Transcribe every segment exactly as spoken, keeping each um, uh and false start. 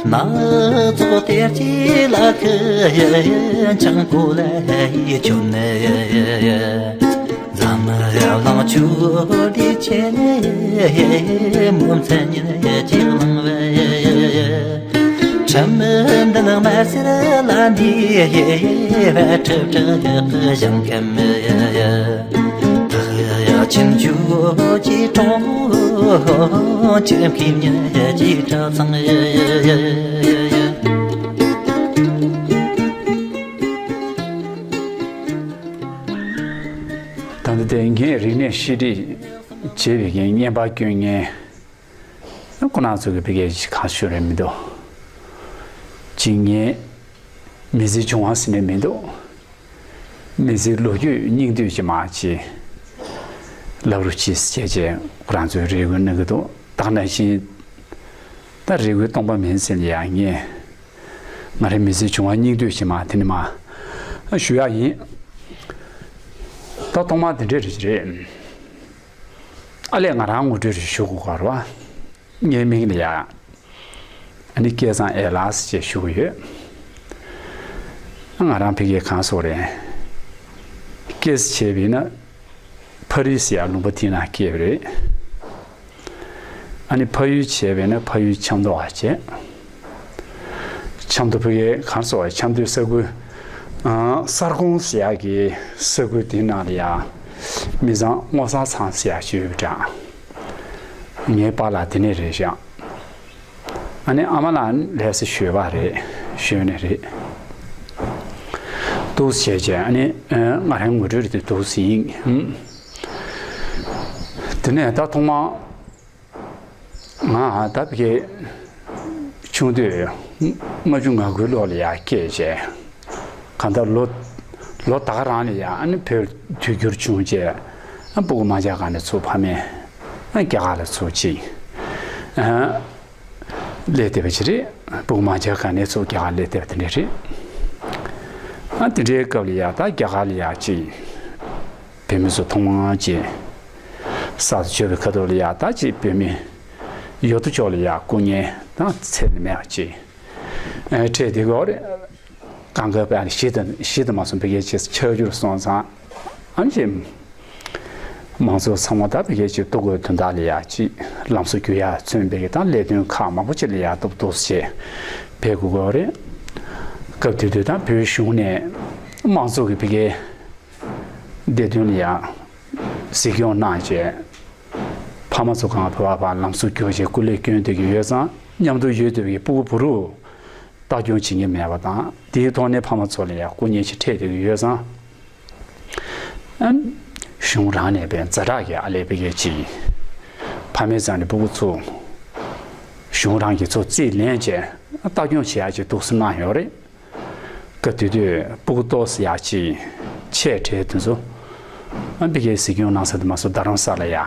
སྣ་ཚོགས་གཏེར་གྱི་ལ་ཁུ་ཡེ། འཆང་ཀོ་ལ་ཡི་ཆོ་ནེ་ཡེ། འཛམ་གླིང་ཆུ་འདི་ཆེ་ནེ་ཡེ། མོ་མཚན་ཉིད་ཅིག་ལང་བའི་ཡེ། ཁྲིམས་མདུན་མ་སེར་ལ་འདི་ཡེ། ཁྲིབ་ཁྲི་ཡག་གི་ཞིང་ཁམས་ཡེ། ཐག་ཡ་ཆིན་ཆུ་ཅི་གྲོང་ཅི་མཁས་ཉེ་ཅི་གྲ་ཚང་། ད་ལྟ་དེ་ངས་རིག་གནས་ཤེས་སྒྲིག་བྱས་པའི་ངས་བརྙན་པར་སྐྱོན་ངན། ཁོ་རང་ཚོ་གི་བི་གས་ཅི་གང་ཤོད་རེད་མི་འདུག་ཅི་ངས་མི་ཚེ་བྱུང་བ་ཟེར་ནས་མི་འདུག་མི་ཚེའི་ལོ་རྒྱུས་སྙིང་བསྡུས་ཀྱི་མ་ཅི་ལབ་རུ་ཅི་སྐད་ཅེས་ཁོ་རང་ཚོའི་རེ་སྐུལ་གནང་གི་འདུག་ད་ནང་བཞིན་ད་རེ་སྐུལ་སྟོང་པ་མིན་ཟེར་ནས་ཡང་ངས་ང་རའི་མི་ཚེའི་བྱུང་བ་སྙིང་བསྡུས་ཀྱི་མ་དེ་ནི་མ་ཞུ་ཡག་ཡིན། ད་ཐོག་མར་དེ་འདྲས་རེད་རེད། ཨ་ལས་ང་རང་ངོ་སྤྲོད་རེ་ཞུ་དགོས་ག་རེ་བ། ངའི་མིང་ལ་ཡ། ཨ་ནི་སྐལ་བཟང་ཨེ་ལགས་ཞེས་ཞུ་གི་ཡོད། ང་རང་ཕ་གིའི་གང་སོགས་རེད། སྐྱེས་བྱས་པས་ན་ཕ་རི་ཟེར་ཡ་ལུང་པ་དེ་ན་སྐྱེས་པ་རེད། ཨ་ནི་ཕ་ཡུལ་བྱས་པས་ན་ཕ་ཡུལ་ཆབ་མདོ་བ་བྱས། ཆབ་མདོ་ཕ་གིའི་གང་སོགས་ཆབ་མདོའི་ས་ཁུལ། ཨ་གསར་ཁོང་ཟེར་ཡ་གི་ས་ཁུལ་དེ་ནང་ལ་ཡ། མི་ཚང་སྔོ་བསངས་ཚང་ཟེར་ཡ་ཞུ་ཡོད་པ་འདྲ། ངའི་པཱ་ལགས་དེ་ནས་རེད་ཤག་ཨ་ནི་ཨ་མ་ལགས་ལྷ་ས་ཞོལ་པ་རེད། ཞོལ་ནས་རེད། འདུག་སེ་བྱས་བྱས་ཨ་ནི་ཨ་ང་རང་ངོ་སྤྲོད་རེད་དེ་འདུག་སེ་ཡིན། ཧུམ། དེ་ནས་ད་ཐོག་མར་ང་ད་ཕ་གི་ཆུང་དུས་ལྔ་བཅུ་ང་དགུའི་ལོ་ལ་ཡར་སྐྱེས་བྱས། གང་ལྟར་ལོ་ལོ་ད་ག་རང་ལ་ཡ་ཨ་ནི་བོད་དུས་འགྱུར་བྱུང་རྗེས་ཨ་སྤུ་གུ་མ་ཆགས་ག་ནས་ཚུར་ཕ་མས་ཨ་རྒྱ་གར་ལ་ཚུར་ཅིག་ཨ་སླེབས་བསྡད་པ་ཅིག་རེད། སྤུ་གུ་མ་ཆགས་ག་ནས་ཚུར་རྒྱ་གར་སླེབས་བསྡད་པ་དེ་འདྲ་རེད། ཨ་དེ་འདྲའི་སྐབས་ལ་ཡ་ད་རྒྱ་གར་ལ་ཡ་ཅིག་བོད་མི་ཚོ་ཐོག་མར་ཅིག་གསར་དུ་བྱོན་པའི་ཁ་ཐུག་ལ་ཡ་ད་ཅིག་བོད་མི་ཡོད་དོ་ཅོག་ལ་ཡ་སྐུ་ངལ་ད་ཚད་ལས་མེད་པ་ཅིག་ཨ་འཕྲད་དེ་གོ་རེད། གང་ག་བས་ཞི་དང་ཞི་དང་མ་སོང་བི་གའི་ཆེས་ཆགས་རྒྱུར་སོང་ཙང་ཨ་ནི་མང་ཚོགས་ཚང་མ་ད་བི་གའི་ཆེས་ལྟོ་གོས་དོན་དག་ལ་ཡ་ཅིག་ལམ་སང་རྒྱུ་ཡ་མཚོན་བི་གའི་དང་ལས་དོན་ཁག་མང་པོ་ཅིག་ལ་ཡ་ཏོག་ཏོག་བྱས་བས་དགོས་གོ་རེད། སྐབས་དེ་དུས་ད་བོད་གཞུང་ནས་མང་ཚོགས་ཀྱི་བི་གའི་བདེ་དོན་ལ་ཡ་གཟིགས་སྐྱོང་གནང་བྱས། ཕ་མ་ཚོ་གང་བོད་པ་ལམ་སང་རྒྱུ་བྱས་སྐུ་ལས་བསྐྱོན་བསྡད་ཀྱི་ཡོད་ཙང་མཉམ་དུ་ཡོད་བསྡད་པའི་སྤུ་གུ་བུ་རུ། ལྟ་སྐྱོང་བྱེད་མཁན་མེད་པ་དང་དེའི་ཐོག་ནས་ཕ་མ་ཚོ་ལ་ཡང་སྐུ་ཉེན་ཞིག་འཕྲད་བསྡད་ཀྱི་ཡོད་ཙང་། ཨ། གཞུང་རང་ནས་པའི་ཛ་དྲག་གི་ཨ་ལས་པའི་གལ་ཆེ། ཕ་མའི་རྩ་ནས་སྤུ་གུ་ཚོ་གཞུང་རང་གི་ཚོ་རྩིས་ལེན་བྱས་ལྟ་སྐྱོང་བྱེད་ཡག་ཅིག་འདུག་སེ་གནང་ཡོད་རེད། སྐབས་དེ་དུས་སྤུ་གུ་ཏོག་ཙམ་ཡག་ཅིག་ཆེ་གྲས་དེ་ཚོ་ཨ་ཕ་གིར་གཟིགས་སྐྱོང་གནང་ས་དེ་མ་སོང་རྡ་རམ་ས་ལ་ཡ།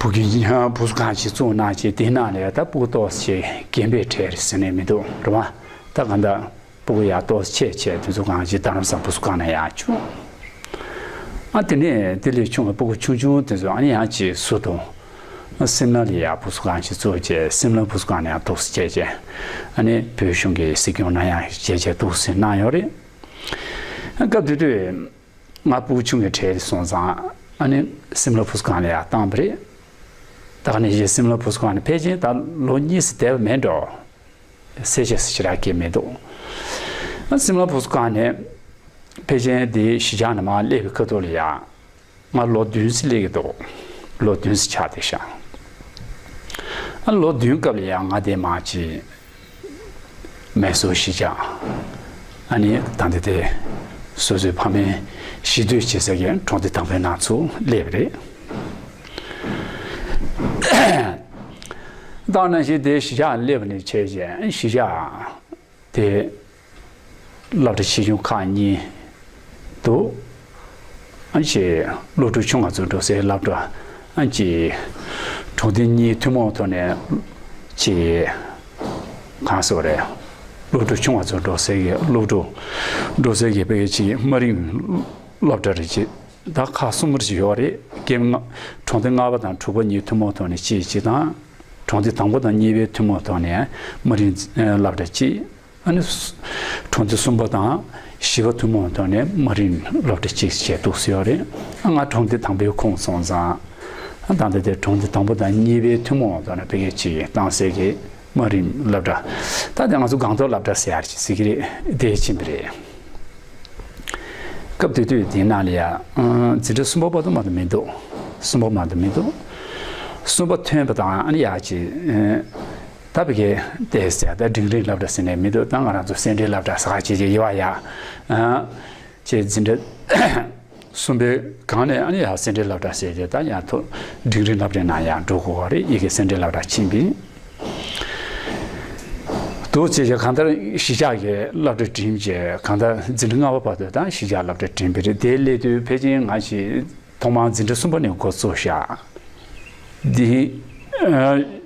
བུ་གུ་བུ་གུ་གང་ཞིག་བཙུགས་གནང་བྱས་དེའི་ནང་ལ་ཡ་ད་སྤུ་གུ་ཏོག་ཙམ་རྒན་པའི་གྲས་རེད་ཟེར་ནས་མི་འདུག་རེད་བ། ད་གང་ལྟར་སྤུ་གུ་ཡ་ཏོག་ཙམ་ཆེ་ཆེ་དེ་ཚོ་གང་ཞིག་རྡ་རམ་ས་བུ་གུ་ཁང་ནང་ཡ་བཅུག་ཨ་དེ་ནས་དེ་ལས་ཆུང་བའི་སྤུ་གུ་ཆུང་ཆུང་དེ་ཚོ་ཨ་ནི་ཡང་ཅིག་ཟུར་དུ། སིམ་ལ་ལ་ཡ་བུ་གུ་ཁང་ཞིག་བཙུགས་བྱས་སིམ་ལ་བུ་གུ་ཁང་ནས་ཡང་འདུག་སེ་བྱས་བྱས་ཨ་ནི་བོད་གཞུང་གི་གཟིགས་སྐྱོང་གནང་ཡག་བྱས་བྱས་འདུག་སེ་གནང་ཡོད་རེད། སྐབས་དེ་དུས་ང་སྤུ་གུ་ཆུང་བའི་གྲས་རེད་སོང་ཙང་ཨ་ནི་སིམ་ལ་བུ་གུ་ཁང་ལ་ཡ་བཏང་བ་རེད། ད་ག་ནས་བྱས་སིམ་ལ་བུ་གུ་ཁང་ནས་ཕལ་ཆེར་ད་ལོ་གཉིས་སུ་བསྡད་པ་མེད་འགྲོ། གསལ་བཤད་ཞེ་དྲག་གི་མི་འདུག་ཨ་སིམ་ལ་བུ་གུ་ཁང་ནས་ཕལ་ཆེར་དེ་གཞིས་ཆགས་ནས་མར་སླེབས་པའི་ཁ་ཐུག་ལ་ཡ། ང་ལོ་བདུན་ཙམ་སླེབས་ཀྱི་འདུག་ལོ་བདུན་ཙམ་ཆགས་བསྡད་ཤག་ཨ་ལོ་བདུན་སྐབས་ལ་ཡང་ང་དེ་མ་ཅིག་མེ་སོར་གཞིས་ཆགས། ཨ་ནི་ད་ལྟ་དེ་སོ་སོའི་ཕ་མའི་གཞིས་སྡོད་བྱེད་ས་གི་གྲོང་སྡེ་དང་པོའི་ནང་ཚུར་སླེབས་པ་རེད། ད་ནང་བཞིན་དེ་གཞིས་ཆགས་སླེབས་པ་ནས་བྱས་རྗེས་གཞིས་ཆགས། དེ། སློབ་གྲྭ་ཆེ་ཆུང་ཁག་གཉིས་འདུག་ཨ་ཅེ། སློབ་ཕྲུག་ཆུང་བ་ཚོ་འགྲོ་སའི་སློབ་གྲྭ། ཨ་ཅེ། གྲོང་སྡེ་གཉིས་ཐུན་མོང་ཐོག་ནས་ཅེ། གང་ཟེར་བ་རེད། སློབ་ཕྲུག་ཆུང་བ་ཚོ་འགྲོ་སའི་གི་སློབ་ཕྲུག་འགྲོ་སའི་གི་དཔེ་ཅིག་དམའ་རིམ་སློབ་གྲྭ་རེད་ཅེ། ད་ཁག་གསུམ་རེ་ཡོད་རེད། སྐྱེ་བ་ལྔ། གྲོང་སྡེ་ལྔ་པ་དང་དྲུག་པ་གཉིས་ཐུན་མོང་ཐོག་ནས་གཅིག་གཅིག་དང་། གྲོང་སྡེ་དང་པོ་དང་གཉིས་པའི་ཐུན་མོང་ཐོག་ནས་དམའ་རིམ་སློབ་གྲྭ་གཅིག་ཨ་ནི་གྲོང་སྡེ་གསུམ་པ་དང་བཞི་པ་ཐུན་མོང་ཐོག་ནས་དམའ་རིམ་སློབ་གྲྭ་གཅིག་བྱས་འདུག་ཟེར་ཡོད་རེད། ང་གྲོང་སྡེ་དང་པོའི་ཁོངས་སོང་ཙང་། ད་ལྟ་དེ་གྲོང་སྡེ་དང་པོ་དང་གཉིས་པའི་ཐུན་མོང་ཐོག་ནས་ཕ་གི་གཅིག་བཏང་སའི་གི་དམའ་རིམ་སློབ་གྲྭ། ད་དེ་ང་ཚོ་སྒང་ཏོག་སློབ་གྲྭ་ཟེར་ཡག་ཅིག་ཟེར་གི་རེད། དེ་ཕྱིན་པ་རེད། སྐབས་དེ་དུས་དེའི་ནང་ལ་ཡ། ཨ། འཛིན་གྲྭ་གསུམ་པ་བར་དུ་མ་གཏོགས་མི་འདུག་གསུམ་པ་མ་གཏོགས་མི་འདུག་གསུམ་པ་ཐོན་པ་དང་ཨ་ནི་ཡ་ཅིག་ཨ། ད་ཕ་གི་བལྟས་ཟེར་ད་འབྲིང་རིམ་སློབ་གྲྭ་ཟེར་ནས་མི་འདུག་ད་ང་རང་ཚོ་སེ་འབྲས་སློབ་གྲྭ་ཟེར་ག་ཅིག་ཅིག་ཡོད་པ་ཡ། ཨ། ཅེས་འཛིན་གྲྭ་གསུམ་པའི་སྒང་ནས་ཨ་ནི་ཡང་སེ་འབྲས་སློབ་གྲྭ་ཟེར་ཏེ་ད་ཡང་ཐོ་འབྲིང་རིམ་སློབ་གྲྭའི་ནང་ཡང་འགྲོ་དགོས་པ་རེད། ཡ་གི་སེ་འབྲས་སློབ་གྲྭ་ཕྱིན་པས། འདུག་ཅེས་བྱས་གང་ལྟར་གཞིས་ཆགས་ཀྱི་སློབ་གྲྭ་འགྲིམས་བྱས་གང་ལྟར་འཛིན་གྲྭ་ལྔ་པ་བར་དུ་ད་གཞིས་ཆགས་སློབ་གྲྭ་འགྲིམས་པ་རེད། དེའི་སླེབས་དུས་ཕལ་ཆེར་ང་ཞིག་ཐོག་མར་འཛིན་གྲྭ་གསུམ་པ་ནས་འགོ་བཙུགས་བཞག་འདི་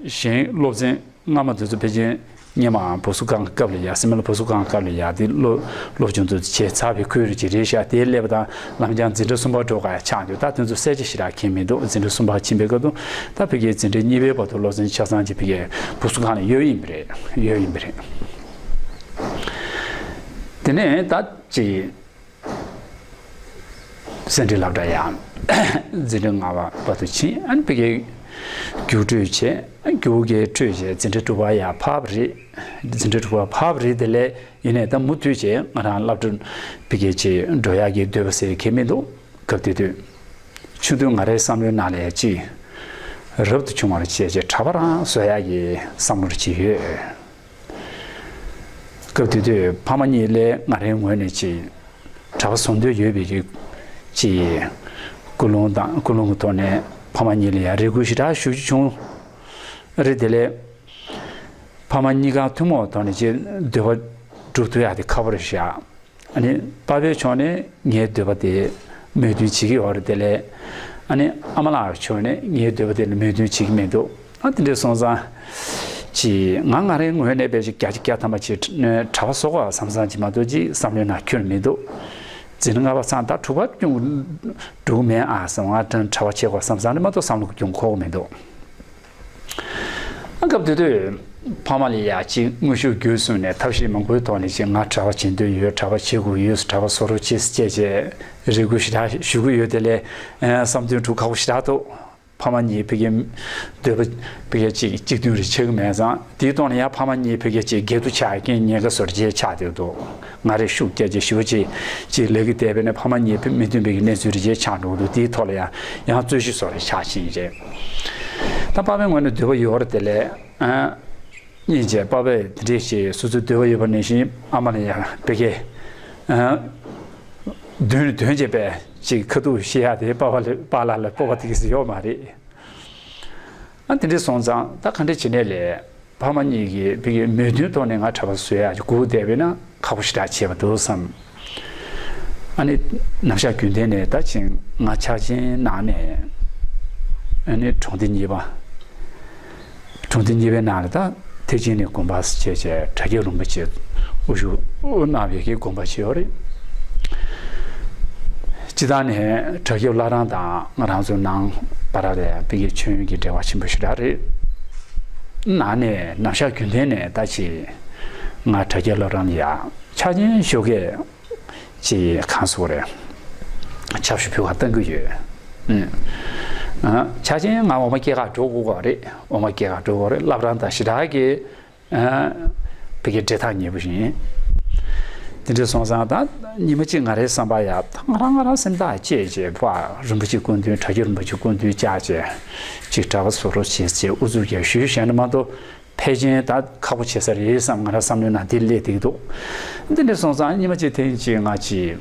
གཞན་སློབ་ཚན་སྔ་མ་དེ་ཚོ་ཕལ་ཆེར་སྔོན་མའང་བུ་གསོ་ཁང་གི་སྐབས་ལ་ཡ། སེ་མོ་ལ་བུ་གསོ་ཁང་གི་སྐབས་ལ་ཡ་དེ་སློབ་སློབ་སྦྱོང་དུ་བྱས་ཚར་བའི་ཁུལ་རེ་ཅིག་རེད་ཤག་དེའི་སླེབས་པ་དང་ལམ་སང་འཛིན་གྲྭ་གསུམ་པ་འགྲོ་ག་ཡ་ཆགས་འདུག་ད་དེ་ཚོ་གསལ་ཆ་ཞེ་དྲག་མཁྱེན་མི་འདུག་འཛིན་གྲྭ་གསུམ་པ་ཕྱིན་པའི་སྐབས་དུ་ད་ཕ་གིའི་འཛིན་གྲྭ་གཉིས་པའི་བར་དུ་སློབ་ཚན་ཆ་ཚང་ཅིག་ཕ་གིའི་བུ་གསོ་ཁང་ལ་ཡོད་ཡིན་པ་རེད། ཡོད་ཡིན་པ་རེད། དེ་ནས་ད་ཅིག་སེ་འབྲས་སློབ་གྲྭ་ཡང་འཛིན་གྲྭ་ལྔ་པ་བར་དུ་ཕྱིན། ཨ་ནི་ཕ་གིའི་རྒྱུགས་སྤྲོད་བྱས། རྒྱུགས་ཀྱི་སྤྲོད་བྱས་འཛིན་གྲྭ་དྲུག་པ་ཡར་ཕབ་པ་རེད། འཛིན་གྲྭ་དྲུག་པ་ཕབ་པ་རེད། དེ་ལས་ཡིན་ནའི་ད་མུ་མཐུད་བྱས་ང་རང་སློབ་གྲྭ་ཕ་གིའི་ཅིག་འགྲོ་ཡག་གི་འདོད་པ་ཟེར་གང་ཡང་མི་འདུག་སྐབས་དེ་དུས་ཆུང་དུས་ང་རའི་བསམ་བློའི་ནང་ལ་ཅིག་རབ་ཏུ་བྱུང་བར་བྱས་བྱས་གྲྭ་པ་རང་བཟོ་ཡག་གི་བསམ་བློ་ཅིག་ཡོད། སྐབས་དེ་དུས་ཕ་མ་གཉིས་ལས་ང་རའི་ངོས་ནས་ཅིག་གྲྭ་པ་བཟོ་འདོད་ཡོད་པའི་ཅིག་ཀུན་སློང་དང་ཀུན་སློང་གི་ཐོག་ནས་ཕ་མ་གཉིས་ལ་ཡང་རེ་སྐུལ་ཞེ་དྲག་ཞུ་རྒྱུ་བྱུང་། རེད། དེ་ལས་ཕ་མ་གཉིས་ཀ་ཐུན་མོང་ཐོག་ནས་ཅིག་འདོད་པ་སྒྲུབ་ཐུབ་ཡག་དེ་ཁག་པོ་རེད་ཤག་ཨ་ནི་པ་ཕའི་ཕྱོགས་ནས་ངའི་འདོད་པ་དེ་མོས་མཐུན་བྱེད་ཀྱི་ཡོད་རེད། དེ་ལས་ཨ་ནི་ཨ་མ་ལགས་ཕྱོགས་ནས་ངའི་འདོད་པ་དེ་ལ་མོས་མཐུན་བྱེད་ཀྱི་མི་འདུག་ཨ་དེ་འདྲ་སོང་ཙང་། ཅིག་ང་ང་རའི་ངོས་ནས་དཔེ་ཅིག་བརྒྱ་ཆ་བརྒྱ་ཐམ་པ་ཅིག་གྲྭ་པ་བཟོ་དགོས་བསམ་བསམ་ཅིག་མ་གཏོགས་ཅིག་བསམ་བློའི་ནང་ཁྱོན་མི་འདུག་འཛིན་གྲྭ་ལྔ་པ་ཚང་ད་དྲུག་པ་སྐྱོང་འགྲོ་གི་མེད་ཨ་བསམ། ང་གྲྭ་པ་བྱེད་དགོས་བསམ་བསམ་རེད་མ་གཏོགས་བསམ་བློ་སྐྱོང་ཁོག་མི་འདུག་ཨ་སྐབས་དེ་དུས་ཕ་མ་ལ་ཡ་ཅིག་དངོས་ཤུགས་བརྒྱུད་གསུམ་ནས་ཐབས་ཤེས་མང་པོའི་ཐོག་ནས་ཅིག་ང་གྲྭ་པ་བྱེད་འདོད་ཡོད། གྲྭ་པ་བྱེད་དགོས་ཡོད། གྲྭ་པ་བཟོ་རོགས་བྱེད་ཟེར་བྱས་བྱས་རེ་སྐུལ་ཞེ་དྲག་ཞུ་གི་ཡོད། དེ་ལས་བསམ་དོན་སྒྲུབ་ཁག་པོ་ཞེ་དྲག་འདུག་ཕ་མ་གཉིས་ཕ་གིའི་འདོད་པ་ཕ་གིའི་ཅིག་གཅིག་མཐུན་རེ་ཆགས་ཀྱི་མེད་ཙང་། དེའི་ཐོག་ནས་ཡང་ཕ་མ་གཉིས་ཕ་གིའི་ཅིག་འགལ་འདུ་ཆགས་ཀྱི་ཉེན་ཁ་བཟོ་འདྲ་ཅིག་ཆགས་བསྡད་འདུག་ང་རེ་ཤུགས་རྒྱག་ཅིག་ཞེ་པོ་ཅིག་ཅིག་ལས་ཀྱི་འདོད་པ་ནས་ཕ་མ་གཉིས་མི་མཐུན་པའི་གནས་ཚུལ་རེ་ཅིག་ཆགས་འགྲོ་གི་འདུག་དེའི་ཐོག་ལ་ཡང་ཡང་རྩོད་གཞི་བཟོ་རེ་ཆགས་ཕྱིན་རེད། ད་པ་ཕའི་ངོས་ནས་འདོད་པ་ཡོད་རེད། དེ་ལས་ཨ། སྙིང་རྗེ་པ་ཕས་དེ་འདྲས་ཞིག་སོ་སོའི་འདོད་པ་ཡོད་པ་ནང་བཞིན་ཨ་མ་ལ་ཡང་ཕ་གིའི་ཨ། དོན་དོན་བྱེད་པའི་ཅིག་ཁ་ཐུག་བཤད་ཡག་དེ་པ་ཕ་ལ་པཱ་ལགས་ལ་སྤོབས་པ་དེ་ག་ཙམ་ཡོད་མ་རེད། ཨ་དེ་འདྲས་སོང་ཙང་ད་ག་འདྲས་བྱེད་ནས་ལས་ཕ་མ་གཉིས་ཀྱིས་ཕ་གིའི་མོས་མཐུན་ཐོག་ནས་ང་གྲྭ་པ་བཟོ་ཡག་ཅིག་སྒུག་བསྡད་པས་ན་ཁག་པོ་ཞེ་དྲག་བྱས་པ་འདུག་བསམ། ཨ་ནི་ནམ་ཞག་རྒྱུན་ལྡན་ནས་ད་ཅིག་ང་འཆར་ཅན་ནང་ནས་ཨ་ནི་གྲོང་སྡེ་གཉིས་པ། གྲོང་སྡེ་གཉིས་པའི་ནང་ལ་ད་ཐེག་ཆེན་ནས་དགོན་པ་བྱས་བྱས་བྲག་སྐྱབས་རིན་པོ་ཆེ་དབུ་བཞུགས་གནང་བའི་གི་དགོན་པ་ཞིག་ཡོད་རེད། སྤྱིར་བཏང་ནས་བྲག་སྐྱབས་བླ་བྲང་དང་ང་རང་ཚོ་ནང་པ་ར་ལ་ཡང་ཕ་གིའི་མཆོད་ཡོན་གྱི་འབྲེལ་བ་ཆེན་པོ་ཞེ་དྲག་རེད། ནང་ནས་ནམ་ཞག་རྒྱུན་ལྡན་ནས་ད་ཅིག་ང་བྲག་སྐྱབས་བླ་བྲང་ལ་ཡང་འཆར་ཅན་ཞོགས་ཀས་ཅིག་གང་ཟེར་དགོས་རེད། ཆབ་ཞུ་ཕུལ་བ་གཏང་གི་ཡོད། ཨུ། ཨ། འཆར་ཅན་ང་འོ་མ་སྐྱེལ་ག་འགྲོ་དགོས་ཀྱི་རེད། འོ་མ་སྐྱེལ་ག་འགྲོ་དགོས་རེད། བླ་བྲང་དང་ཞེ་དྲག་གི་ཨ། ཕ་གིའི་འབྲེལ་ཐག་ཉེ་པོ་ཞིག་ཡིན། དེ་འདྲ་སོང་ཙང་ད་ཉི་མ་གཅིག་ང་རའི་བསམ་པར་ཡ་ད་ང་རང་ང་རང་སེམས་ཐག་བཅད་བྱས་པ་རིན་པོ་ཆེ་སྐུ་མདུན་བྲག་སྐྱབས་རིན་པོ་ཆེ་སྐུ་མདུན་བཅར་བྱས་ཅིག་གྲྭ་པ་བཟོ་རོགས་བྱེད་ཅེས་ཨུ་ཚུགས་ཀྱང་ཞུས་བཞག་ན་མ་གཏོགས། ཕལ་ཆེར་ད་ཁག་པོ་བྱེད་ས་རེད་བསམ་ང་རང་བསམ་བློའི་ནང་དེ་སླེབས་བསྡད་ཀྱི་འདུག་འདི་འདྲ་སོང་ཙང་ཉི་མ་གཅིག་ཐེངས་གཅིག་ང་ཅིག་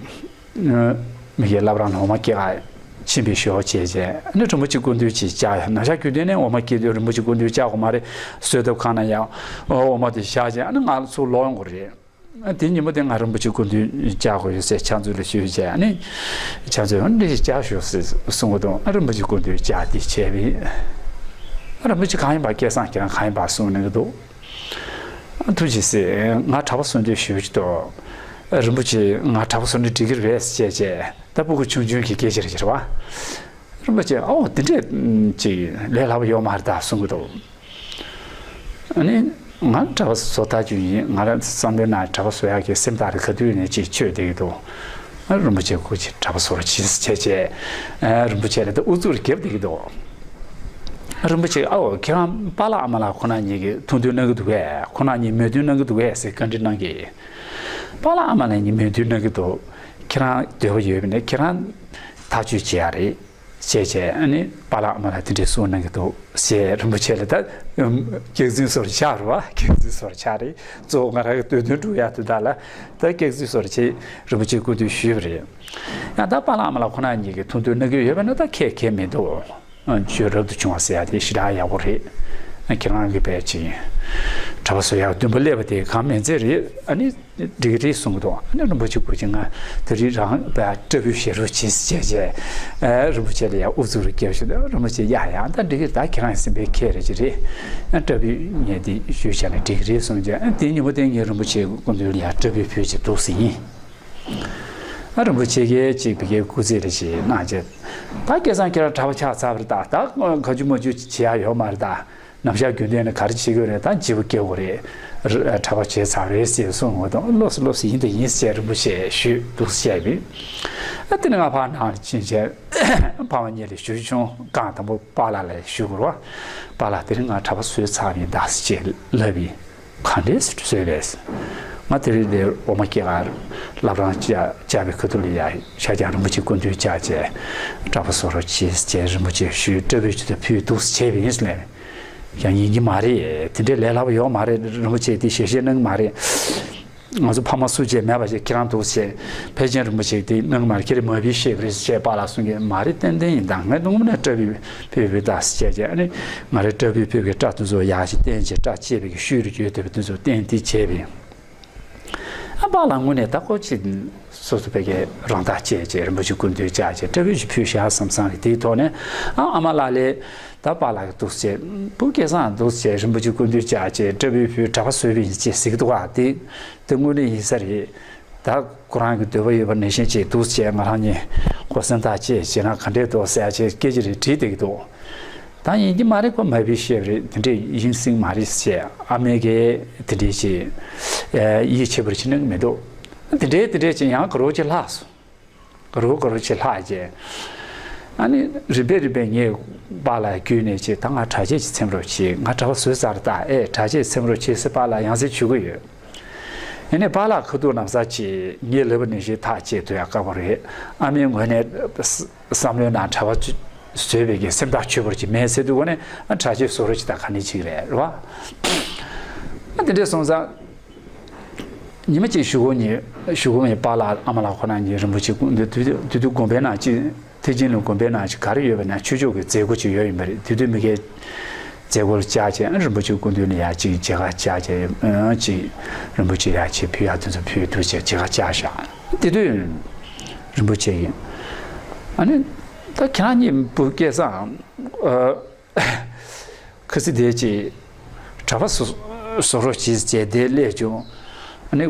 མི་ཡི་བླ་བྲང་ལ་འོ་མ་སྐྱེལ་ག་ཕྱིན་པའི་ཞོར་བྱས་བྱས་ཨ་ནི་རིན་པོ་ཆེ་སྐུ་མདུན་ཅིག་བཅར་ཡ། ནམ་ཞག་རྒྱུན་ལྡན་ནས་འོ་མ་སྐྱེལ་དུས་རིན་པོ་ཆེ་སྐུ་མདུན་བཅར་དགོས་མ་རེད། གསོལ་ཐབ་ཁང་ན་ཡང་འོ་མ་དེ་བཞག་བྱས་ཨ་ནི་ང་ཚུར་ལོག་ཡོང་དགོས་རེད། དེ་ཉིན་མོ་དེ་ང་རིན་པོ་ཆེ་སྐུ་མདུན་བཅར་དགོས་ཡོད་ཟེར་ཕྱག་མཛོད་ལ་ཞུས་བྱས་ཨ་ནི་ཕྱག་མཛོད་འདི་བཅར་ཤོག་ཟེར་གསུང་གི་འདུག་ཨ་རིན་པོ་ཆེ་སྐུ་མདུན་བཅར་དེ་བྱས་པས་ཨ་རིན་པོ་ཆེ་གང་ཡིན་པ་སྐལ་བཟང་ཁྱེད་རང་གང་ཡིན་པ་གསུང་གནང་གི་འདུག་ཨ་ཐུགས་རྗེ་ཆེ། ང་གྲྭ་པ་གསོལ་འདེབས་ཞུ་རྒྱུ་འདུག་རིན་པོ་ཆེ་ང་གྲྭ་པ་བཟོ་ན་འགྲིག་གི་རེད་ཟེར་བྱས་བྱས། ད་སྤུ་གུ་ཆུང་ཆུང་གི་སྐད་ཆ་རེད་ཟེར་བ། རིན་པོ་ཆེ་ཨོ་དེ་འདྲས་ཅིག་ལས་སླ་པོ་ཡོད་མ་རེད་ད་གསུང་གི་འདུག་ཨ་ནི་ང་གྲྭ་པ་བཟོ་ལྟ་རྒྱུ་ཡིན། ང་རང་བསམ་བློའི་ནང་གྲྭ་པ་བཟོ་ཡག་གི་སེམས་ཐག་རེ་ག་དུས་ནས་ཅིག་ཆོད་བསྡད་ཀྱི་འདུག་ཨ་རིན་པོ་ཆེ་སྐུ་མཁྱེན་གྲྭ་པ་བཟོ་རོགས་གྱིས་བྱས་བྱས། ཨ་རིན་པོ་ཆེ་ལ་ད་ཨུ་ཚུགས་རྒྱབ་བསྡད་ཀྱི་འདུག་རིན་པོ་ཆེ་ཨོ་ཁྱེད་རང་པཱ་ལགས་ཨ་མ་ལགས་ཁོ་ན་གཉིས་ཀྱིས་ཐུགས་འདུན་གནང་གི་འདུག་གས། ཁོ་ན་གཉིས་མོས་མཐུན་གནང་གི་འདུག་གས་ཟེར་བཀའ་འདྲི་གནང་གི། པཱ་ལགས་ཨ་མ་ལགས་གཉིས་མོས་མཐུན་གནང་གི་འདུག་ཁྱེད་རང་འདོད་པ་ཡོད་པ་ན་ཁྱེད་རང་ཐག་གཅོད་བྱེད་ཡ་རེད། བྱས་བྱས་ཨ་ནི་པཱ་ལགས་ཨ་མ་ལགས་དེ་འདྲས་གསུངས་གནང་གི་འདུག་ཟེར་རིན་པོ་ཆེ་ལ་ད་སྐྱག་རྫུན་བཟོ་འདྲ་ཆགས་རེད་བ། སྐྱག་རྫུན་བཟོ་འདྲ་ཆགས་རེད། གཙོ་བོ་ང་རང་གི་འདོད་དོན་སྒྲུབ་ཡག་དུས་ད་ལ་ད་སྐྱག་རྫུན་བཟོ་འདྲ་བྱས་རིན་པོ་ཆེ་སྐུ་མདུན་ཞུས་པ་རེད། ཡང་ད་པཱ་ལགས་ཨ་མ་ལགས་ཁོ་ན་གཉིས་ཀྱིས་ཐུགས་འདུན་གནང་གི་ཡོད་པ་ན་ད་ཁྱད་ཁྱད་མི་འདུག་བརྗོད་རབ་ཏུ་བྱུང་བ་ཟེར་ཡ་དེ་ཞེ་དྲག་ཡག་པོ་རེད། ཁྱེད་རང་གིས་དཔེ་ཅིག་གྲྭ་པ་བཟོ་ཡག་འདུན་པ་སླེབས་པ་དེ་གང་མིན་ཚད་རེད། ཨ་ནི་འགྲིག་གི་རེད་གསུང་གི་འདུག་ཨ་ནི་རིན་པོ་ཆེ་སྐུ་མཁྱེན་ང་དེ་རིང་རང་དཔེ་སྐྲ་ཕུད་བཞེས་རོགས་གྱིས་ཟེར་བྱས་བྱས། ཨ་རིན་པོ་ཆེ་ལ་ཡང་ཨུ་ཚུགས་རེ་བརྒྱབ་བཞིན་དུ་རིན་པོ་ཆེ་ཡ་ཡང་ད་འགྲིག་གི་རེད། ད་ཁྱེད་རང་སེམས་པའི་ཁྱད་རེད་ཅིག་རེད། ཨ་སྐྲ་ཕུད་ངས་འདི་ཞུས་བྱས་ན་འགྲིག་གི་རེད་གསུངས་བྱས། ཨ་དེ་ཉིན་མོ་དེ་ངས་རིན་པོ་ཆེ་སྐུ་མདུན་ལ་ཡང་སྐྲ་ཕུད་ཕུད་ཅིག་འདུག་སེ་ཡིན། ཨ་རིན་པོ་ཆེ་གིས་ཅིག་བི་ཀའི་སྐུ་ཚེ་རེ་ཞིག་གནང་བྱས། ད་སྐལ་བཟང་ཁྱེད་རང་གྲྭ་པ་ཆགས་ཚར་བ་རེད་ད། ད་ག་ཅུ་མ་ཅུ་བྱེད་ཡ་ཡོད་མ་རེད་ད། ནམ་ཞག་རྒྱུན་ལྡན་ནས་ག་རེ་བྱེད་དགོས་རེད། ད་བརྗེ་པོ་སྐྱེ་དགོས་རེད། གྲྭ་པ་བྱས་ཚར་རེད་ཟེར་གསུངས་འོ་དང་ལོགས་སུ་ལོགས་སུ་ཡིན་དང་ཡིན་ཟེར་རིན་པོ་ཆེ་ཞུས་འདུག་བཤད་པས། ཨ་དེ་ནས་ང་ཕར་ནང་ལ་ཕྱིན་བྱས་ཕ་མ་གཉིས་ལ་ཞུ་ཆུང་། རྐང་དང་པོ་པཱ་ལགས་ལ་ཞུ་དགོས་རེད་བ། པཱ་ལགས་དེ་རིང་ང་གྲྭ་པ་བཟོས་ཚར་བ་ཡིན་ད་ཟེར་ལབ་པས། ག་འདྲས་བཟོས་པས། ང་དེ་རིང་འདིར་འོ་མ་སྐྱེ་གར་བླ་བྲང་བཅར་བཅར་བའི་ཁ་ཐུག་ལ་ཡ་ཤར་རྒྱག་རིན་པོ་ཆེ་སྐུ་མདུན་བཅར་བྱས། གྲྭ་པ་བཟོ་རོགས་གྱིས་ཟེར་རིན་པོ་ཆེ་ཞུས། སྐྲ་ཕུད་ཅིག་ད་ཕུད་འདུག་བྱས་པ་ཡིན་ཟེར་ལབ། ཡང་ཡིན་གྱི་མ་རེད། དེ་འདྲའི་ལས་སླ་པོ་ཡོད་མ་རེད། རིན་པོ་ཆེ་དེ་ཞལ་བཞེས་གནང་གི་མ་རེད། ང་ཚོ་ཕ་མ་སུ་བྱས་མེད་པ་ཞིག་ཁྱེད་རང་འདུག་བྱས། ཕལ་ཆེར་རིན་པོ་ཆེ་དེ་གནང་གི་མ་རེད། ཁྱེད་རང་མ་ཕུད་ཤེས་པ་རེད་ཟེར་བྱས་པཱ་ལགས་གསུང་གི་མ་རེད། ཏན་ཏན་ཡིན་ད། ངས་སྣུམ་ནས་སྐྲ་ཕུད་ཕུད་ཕུད་ད་ཟེར་བྱས་བྱས། ཨ་ནི་ང་རའི་སྐྲ་ཕུད་ཕུད་ཀྱི་སྐྲ་དེ་ཚོ་ཡར་ཞིག་བསྟན་བྱས། སྐྲ་བཅད་པའི་གི་ཤུལ་རེ་བརྗོད་བསྡད་པ་དེ་ཚོ་བསྟན་ཏེ་བྱས་པས། ཨ་པཱ་ལགས་དངོས་གནས་ད་ཁོ་ཅིག་སོ་སོ་ཕ་གིའི་རང་ཐག་བཅད་བྱས་རིན་པོ་ཆེ་སྐུ་མདུན་བཅར་བྱས་སྐྲ་ཕུད་ཅིག་ཕུད་བཞག་བསམ་བསམ་གི་དེའི་ཐོག་ནས། ཨ་ཨ་མ་ལགས་ལས་ད་པཱ་ལགས་ཀྱི་འདུག་བྱས། བུ་སྐལ་བཟང་འདུག་བྱས་རིན་པོ་ཆེ་སྐུ་མདུན་བཅར་བྱས་སྐྲ་ཕུད་ཕུད་གྲྭ་པ་བཟོས་པ་ཡིན་ཅེས་ཟེར་གི་འདུག་ག་དེ་དེ་དངོས་གནས་ཡིན་ས་རེད། ད་ཁོ་རང་གི་འདོད་པ་ཡོད་པ་ནང་བཞིན་བྱས་འདུག་བྱས། ང་རང་གཉིས་ཁོ་སེམས་ཐག་བཅད་བྱས་ན་ག་འདྲས་འདུག་ཟེར་ཡ་བྱས་སྐད་ཆ་རེ་དྲིས་བསྡད་ཀྱི་འདུག་ད་ཡིན་གྱི་མ་རེད། ཁོ་མ་ཕུད་ཤེས་པ་རེད། དེ་འདྲས་ཡིན་སྲིད་མ་རེད་ཟེར། ཨ་མས་ཀྱིས་དེ་འདྲས་བྱས་ཡིད་ཆེས་པར་བྱེད་གནང་གི་མི་འདུག་དེ་འདྲས་དེ་འདྲས་བྱས་ཡང་ག་རོ་ཅིག་ལྷག་སོང་། ག་རོ་ག་རོ་ཅིག་ལྷག་བྱས། ཨ་ནི་རིམ་པས་རིམ་པས་ངས་པཱ་ལགས་བརྒྱུད་ནས་བྱས། ད་ང་གྲྭ་ཆས་ཅིག་འཚེམ་རོགས་བྱེད། ང་གྲྭ་པ་བཟོས་ཚར་ད། ཨེ་གྲྭ་ཆས་འཚེམ་རོགས་བྱེད་ཟེར་པཱ་ལགས་ཡང་སེ་བྱུག་གི་ཡོད། ཡིན་ནའི་པཱ་ལགས་ཁ་ཐུག་ལམ་སང་ཅིག་ངས་ལབ་པ་ནང་བཞིན་ཐག་བཅད་ཐུབ་ཡ་དཀའ་པོ་རེད། ཨ་མའི་ངོས་ནས་བསམ་བློའི་ནང་གྲྭ་པ་བཟོས་པའི་གི་སེམས་ཐག་ཆོད་པོ་ཅིག་མེད་ཟེར་དུས། འོ་ནས་ཨ་གྲྭ་ཆས་བཟོ་རོགས་ཅིག་ད་ག་ནས་ཅིག་རེད་རེད་བ། ཨ་དེ་འདྲས་སོང་ཙང་ཉི་མ་གཅིག་གཞུག་གུ་ནས་གཞུག་གུ་ནས་པཱ་ལགས་ཨ་མ་ལགས་ཁོ་རང་གཉིས་རིན་པོ་ཆེ་དུས་དུས་དུས་དུས་དགོན་པའི་ནང་ཅིག་ཐེག་ཆེན་གླིང་དགོན་པའི་ནང་ཅིག་ག་རེ་ཡོད་པ་ན་ཆོས་ཕྱོགས་ཀྱི་མཛད་སྒོ་ཅིག་ཡོད་ཡིན་པ་རེད། དེ་དུས་མི་ཁའི་མཛད་སྒོ་ལ་བཅར་བྱས། ཨ་རིན་པོ་ཆེ་སྐུ་མདུན་ལ་ཡ་ཅིག་མཇལ་ཁ་བཅར་བྱས། ཨ་ཅིག་རིན་པོ་ཆེ་ཡ་ཅིག་ཕུལ་ཡ་དེ་ཚོ་ཕུལ་འདུག་བྱས་མཇལ་ཁ་བཅར་བཞག་དེ་དུས་རིན་པོ་ཆེ་གིས་ཨ་ནི་ད་ཁྱེད་རང་གཉིས་བུ་སྐལ་བཟང་ཨ། ཁ་སི་དེ་ཅིག་གྲྭ་པ་བཟོ་བཟོ་རོགས་གྱིས་བྱས་དེ་སླེབས་བྱུང་། ཨ་ནི་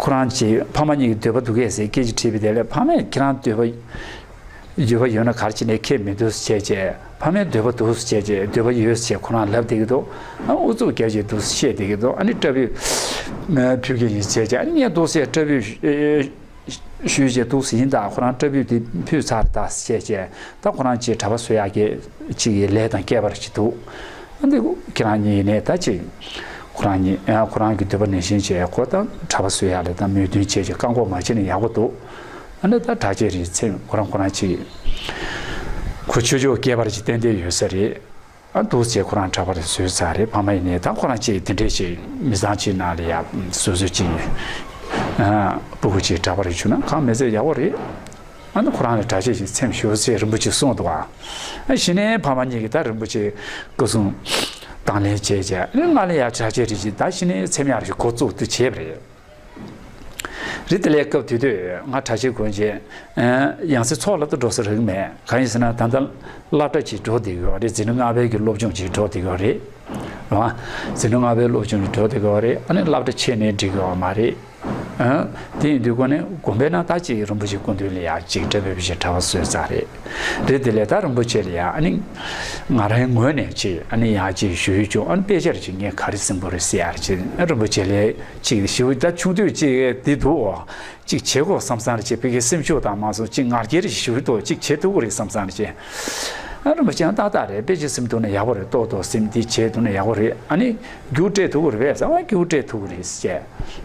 ཁོ་རང་གི་ཕ་མ་གཉིས་ཀྱི་འདོད་པ་འདུག་གས་ཟེར་སྐད་ཅིག་དྲིས་པ་དེ་ལ། ཕ་མས་ཁྱེད་རང་འདོད་པ་འདོད་པ་ཡོད་ན་ག་རེ་བྱས་ནས་ཁྱད་མི་འདུག་བྱས་བྱས། ཕ་མའི་འདོད་པ་འདུག་བྱས་བྱས། འདོད་པ་ཡོད་བྱས་ཁོ་རང་ལབ་བསྡད་ཀྱི་འདུག་ཨ་ཨུ་ཚུགས་རྒྱབ་བྱས་འདུག་བཤད་བསྡད་ཀྱི་འདུག་ཨ་ནི་སྐྲ་ཕུད་ཕུད་ཀྱི་ཡིན་བྱས་བྱས། ཨ་ནི་ངས་འདུག་བྱས་སྐྲ་ཕུད་ཞུས་བྱས་འདུག་ཟིན་ད་ཁོ་རང་སྐྲ་ཕུད་དེ་ཕུད་ཚར་ད་བཤད་བྱས། ད་ཁོ་རང་ཅིག་གྲྭ་པ་བཟོ་ཡག་གི་ཅིག་གི་ལས་དང་ཁྱད་པར་ཅིག་འདུག་ཨ་འདི་ཁྱེད་རང་གཉིས་ཡིན་ནའི་ད་ཅིག་ཁོ་རང་གཉིས་ཨ་ཁོ་རང་གི་འདོད་པ་ནང་བཞིན་བྱས། ཁོ་ད་གྲྭ་པ་བཟོ་ཡག་ལ་ད་མོས་མཐུན་བྱས་བྱས་བཀག་འགོག་མ་བྱས་ན་ཡག་པོ་འདུག་ཨ་ནི་ད་གྲྭ་ཆས་རེ་འཚེམ། ཁོ་རང་ཁོ་རང་ཅིག་ཁོ་ཆོས་ཕྱོགས་ཁྱད་པར་ཅིག་ཏན་ཏན་ཡོད་ས་རེད། ཨ་འདུག་བྱས་ཁོ་རང་གྲྭ་པ་རེ་བཟོས་ཚར་རེད། ཕ་མ་ཡིན་ནའི་ད་ཁོ་རང་ཅིག་དེ་འདྲས་ཅིག་མི་ཚང་ཅིག་ནང་ལ་ཡ་སོ་སོ་ཅིག་ཨ་སྤུ་གུ་ཅིག་གྲྭ་པ་རེ་བྱུང་ན་གང་མི་ཚད་ཡག་པོ་རེད། ཨ་ནི་ཁོ་རང་ལ་གྲྭ་ཆས་ཅིག་འཚེམ་ཤོག་ཟེར་རིན་པོ་ཆེ་གསུངས་འདུག་ཨ། ཨ་གཞི་ནས་ཕ་མ་གཉིས་ཀྱིས་ད་རིན་པོ་ཆེ་སྐུ་གསུང་དང་ལེན་བྱས་བྱས། ཨ་ནི་ང་ལ་ཡ་གྲྭ་ཆས་རེ་ཅིག་ད་གཞི་ནས་འཚེམ་ཡག་རེ་ཞིག་འགོ་བཙུགས་ཏེ་བྱས་པ་རེད། རེད། དེ་ལས་སྐབས་དེ་དུས་ང་གྲྭ་ཆས་གོན་བྱས། ཡང་སེ་ཚོགས་ལ་ད་འགྲོ་ས་རག་མེད། གང་ཡིན་ཟེར་ན་ད་ལྟ་སློབ་གྲྭ་ཅིག་འགྲོ་བསྡད་ཡོད་རེད། འཛིན་གྲྭ་ལྔ་པའི་གི་སློབ་སྦྱོང་ཅིག་འགྲོ་བསྡད་ཡོད་རེད། རེད་བ། ཟིན་ཐོ་ལྔ་པའི་སློབ་སྦྱོང་ལ་འགྲོ་བསྡད་དགོས་པ་རེད། ཨ་ནི་སློབ་གྲྭ་ཕྱེ་ནས་འགྲིག་གི་ཡོད་མ་རེད། ཨ། དེ་ཡིན་དུས་ཁོ་ནས་དགོན་པའི་ནང་ད་ཅིག་རིན་པོ་ཆེ་སྐུ་མདུན་ལ་ཡ་ཅིག་འདྲ་བོ་ཞིག་གྲྭ་པ་བཟོས་ཚར་རེད། རེད་དེ་ལས་ད་རིན་པོ་ཆེ་ལ་ཡ་ཨ་ནི་ང་རང་ངོས་ནས་ཅིག་ཨ་ནི་ཡ་ཅིག་ཞུ་ཡིག་བྱུང་། ཨ་ནི་དཔེ་ཆ་ཅིག་ངས་ག་རེ་ཟིན་པོ་རེད་ཟེར་ཡ་ཅིག་རིན་པོ་ཆེ་ལ་ཅིག་ཞུ། ད་ཆུང་དུས་ཅིག་འདི་འདུག་འོ། ཅིག་བྱེད་དགོས་བསམ་བསམ་རེ་བྱེད། ཕ་གིའི་སེམས་ཤུགས་དང་མ་སོང་ཅིག་ང་རྒྱལ་རེ་ཞུ་ཐུབ། ཅིག་བྱེད་ཐུབ་ཀྱི་རེད་བསམ་བསམ་རེ་བྱེད། ཨ་རིན་པོ་ཆེ་ཡང་ཏག་ཏག་རེད། དཔེ་ཆ་ཟིན་ཐུབ་ན་ཡག་པོ་རེད། ཏོག་ཏོག་ཟིན། འདི་བྱེད་ཐུབ་ན་ཡག་པོ་རེད། ཨ་ནི་རྒྱུགས་སྤྲད་ཐུབ་ཀྱི་རེད་པས་ཟེར། ཨ་རྒྱུགས་སྤྲད་ཐུབ་ཀྱི་རེད་ཟེར།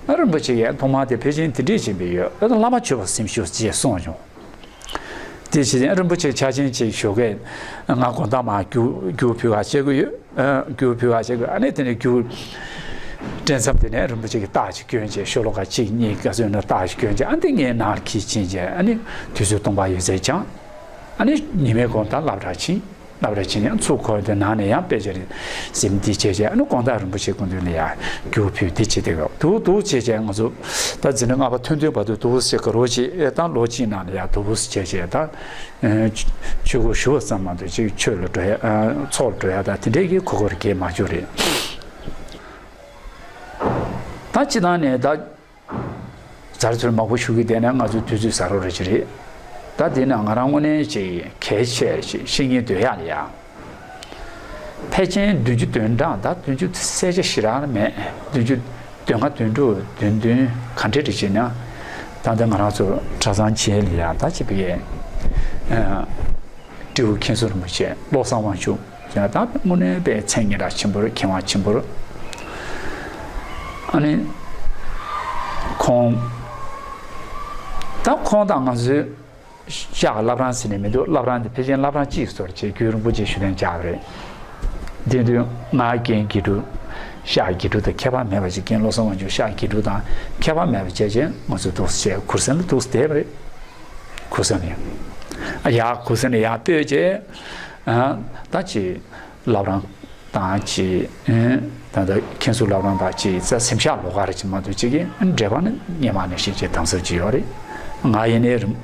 ཨ་རིན་པོ་ཆེ་ཡང་ཐོག་མར་དེ་ཕལ་ཆེར་དེ་འདྲས་བྱེད་པའི་ཡོད། ཨ་བླ་མ་མཆོད་པ་སེམས་ཤུགས་ཅེས་གསུངས་བྱུང་། དེ་བྱས་ཏེ་རིན་པོ་ཆེ་ཕྱག་ཆེན་ཅིག་ཞུ་གས། ང་དགོང་དག་མར་རྒྱུགས་རྒྱུགས་ཕུལ་ག་བྱེད་ཀྱི་ཡོད། ཨ་རྒྱུགས་ཕུལ་བ་བྱེད་དགོས། ཨ་ནི་དེ་ནས་རྒྱུགས་སྤྲད་མཚམས་དེ་ནས་རིན་པོ་ཆེ་གིས་རྟགས་ཅིག་བསྐྱོན་བྱས། ཤོ་ལོ་ཀ་གཅིག་གཉིས་ག་ཚོད་ན་རྟགས་ཅིག་བསྐྱོན་བྱས། ཨ་འདི་ངའི་ནང་ལ་འཁྱེར་ཕྱིན་བྱས། ཨ་ནི་དུས་ཚོད་སྟོང་པ་ཡོད་ཚད་སྦྱངས། ཨ་ནི་ཉི་མའི་གུང་ད་སློབ་གྲྭར་ཕྱིན། སློབ་གྲྭར་ཕྱིན་ཡང་ཚུར་འཁོར་དུས་ནང་ནས་ཡང་དཔེ་ཆ་རེ་ཟིན། འདི་བྱས་བྱས་ཨ་ནི་དགོང་དག་རིན་པོ་ཆེ་སྐུ་མདུན་ལ་ཡར་རྒྱུགས་ཕུལ། འདི་བྱས་ཏེ་འདུག་འདུག་བྱས་བྱས་ང་ཚོ་ད་འཛིན་གྲྭ་ལྔ་པ་ཐོན་ཐོན་བར་དུ་འདུག་བྱས་ག་རོ་ཅིག་ཨེ་ད་ལོ་གཅིག་ནང་ལ་ཡར་འདུག་བྱས་བྱས་ད། ཆོས་སྒོ་ཞུ་བ་ཙམ་མ་གཏོགས་ཅིག་ཆོས་ལ་འགྲོ་ཡ། ཨ་ཚོགས་ལ་འགྲོ་ཡ་ད་དེ་འདྲའི་གི་གོ་སྐབས་རེ་གས་མ་བྱུང་རེད། ད་སྤྱི་བཏང་ནས་ད་ཛར་ཚུར་མང་པོ་ཞུ་གི་བསྡད་ན་ང་ཚོའི་དུས་ཚོད་ཟ་རོགས་རེ་ཅིག་རེད། ད་དེ་ན་ང་རང་དངོས་གནས་ཅིག་གལ་ཆེ་ཞིག་ཤེས་ངེས་འདོད་ཡ་ལ་ཡ། ཕལ་ཆེར་བདུན་ཅུ་དོན་གྲངས། ད་བདུན་ཅུ་གསལ་ཆ་ཞེ་དྲག་མེད། བདུན་ཅུ་དོན་ལྔ་དོན་དྲུག་དོན་བདུན་ག་འདྲ་རེ་བྱས་ན། ད་ལྟ་ང་རང་ཚོ་གྲྭ་ཚང་བྱེས་ལ་ཡ་ད་ཅིག་པའི་སྤྲེའུ་མཁན་ཟུར་རིན་པོ་ཆེ་བློ་བཟང་དབང་ཕྱུག་ཡང་ད་དངོས་གནས་པའི་མཚན་སྙན་གྲགས་ཆེན་པོ་རེད། མཁས་དབང་ཆེན་པོ་རེད། ཨ་ནི་ཁོང་ད་ཁོང་དང་ང་ཚོའི་ཤག་བླ་བྲང་ཟེར་ནས་མི་འདུག་བླ་བྲང་འདི་ཕལ་ཆེར་བླ་བྲང་གཅིག་བཟོ་རེད་ཅེས་རྒྱུན་རིང་པོ་ཅིག་ཞུ་ལན་བཅར་བ་རེད། དེ་དུས་ང་རྒན་དགེ་ཕྲུག་ཤག་དགེ་ཕྲུག་དང་ཁྱད་པར་མེད་པ་ཅིག་རྒན་བློ་བཟང་དབང་ཕྱུག་ཤག་དགེ་ཕྲུག་དང་ཁྱད་པར་མེད་པ་བྱས་རྗེས་ང་ཚོ་འདུག་སེ་གུར་སེང་ལ་འདུག་སེ་བསྡད་པ་རེད། གུར་སེང་ལ་ཡ། ཨ་ཡ་གུར་སེང་ལ་ཡར་སྤོས་རྗེས། ཨ་ད་ཅིག་བླ་བྲང་དང་ཅིག་ཨ་ད་ལྟ་མཁན་ཟུར་བླ་བྲང་དང་ཅིག་ས་སེམས་ཤག་ལོགས་ཀ་རེ་ཅིག་མ་གཏོགས་ཅིག་གི་འབྲེལ་བ་ནི་སྔོན་མ་ནས་ཤེས་བྱས་དམ་ཟབ་ཅིག་ཡོད་རེད། ང་ཡིན་ནའི་རིང་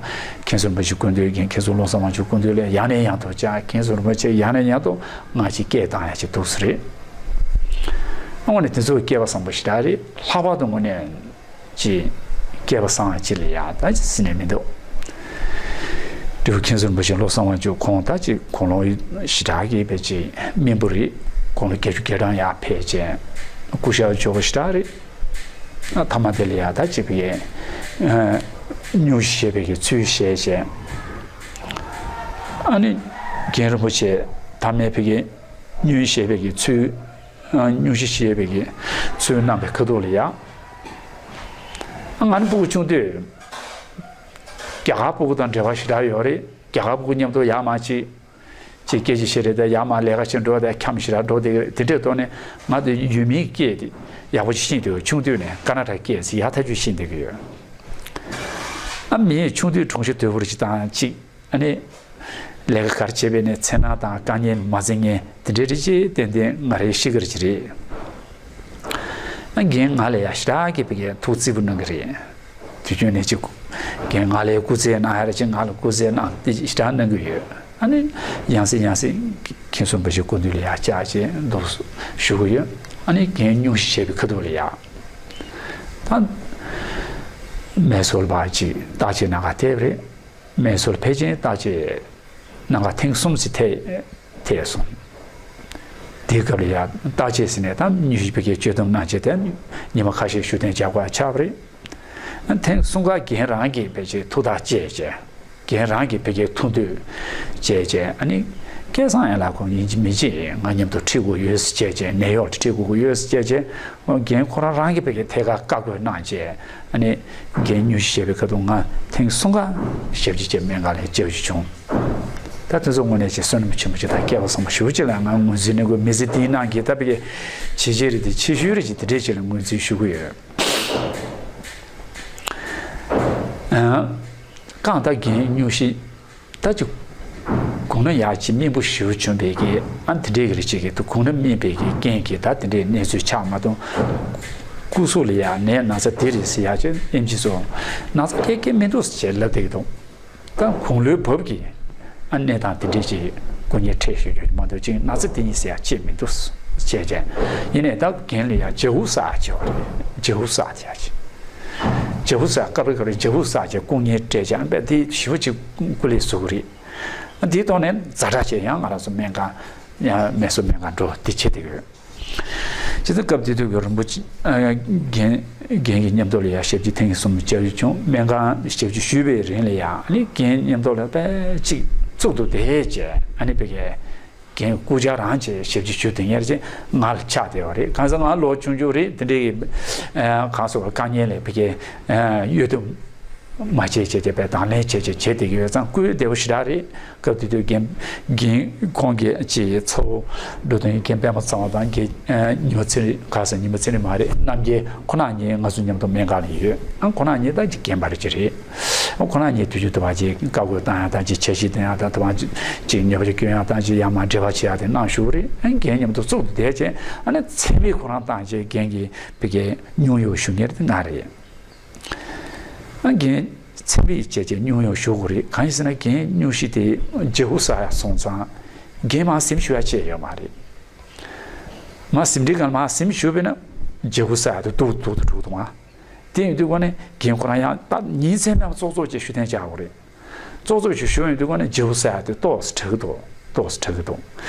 མཁན་ཟུར་རིན་པོ་ཆེ་སྐུ་མདུན་གྱི་མཁན་ཟུར་བློ་བཟང་དབང་ཕྱུག་སྐུ་མདུན་ལ་ཡང་ནས་ཡང་དུ་བཅར། མཁན་ཟུར་རིན་པོ་ཆེ་ཡང་ནས་ཡང་དུ་ང་ཅིག་སྐད་བཏང་ཡ་ཅིག་འདུག་སེ་རེད། དངོས་གནས་དེ་ཚོ་སྐལ་བ་བཟང་པོ་ཞེ་དྲག་རེད། ལྷག་པར་དུ་དངོས་གནས་ཅིག་སྐལ་བ་བཟང་བ་ཅིག་ལ་ཡ་ད་ཅིག་ཟེར་ནས་མི་འདུག་སྤྲེའུ་མཁན་ཟུར་རིན་པོ་ཆེ་བློ་བཟང་དབང་ཕྱུག་ཁོང་ད་ཅིག་དགུང་ལོ་ཞེ་དྲག་གི་བས་ཅིག་རྨིན་པོ་རེད། དགུང་ལོ་བརྒྱད་ཅུ་གྱ་གྲངས་ཡར་ཕེབས་བྱས་སྐུ་ཞབས་མཆོག་པོ་ཞེ་དྲག་རེད། ཐ་མ་དེ་ལ་ཡ་ད་ཅིག་བས་སྙུང་གཞི་བྱས་པའི་གི་ཚུལ་བཞེས་བྱས། ཨ་ནི་རྒན་རིན་པོ་ཆེ་ཐ་མའི་བས་གི་སྙུང་གཞི་བྱས་པའི་གི་ཚུལ། སྙུང་གཞི་བྱས་པའི་གི་ཚུལ་གནང་པའི་ཁ་ཐུག་ལ་ཡ། ང་ནི་སྤུ་གུ་ཆུང་དུས་རྒྱ་གར་སྤུ་གུ་དང་འབྲེལ་བ་ཞེ་དྲག་ཡོད་རེད། རྒྱ་གར་སྤུ་གུ་མཉམ་དུ་ཡར་མར་ཅིག་ཅིག་སྐད་ཆ་བཤད་རེད། ད་ཡར་མར་ལས་ཀ་བྱེད་འགྲོ། ད་འཁྱམ་ཞེ་དྲག་འགྲོ་བསྡད་ཀྱི་རེད། དེ་འདྲའི་ཐོག་ནས་ང་དེ་ཡུལ་མིའི་སྐད་དེ་ཡག་པོ་ཅིག་ཤེས་འདུག་ཆུང་དུས་ནས་ཀར་ནཱ་ཊ་ཀ་སྐད་ཟེར་ཡག་ཐག་ཆོད་ཤེས་བསྡད་ཀྱི་ཡོད། ཨ་མི་ཆུང་དུས་གྲོང་གཤིས་དོད་པོ་རེ་ཅིག་དང་ཅིག་ཨ་ནི། ལས་ཀ་ག་རེ་བྱས་པས་ནས་འཚེར་སྣང་དང་དཀའ་ངལ་མ་འཛེམ་མཁན་དེ་འདྲའི་རིགས་ཅིག་ཏན་ཏན་ང་རའི་ཤེས་ཀྱི་རེད། ཨ་རྒན་ང་ལ་ཡ་ཞེ་དྲག་གི་བས་ཐུགས་བརྩེ་པོ་གནང་གི་རེད། དུས་རྒྱུན་ནས་ཅིག་རྒན་ང་ལ་སྐུ་རྩེད་གནང་ཡ་རེ་ཅིག་ང་ལ་སྐུ་རྩེད་གནང་དེ་ཞེ་དྲག་གནང་གི་ཡོད། ཨ་ནི་ཡང་སེ་ཡང་སེ་མཁན་ཟུར་རིན་པོ་ཆེ་སྐུ་མདུན་ལ་ཡ་བཅར་བྱས་འདུག་ཞུ་གི་ཡོད། ཨ་ནི་རྒན་སྙུང་གཞི་བྱས་པའི་ཁ་ཐུག་ལ་ཡ། ད་མེ་སོལ་བ་ཅིག་བརྟག་དཔྱད་གནང་ག་ཐེབས་རེད། མེ་སོལ་ཕལ་ཆེར་བརྟག་དཔྱད་གནང་ག་ཐེངས་གསུམ་ཙམ་ཐེ་ཐེ་སོང་། དེའི་སྐབས་ལ་ཡ་བརྟག་དཔྱད་ཟེར་ནས་ད་སྙུང་གཞི་བས་གི་གཅོད་གཏམ་གནང་བྱས་ཏེ་ཉི་མ་ཁ་ཤས་བཞུགས་གདན་འཇགས་དགོས་ཆགས་པ་རེད། ཐེངས་གསུམ་ཀ་རྒན་རང་གིས་ཕལ་ཆེར་ཐུགས་ཐག་བཅད་བྱས། རྒན་རང་གིས་བས་གི་ཐུགས་འདོད་བཅད་བྱས། ཨ་ནི་སྐལ་བཟང་ཡན་ལགས་ཁོང་ཡིན་གཅིག་མིན་གཅིག་ང་མཉམ་དུ་ཁྲིད་དགོས་ཡོད་ཟེར་བྱས་བྱས། ནེའུ་ཡོག་ཏུ་ཁྲིད་དགོས་ཀྱི་ཡོད་ཟེར་བྱས་བྱས། རྒན་ཁོ་རང་རང་གིས་བས་གི་ཐད་ཀར་བཀའ་བཀོད་གནང་བྱས། ཨ་ནི་རྒན་སྙུང་གཞི་བྱས་པའི་ཁ་ཐུག་ང་ཐེངས་གསུམ་ཀ་ཞབས་ཕྱི་བྱས་སྨན་ཁང་ལ་ཡ་བཅར་རྒྱུ་བྱུང་། ད་དེ་ཚོ་དངོས་གནས་ཅིག་བསོད་ནམས་ཆེན་པོ་ཅིག་དང་སྐལ་བ་བཟང་པོ་ཞེ་པོ་ཅིག་ལ་ང་ངོས་འཛིན་གནང་དགོས། མི་ཚེ་འདིའི་ནང་གི་ད་བས་གི་བྱས་རྗེས་རེ་དེ་ཆེ་ཤོས་རེ་ཅིག་དེ་འདྲས་ཅིག་ལ་ངོས་འཛིན་ཞུ་གི་ཡོད། ཨ། རྐང་ད་རྒན་སྙུང་གཞི། ད་ཅིག་གོང་ན་ཡག་ཅིག་རྨིན་པོ་ཞེ་པོ་བྱུང་བས་གི་ཨ་དེ་འདྲས་ཀྱི་རེ་ཅིག་གི་འདུག་གོང་ན་རྨིན་པའི་གི་རྐྱེན་གྱིས་ད་དེ་འདྲས་གནས་ཚུལ་ཆགས་མ་གཏོགས། སྐུ་གཟུགས་ལ་ཡ་ནད་ན་ཚ་འདི་རེད་ཟེར་ཡག་ཅིག་ཨེམ་ཆི་ཚོ་ན་ཚ་སྐད་སྐད་མི་འདུག་ཟེར་ལབ་བསྡད་ཀྱི་འདུག་ད་དགུང་ལོའི་བབ་ཀྱིས་ཨ་ནད་དང་དེ་འདྲས་ཅིག་སྐུ་ཉིད་འཕྲད་ཞུ་རྒྱུ་མ་གཏོགས་ཅིག་ན་ཚ་དེ་ཡིན་ཟེར་ཡག་ཅིག་མི་འདུག་བྱས་བྱས། ཡིན་ནའི་ད་རྒན་ལ་ཡང་ཇ་ཧུ་ས་ཟེར་བ་རེད། ཇ་ཧུ་ས་ཟེར་ཡ་ཅིག་ཇ་ཧུ་ས་སྐབས་རེ་སྐབས་རེ་ཇ་ཧུ་ས་ཟེར་སྐུ་ངལ་སྤྲད་བྱས། ཨ་ནི་དཔེ་དེ་ཞེ་པོ་ཅིག་སྐུ་ལས་ཟུག་རེད། དེའི་ཐོག་ནས་ཛ་དྲག་བྱས་ཡང་ང་རང་ཚོ་སྨན་ཁང་ཡང་སྨན་གསོ་སྨན་ཁང་འགྲོ་དེ་བྱེད་བསྡད་ཡོད། བྱས་ཙང་སྐབས་དེ་དུས་ཀྱི་རིན་པོ་ཆེ་ཨ་རྒན་རྒན་གྱི་མཉམ་དུ་ལ་ཡང་ཞབས་ཕྱི་ཐེངས་གསུམ་བཅར་རྒྱུ་བྱུང་། སྨན་ཁང་ཞབས་ཕྱི་ཞུས་པའི་རིང་ལ་ཡང་ཨ་ནི་རྒན་མཉམ་དུ་ལ་དཔེ་ཅིག་གཙུག་ཏུ་བསྡད་བྱས། ཨ་ནི་དཔེ་རྒན་རྒན་སྐུ་བཅར་རང་བྱས་ཞབས་ཕྱི་ཞུ་དེ་ཉེར་ཅན་ང་ལ་ཆགས་བསྡད་པ་རེད། གང་ཟེར་ང་ལོ་ཆུང་ཆུང་རེད། དེ་འདྲའི་གང་སོགས་དཀའ་ངལ་ལས་ཕ་གི་གཡོལ་ཐབས་མ་བྱས་བྱས་བྱས་པའི་དང་ལེན་བྱས་བྱས་བྱས་བསྡད་ཀྱི་ཡོད་ཙང་སྐུ་བདེ་པོ་ཞེ་དྲག་རེད། སྐབས་དེ་དུས་རྒན་རྒན་ཁོང་གི་ཅིག་ཚ་བོ་འགྲོ་དོན་རྒན་པད་མ་ཚེ་དབང་དང་རྒན་ཉི་མ་ཚེ་རིང་ག་ས་ཉི་མ་ཚེ་རིང་མ་རེད། རྣམ་རྒྱལ་ཁོ་ན་གཉིས་ང་ཚོ་མཉམ་དུ་སྨན་ཁང་ལ་ཡོད། ཨང་ཁོ་ན་གཉིས་ད་ཅིག་རྒན་པ་རེད་ཅིག་རེད། ཁོ་རང་གཉིས་དུས་རྒྱུན་དུ་བ་ཅིག་བཀའ་བཀོད་བཏང་ཡག་དང་ཅིག་འཆར་གཞི་འདོན་ཡག་དང་དུ་བ་ཅིག་ཉོ་ཆ་སྐྱོན་ཡག་དང་ཅིག་ཡར་མར་འབྲེལ་བ་བྱེད་ཡག་དེ་གནང་བཞུགས་རེད། ཨ་ནི་རྒན་མཉམ་དུ་གཙུག་ཏུ་བསྡད་བྱས། ཨ་ནི་མཚན་དཔེ་ཁོ་རང་བཏང་བྱས་རྒན་གྱིས་ཕ་གིའི་སྙུང་གཡོ་ཞུ་མཁན་དེ་ང་རེད། ཨ་རྒན་མཚན་དཔེ་བྱས་བྱས་སྙུང་གཡོ་ཞུ་དགོས་རེད། གང་ཡིན་ཟེར་ན་རྒན་སྙུང་གཞི་དེ་ཇ་ཧུ་ས་ཡག་སོང་ཙང་རྒན་མར་གཟིམ་ཞུ་ཡག་བྱས་ཡོད་མ་རེད། མར་གཟིམ་ཁྲིའི་སྒང་ལ་མར་གཟིམ་ཞུས་པས་ན་ཇ་ཧུ་ས་ཡག་དེ་སྡུག་སྡུག་ཏུ་འགྲོ་གི་འདུག་ཨ། དེ་ཡིན་དུས་ཀ་ནས་རྒན་ཁོ་རང་ཡང་ད་ཉིན་མཚན་མེད་པར་ཙོག་ཙོག་ཅིག་ཞུ་ཐེངས་བཅར་དགོས་རེད། ཙོག་ཙོག་ཅིག་ཞུ་ཡོང་དུས་ཀ་ནས་ཇ་ཧུ་ས་ཡག་དེ་ཏོག་ཙམ་དྲག་གི་འདུག་ཏོག་ཙམ་དྲག་གི་འདུག་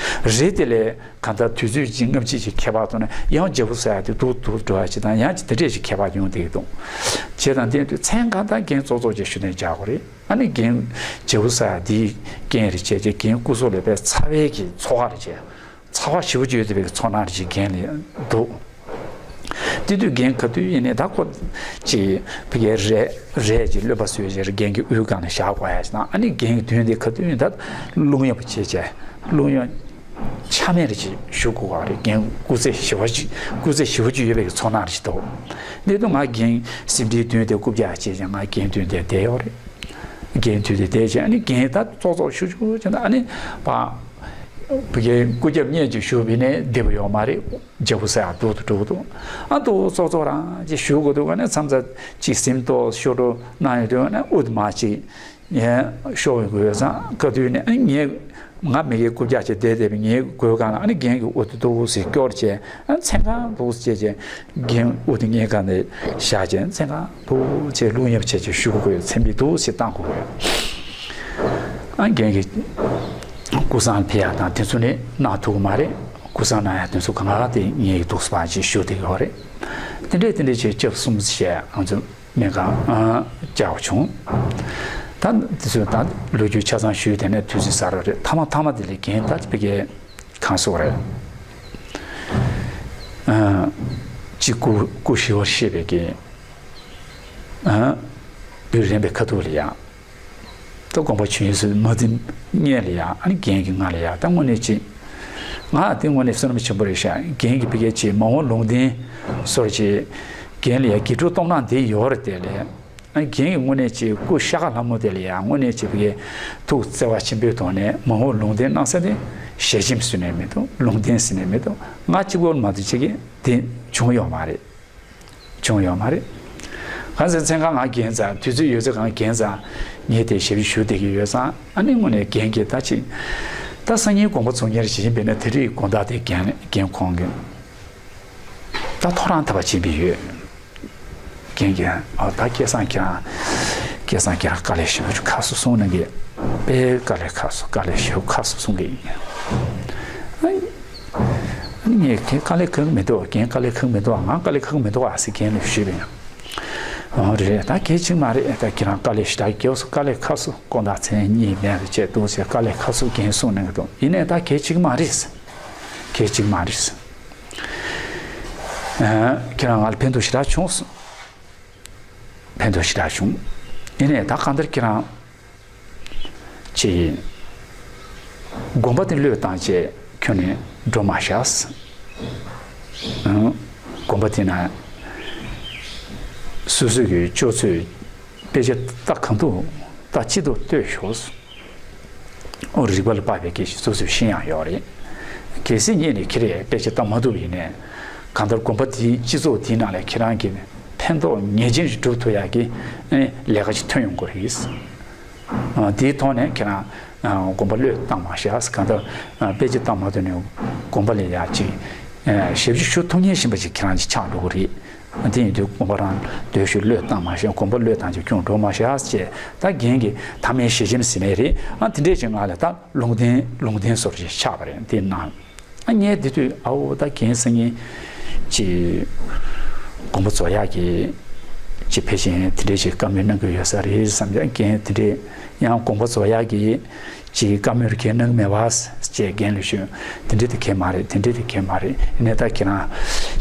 རེད། དེ་ལས་གང་ལྟར་དུས་ཚོད་ཅིག་སྔ་ཕྱི་ཅིག་ཁྱད་པར་ཐོག་ནས་ཡང་ཇ་ཧུ་ས་ཡག་དེ་སྡུག་སྡུག་འགྲོ་ཡག་ཅིག་དང་ཡང་ཅིག་དེ་འདྲས་ཅིག་ཁྱད་པར་ཡོང་བསྡད་ཀྱི་འདུག་བྱས་ཙང་དེ་ཡིན་དུས་མཚན་གང་ལྟར་རྒན་ཙོག་ཙོག་ཅིག་ཞུ་ཐེངས་བཅར་དགོས་རེད། ཨ་ནི་རྒན་ཇ་ཧུ་ས་ཡག་འདིའི་རྐྱེན་རེད་བྱས་བྱས་རྒན་སྐུ་སྲོག་ལས་དཔེ་ཚ་བའི་གི་ཚོར་བ་རེད་བྱས། ཚ་བ་ཞེ་པོ་ཅིག་ཡོད་བསྡད་པའི་ཚོར་སྣང་རེ་ཅིག་རྒན་ལ་འདུག་དེ་དུས་རྒན་ག་དུས་ཡིན་ནའི་ད་ཁོ་ཅིག་ཕ་གིའི་རས་རས་ཅིག་གློད་པ་བཟོས་བྱས་རྒན་གྱི་དབུའི་སྒང་ལ་བཞག་དགོས་ཡ་ཞིག་དང་། ཨ་ནི་རྒན་གྱི་མདུན་དེ་ག་དུས་ཡིན་ད་རླུང་ཡག་པོ་བྱས་བྱས་རླུང་ཡག་ཆ་མེད་རེ་ཅིག་ཞུ་དགོས་པ་རེད། རྒན་སྐུ་ཚེ་ཞེ་པོ་ཅིག་སྐུ་ཚེ་ཞེ་པོ་ཅིག་ཡོད་པའི་ཚོར་སྣང་རེ་ཅིག་འདུག་དེ་དུས་ང་རྒན་གཟིམ་ཁྲིའི་མདུན་དེ་རྐུབ་བཀྱག་བྱས་བྱས་ང་རྒན་མདུན་དེ་བསྡད་ཡོད་རེད། རྒན་དུས་དེ་བསྡད་བྱས་ཨ་ནི་རྒན་ད་ཙོག་ཙོག་ཞུ་ཞུ་བྱས་ན་ཨ་ནི་ཕ་ཕ་གིའི་སྐུ་རྒྱབ་བསྙེས་ཅིག་ཞུ་བ་ཡིན་ནའི་བདེ་པོ་ཡོད་མ་རེད། ཇ་ཧུ་ས་ཡག་སྡུག་ཏུ་འགྲོ་གི་འདུག་ཨ་འདུག་ཙོག་ཙོག་རང་ཅིག་ཞུ་དགོས་འདུག་ཨ་ནི་མཚམས་མཚམས་ཅིག་གཟིམ་ཏོག་ཤོར་འགྲོ་གནང་ཡོང་དུས་ཨ་ནི་དབུ་དེ་མར་ཅིག་ངས་ཤོར་ཡོང་གི་ཡོད་ཙང་ག་དུས་ནས་ཨ་ནི་ངས་ང་མི་གིས་རྐུབ་བཀྱག་བྱས་བསྡད་བསྡད་པའི་ངའི་སྒོའི་སྒང་ལ་ཨ་ནི་རྒན་གྱི་དབུ་དེ་འདུག་སེ་སྐྱོར་བྱས་ཨ་ནི་མཚན་གང་འདུག་སེ་བྱས་བྱས་རྒན་དབུ་དེ་ངའི་སྒང་ནས་བཞག་བྱས་མཚན་གང་འདུག་སེ་རླུང་ཡག་པོ་བྱས་བྱས་ཞུ་དགོས། མཚན་དཔེ་འདུག་སེ་བཏང་དགོས། ཨ་རྒན་གྱི་སྐུ་བསང་ཕུལ་ཡག་དང་དེ་ཚོ་ནི་གནང་ཐུབ་ཀྱི་མ་རེད། སྐུ་བསང་གནང་ཡག་དེ་ཚོ་གང་ག་དེ་ངའི་འདུག་སེ་ཕར་ཅིག་ཞུ་བསྡད་ཀྱི་ཡོད་རེད། དེ་འདྲས་དེ་འདྲས་བྱས་སྐྱབས་གསུམ་བྱས་ང་ཚོ་སྨན་ཁང་ཨ་བཅར་བ་བྱུང་། ད་དེ་ཚོ་ད་ལོ་རྒྱུས་ཆ་ཚང་ཞུས་དེ་ནས་དུས་ཚོད་ཟ་འགྲོ་རེད། མཐའ་མ་མཐའ་མ་དེ་ལ་རྒན་ད་ཕ་གིའི་གང་ཟེར་དགོས་རེད། ཨ་གཅིག་སྐུ་སྐུ་ཞི་བར་གཤེགས་པའི་གི་ཨ་དུས་རན་པའི་ཁ་ཐུག་ལ་ཡང་ད་དགོངས་པ་ཆོས་ཡིན་ཟེར་མ་འཛེམ་སྔོན་ལ་ཡང་ཨ་ནི་རྒན་གྱིས་ང་ལ་ཡང་ད་དངོས་གནས་ཅིག་ང་དེ་དངོས་གནས་བསོད་ནམས་ཆེན་པོ་རེད་ཤག་རྒན་གྱིས་ཕ་གིའི་ཅིག་མ་འོངས་ལུང་བསྟན་སོར་ཅིག་རྒན་ལ་ཡང་དགེ་ཕྲུག་སྟོབས་ན་འདི་ཡོད་རེད། དེ་ལས་ཨ་རྒན་གྱིས་དངོས་གནས་ཅིག་སྐུ་ཤ་ཁ་ལྷ་མོ་དེ་ལ་ཡང་དངོས་གནས་ཅིག་ཕ་གིའི་ཐུགས་བརྩེ་བ་ཆེན་པོའི་ཐོག་ནས་མ་འོངས་ལུང་བསྟན་གནང་ས་དེ་ཞལ་ཆེམས་ཟེར་ནས་མི་འདུག་ལུང་བསྟན་ཟེར་ནས་མི་འདུག་ང་གཅིག་པོ་མ་གཏོགས་ཅིག་གིས་དེ་བྱུང་ཡོད་མ་རེད། བྱུང་ཡོད་མ་རེད། གང་ཟེར་མཚན་གང་ང་རྒན་ཙང་དུས་ཚོད་ཡོད་ཚད་གང་རྒན་ཙང་ངས་དེ་ཞབས་ཕྱི་ཞུ་བསྡད་ཀྱི་ཡོད་ཙང་ཨ་ནི་དངོས་གནས་རྒན་གྱིས་ད་ཅིག་ད་སང་ཉིན་དགོངས་པ་རྫོགས་ཉེར་ཞིག་ཡིན་པས་ན་དེ་རིང་དགོང་དག་དེ་རྒན་རྒན་ཁོང་གིས་ད་ཐོ་རངས་ཐར་པ་བྱེད་པའི་ཡོད། རྒན་གྱིས་ཨ་ད་སྐལ་བཟང་ཁྱེད་རང་སྐལ་བཟང་ཁྱེད་རང་དཀའ་ལས་ཞེ་པོ་ཁག་སོང་གསུངས་ནས་གི་དཔེ་དཀའ་ལས་ཁག་སོང་དཀའ་ལས་ཞེ་པོ་ཁག་སོང་གསུངས་གི་ཡིན། ངས་ཁྱེད་དཀའ་ལས་ཁག་མི་འདུག་རྒན་དཀའ་ལས་ཁག་མི་འདུག་ང་དཀའ་ལས་ཁག་མི་འདུག་ཟེར་རྒན་ལ་ཞུས་པ་ཡིན། ཨོ་རེད་ད་གལ་ཆེ་མ་རེད། ད་ཁྱེད་རང་དཀའ་ལས་ཞེ་དྲག་བརྒྱབ་སོང་དཀའ་ལས་ཁག་སོང་དགོང་དག་མཚན་གཉིད་མེད་པ་བྱས་འདུག་ཟེར་དཀའ་ལས་ཁག་སོང་རྒན་གསུངས་གནང་གི་འདུག་ཡིན་ནའི་ད་གལ་ཆེ་གི་མ་རེད། གལ་ཆེ་གི་མ་རེད། ཁྱེད་རང་ང་ལ་ཕན་ཐོགས་ཞེ་དྲག་བྱུང་སོང་། ཕན་ཐོགས་ཞེ་དྲག་བྱུང་། ཡིན་ནའི་ད་གང་ལྟར་ཁྱེད་རང་ཅིག་དགོན་པ་དེ་བློས་བཏང་བྱས་ཁྱོན་ནས་འགྲོ་མ་བཞག་ཨང་། དགོན་པ་དེ་ན་སོ་སོ་གི་ཅོག་ཙེ་དཔེ་ཆ་ལྟ་གང་ཐུབ་ལྟ་ཅི་ཐུབ་ལྟོས་ཤོག་ཨོ་རིག་པ་ལ་དཔག་པའི་སྐད་ཆ་སོ་སོས་ཤེས་ཡག་ཡོད་རེད། གལ་སྲིད་ངེད་ནས་ཁྱེད་རས་དཔེ་ཆ་ལྟ་མ་ཐུབ་ཡིན་ནའི་གང་ལྟར་དགོན་པ་དེའི་སྤྱི་ཚོགས་དེའི་ནང་ལ་ཁྱེད་རང་གིས་ཕན་ཐོགས་ངེས་ཅན་ཞིག་སྒྲུབ་ཐུབ་ཡག་གི་ལས་ཀ་ཅིག་ཐོན་ཡོང་གི་རེད། དེའི་ཐོག་ནས་ཁྱེད་རང་དགོན་པ་བློས་བཏང་མ་བཞག་གང་ལྟར་དཔེ་ཆ་ལྟ་མ་ཐུབ་ནའི་དགོན་པ་ལ་ཡག་ཅིག་ ཞབས་ཕྱི་ཞུ་ཐུབ་མཁན་ཞིག་པ་ཞིག་ཁྱེད་རང་ཅིག་ཆགས་འགྲོ་གི་རེད། དེ་ཡིན་དུས་དགོན་པ་རང་སྡོད་ཤོག་བློས་བཏང་མ་ཤོག་དགོན་པ་བློས་བཏང་ཅིག་སྐྱོང་འགྲོ་མ་ཤོག་ཅེས་ད་རྒན་གྱི་ཐ་མའི་ཞལ་ཆེམས་ཟིན་ནས་རེད། ཨ་དེ་འདྲས་ཅིག་ང་ལ་ད་ལུང་བསྟན་ལུང་བསྟན་བཟོ་འདྲ་ཞིག་ཆགས་པ་རེད། དེ་ནང་ཨ་ངས་དེ་དུས་ཨའོ་ད་རྒན་སང་ཉིན་ཅིག་དགོན་པ་རྫོགས་ཡག་གི་ཅིག་ཕལ་ཆེར་དེ་འདྲས་ཅིག་བཀའ་མོལ་གནང་གི་ཡོད་ས་རེད་བསམ་ཡང་རྒན་དེ་འདྲས་ཡང་དགོན་པ་རྫོགས་ཡག་གི་ཅིག་བཀའ་མོལ་གང་གནང་མེད་པ་ཅེས་རྒན་ལ་ཞུས། དེ་འདྲས་དེ་གང་མ་རེད། དེ་འདྲས་དེ་གང་མ་རེད། ཡིན་ནའི་ད་ཁྱེད་རང་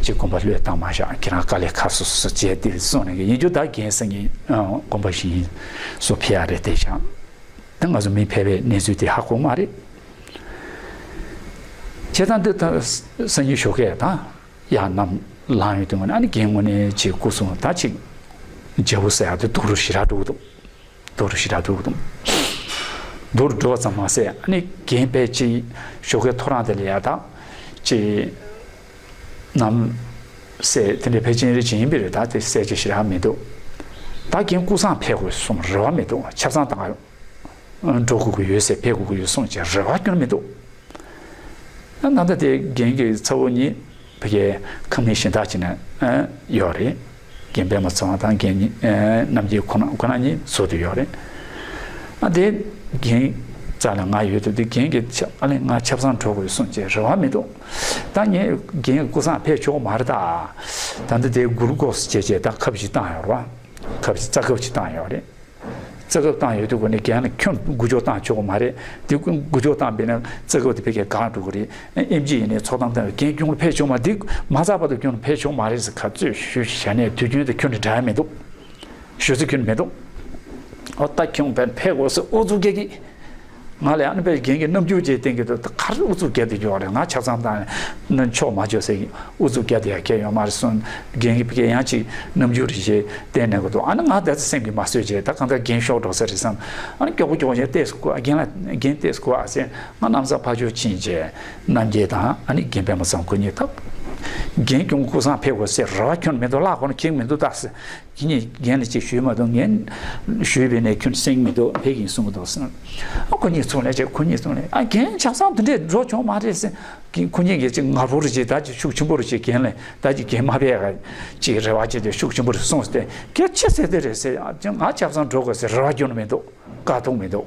ཅིག་དགོན་པ་བློས་བཏང་མ་བཞག་ཁྱེད་རང་དཀའ་ལས་ཁག་སོ་སོ་བྱས་ཏེ་སོང་ནས་ཡིན་རྒྱུ་ད་རྒན་སང་ཉིན་དགོན་པ་ཞིག་སུ་ཕེབས་ཡག་རེད་དེ་བཞག་ད་ང་ཚོ་མི་ཕལ་པའི་གནས་ཚུལ་དེ་ཧ་གོ་མ་རེད། བྱས་ཙང་འདི་ད་སང་ཉིན་ཞོགས་ཀས་ད་ཡར་གནམ་ལངས་ཡོང་དུས་ཨ་ནི་རྒན་དངོས་གནས་ཅིག་སྐུ་གསུང་ད་ཅིག་མཇལ་བོ་ཟེར་ཡག་དེ་སྡུག་རུ་ཞེ་དྲག་འགྲོ་གི་འདུག་སྡུག་རུ་ཞེ་དྲག་འགྲོ་གི་འདུག་སྡུག་རུ་འགྲོ་བ་ཙམ་མ་ཟད་ཨ་ནི་རྒན་པས་ཅིག་ཞོགས་ཀའི་ཐོ་རངས་དེ་ལ་ཡ་ད་ཅིག་ནམ་ཟས་དེ་འདྲའི་ཕལ་ཆེར་རེ་བྱིན་པའི་རེ་ད་དེ་ཟས་ཅིག་ཞེ་དྲག་མི་འདུག་ད་རྒན་སྐུ་སངས་ཕེབས་དགོས་གསུངས་རེ་བ་མི་འདུག་ཆབ་གསང་དང་འགྲོ་དགོས་ཀྱི་ཡོད་ཟེར་ཕེབས་དགོས་ཀྱི་ཡོད་གསུངས་ཀྱི་རེ་བ་སྐྱོན་མི་འདུག་ད་ད་ལྟ་དེ་རྒན་གྱི་ཚ་བོ་གཉིས་ཕ་གིའི་ཁམས་ནི་གཞན་དག་ཅིག་ན་ཡོད་རེད། རྒན་པད་མ་ཚེ་དབང་དང་རྒན་གཉིས་རྣམ་རྒྱལ་ཁོ་ན་ཁོ་ན་གཉིས་བཟོ་དུ་ཡོད་རེད། ཨ་དེ་རྒན་རྩ་ལ་ང་ཡོད་དུས་དེ་རྒན་གྱི་ཨ་ལས་ང་ཆབ་གསང་འགྲོ་དགོས་གསུངས་ཀྱི་རེ་བ་མི་འདུག་ད་ངས་རྒན་སྐུ་སངས་ཕེབས་ཆོག་མ་རེད་ད། ད་འདི་དེ་གུ་རུ་ཀོས་བྱས་བྱས་ད་ཁབ་ཅིག་བཏང་ཡོད་རེད་བ། ཁབ་ཅིག་རྩ་ཁབ་ཅིག་བཏང་ཡོད་རེད། རྩ་ཁབ་བཏང་ཡོད་དུས་ཁོ་ནས་རྒན་ལ་ཁྱོད་འགུལ་སྐྱོད་བཏང་ཆོག་གི་མ་རེད། དེ་འགུལ་སྐྱོད་བཏང་པས་ན་རྩ་ཁབ་དེ་ཕ་གིར་འགག་འགྲོ་གི་རེད། ཨེམ་ཆི་ཡིན་ནའི་ཚོགས་གཏམ་བཏང་བའི་རྒན་སྐྱོང་ལ་ཕེབས་ཆོག་མ་འདི་མ་ཚར་བར་དུ་སྐྱོང་ལ་ཕེབས་ཆོག་མ་རེད་ཟེར་ཁ་རྩོད་ཞུ་བྱས་ནས་དུས་རྒྱུན་དེ་ཁྱོད་ནས་འདྲ་མི་འདུག་ཞུ་ཚིག་ཁྱོད་མི་འདུག་ཨོ་ད་ཁྱོད་ཕན་ཕེབས་དགོས་སུ་ཨུ་ཚུགས་སྐྱེ་གི། ང་ལ་ཨ་ནི་པའི་རྒན་གྱི་རྣམ་འགྱུར་བཅས་བསྟན་གྱི་འདུག་ད་ག་རེ་ཨུ་ཚུགས་རྒྱབ་དེ་འཇོག་རེད། ང་ཆབ་གསང་དང་ནི་ཆོག་མ་ཆོག་ཟེར་གྱི་ཨུ་ཚུགས་རྒྱབ་དེ་ཡ་གལ་ཡོད་མ་རེད་གསུངས། རྒན་གྱི་ཕ་གི་ཡང་ཅིག་རྣམ་འགྱུར་རེ་བྱས་བསྟན་གནང་གི་འདུག་ཨ་ནི་ང་ད་ཚེ་སེམས་ཀྱི་མ་བཟོད་བྱས་ད་གང་ལྟར་རྒན་ཤོག་འགྲོ་ས་རེད་བསམ། ཨ་ནི་མགྱོགས་པོ་མགྱོགས་པོ་བྱས་ཏེས་སྐུ་རྒན་ལ་རྒན་ཏེས་སྐུ་ཨ་ཟེར། ང་གནམ་ས་ཕར་ཕྱོགས་ཕྱིན་བྱས་རྣམ་རྒྱལ་དང་ཨ་ནི་རྒན་པད་མ་ཚང་ཁོ་གཉིས་ད་རྒན་སྐྱོང་སྐུ་སངས་ཕེབས་དགོས་ཟེར་རེ་བ་ཁྱོན་མི་འདུག་ལག་ཁོ་ན་ཁེག་མི་འདུག་ད་ཟེར། ཁྱེད་གཉིས་རྒན་ལ་ཅིག་ཞུས་མ་གཏོགས་ངས་ཞུས་པས་ནས་ཁྱོད་སེང་མི་འདུག་ཕེབས་ཀྱིན་གསུང་གི་འདུག་ཟེར། ཨ་ཁོ་གཉིས་ཚུར་ལ་ཅིག་ཁོ་གཉིས་ཚུར་ལ་ཨ་རྒན་ཆབ་གསང་དེ་འདྲས་འགྲོ་ཆོག་མ་རེད་ཟེར། ཁོ་གཉིས་ཀྱིས་ཅིག་ངར་པོ་རེ་ཅིག་ད་ཅིག་ཤུགས་ཆེན་པོ་རེ་ཅིག་རྒན་ལ་ད་ཅིག་རྒན་མ་ཕེབས་ཡ་ཅིག་རེ་བ་བྱས་ཏེ་ཤུགས་ཆེན་པོ་རེ་གསུངས་ཏེ་ཁྱེད་ཅི་ཟེར་དེ་རེད་ཟེར། ང་ཆབ་གསང་འགྲོ་དགོས་ཟེར་རེ་བ་སྐྱོན་མི་འདུག་དཀའ་ཐུབ་མི་འདུག་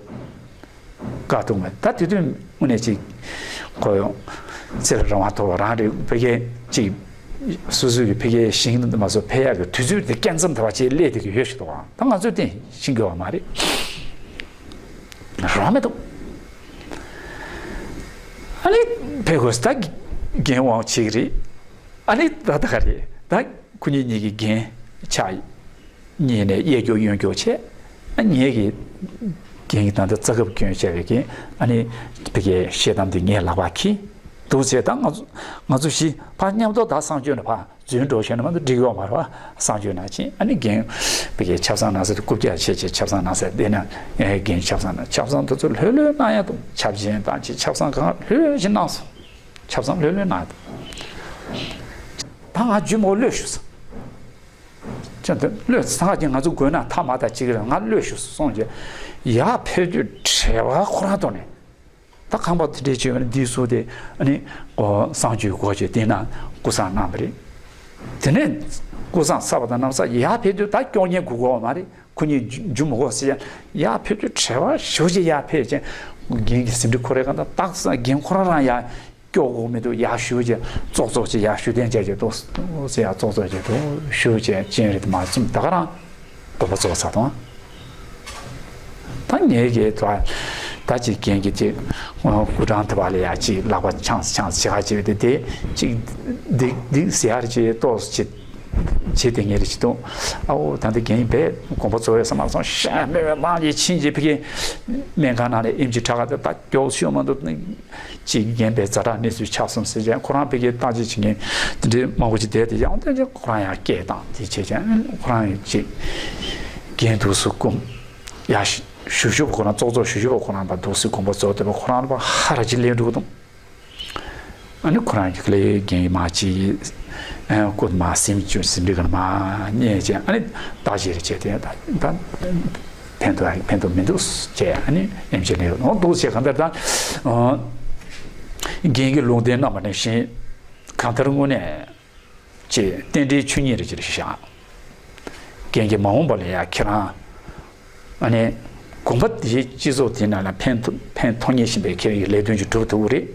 དཀའ་ཐུབ་མེད། ད་དེ་དུས་དངོས་གནས་ཅིག་ཁོ་ཡང་ཚེ་ལ་རང་དབང་ཐོབ་རང་རེད་ཕ་གིའི་ཅིག་སོ་སོའི་གི་ཕ་གིའི་ཞིང་དུ་མ་སོ་ཕེབས་ཡག་གི་དུས་ཚོད་དེ་སྐྱེ་མཚམས་དེ་བ་ཅིག་སླེབས་བསྡད་ཀྱི་ཡོད་ཞིག་འདུག་ད་ང་ཚོས་དེ་ཤེས་དགོས་པ་མ་རེད། རང་མི་འདུག་ཨ་ནི་ཕེབས་དགོས་ད་རྒན་དབང་ཆེ་གི་རེད། ཨ་ནི་ད་ད་ག་རེད་ད་ཁོ་གཉིས་གཉིས་ཀྱི་རྒན་ཆགས་ཡིན། གཉིས་ནས་གཡས་སྐྱོར་གཡོན་སྐྱོར་བྱས། ཨ་ངེད་ཀྱི་རྒན་གྱི་ད་ལྟ་རྩ་ཁབ་སྐྱོན་བྱས་པའི་རྒན་ཨ་ནི་ཕ་གིའི་ཤེལ་དམ་དེ་ངའི་ལག་པར་འཁྱེར་འདུག་བྱས་ད་ང་ཚོ་ང་ཚོ་བཞི་ཕར་མཉམ་དུ་ད་གསང་སྤྱོད་ནས་ཕར་འཛུལ་འགྲོ་ཤེས་ན་མ་གཏོགས་འགྲིག་ཡོད་མ་རེད་བ། གསང་སྤྱོད་ནང་ཕྱིན་ཨ་ནི་རྒན་ཕ་གིའི་ཆབ་གསང་ནང་ས་དེ་རྐུབ་བཀྱག་བྱས་བྱས་ཆབ་གསང་ནང་ས་བསྡད་ན་རྒན་ཆབ་གསང་ནང་ཆབ་གསང་དེ་ཚོ་ལྷོད་ལྷོད་གནང་ཡ་འདུག་ཆབ་ཆེན་དང་ཅིག་ཆབ་གསང་གང་ལྷོད་ལྷོད་ཅིག་གནང་སོང་། ཆབ་གསང་ལྷོད་ལྷོད་གནང་ཡ་འདུག་ད་ང་ཇུས་མོ་ལོས་ཞུ་སོང་། ཅང་དེ་བློས་ཚང་གི་ང་ཚོ་དགོས་ན་ཐ་མ་དང་གཅིག་རེད། ང་བློས་ཞུ་སོང་ཅེས་ཡར་ཕེབས་དུས་བྲེལ་བ་ཁོ་རང་ཐོག་ནས་ད་ཁང་པ་དེ་འདྲས་བྱས་པ་ནི་འདི་སུ་དེ་ཨ་ནི་གསང་སྤྱོད་སྒོ་ཕྱེ་དེ་ན་སྐུ་གསང་གནང་བ་རེད། དེ་ནས་སྐུ་གསང་ཚར་བ་དང་གནམ་ས་ཡར་ཕེབས་དུས་ད་སྐྱོར་མཁན་དགོས་ཀྱི་ཡོད་མ་རེད། ཁོ་གཉིས་རྒྱུ་མི་དགོས་ཟེར་ཡ་ཡར་ཕེབས་དུས་བྲེལ་བ་ཞེ་པོ་ཅིག་ཡར་ཕེབས་ཅིང་རྒན་གྱི་ཟིན་བྲིས་ཁོ་རའི་གང་ལྟར་སྟག་ས་རྒན་ཁོ་རང་རང་ཡར། སྐྱོ་གོ་མི་འདུག་ཡར་ཞུ་བྱས་ཙོག་ཙོག་བྱས་ཡར་ཞུ་གཏན་བཅག་བྱས་འདུག་ཟེར་ཡར་ཙོག་ཙོག་བྱས་འདུག་ཞུ་བྱས་སྤྱན་རས་དེ་མ་བཙུམ་ད་ག་རང་དགོངས་པ་རྫོགས་ཚར་དང་། ད་ངས་ཀྱི་ད་ད་ཅིག་རྒན་གྱི་དེ་སྐུ་དྲང་དེ་བ་ལ་ཡ་ཅིག་ལག་པ་འཆང་འཆང་བྱེད་ག་བྱེད་དེ་དེ་ཅིག་སྡིག་སྡིག་ཟེར་ཡར་ཅིག་ཏོག་ཅིག་བྱེད་དེ་ངས་རེ་ཅིག་འདུག་ཨའོ་ད་འདི་རྒན་ཡིན་པས་དགོངས་པ་རྫོགས་ཡོད་ས་མ་སོང་ཤ་མེད་པའི་མང་གི་ཕྱིན་ཅིག་ཕ་གི་སྨན་ཁང་ནང་ལ་ཨེམ་ཆི་དྲག་ག་དེ་ད་མགྱོགས་ཤོས་མ་འདུག་ཅིག་རྒན་པའི་ཛ་དྲག་གནས་ཚུལ་ཆགས་སོང་ཟེར་བྱས་ཁོ་རང་ཕ་གིའི་བརྟག་དཔྱད་བྱེད་མཁན་དེ་འདྲའི་མང་པོ་ཅིག་བསྡད་དེ་ཡང་དེ་ཁོ་རང་ཡང་སྐད་བཏང་དེ་བྱས་བྱས་ཁོ་རང་ཡང་ཅིག་རྒན་འདུག་སེ་སྐུ་ཡ་ཞུ་ཞུ་བ་ཁོ་རང་ཙོག་ཙོག་ཞུ་ཞུ་བ་ཁོ་རང་པ་འདུག་སེ་དགོངས་པ་རྫོགས་བསྡད་པ་ཁོ་རང་ལ་ཕར་ཧ་ར་ཅིག་སླེབས་འགྲོ་གི་འདུག་ཨ་ནི་ཁོ་རང་གི་ལས་རྒན་མ་ཅིག་སྐུ་མ་སེམས་བཅུ་ཟིན་འགྲིག་གི་མ་རྙེད་བྱས་ཨ་ནི་བརྟག་དཔྱད་རེ་བྱས་ཏེ་ད་ད། ཕན་ཐོགས་ཕན་ཐོགས་མི་འདུག་ཅེས་ཨ་ནི་ཨེམ་ཆི་ནས་འོང་འདུག་ཅེས་གང་ལྟར་ད་རྒན་གྱི་ལུང་བསྟན་གནང་བ་ནང་བཞིན་ གང་ལྟར་དངོས་གནས་ཅིག་རྟེན་འབྲེལ་ཆོས་ཉིད་རེད་ཅེས་བཞག་རྒན་གྱིས་མ་འོངས་པ་ལ་ཡང་ཁྱེད་རང་ཨ་ནི་དགོན་པ་དེའི་སྤྱི་ཚོགས་དེ་ནང་ལ་ཕན་ཐོགས་ཕན་ཐོགས་ངེས་བཞིན་པའི་ཁྱེད་རང་གི་ལས་དོན་ཅིག་སྒྲུབ་ཐུབ་ཀྱི་རེད།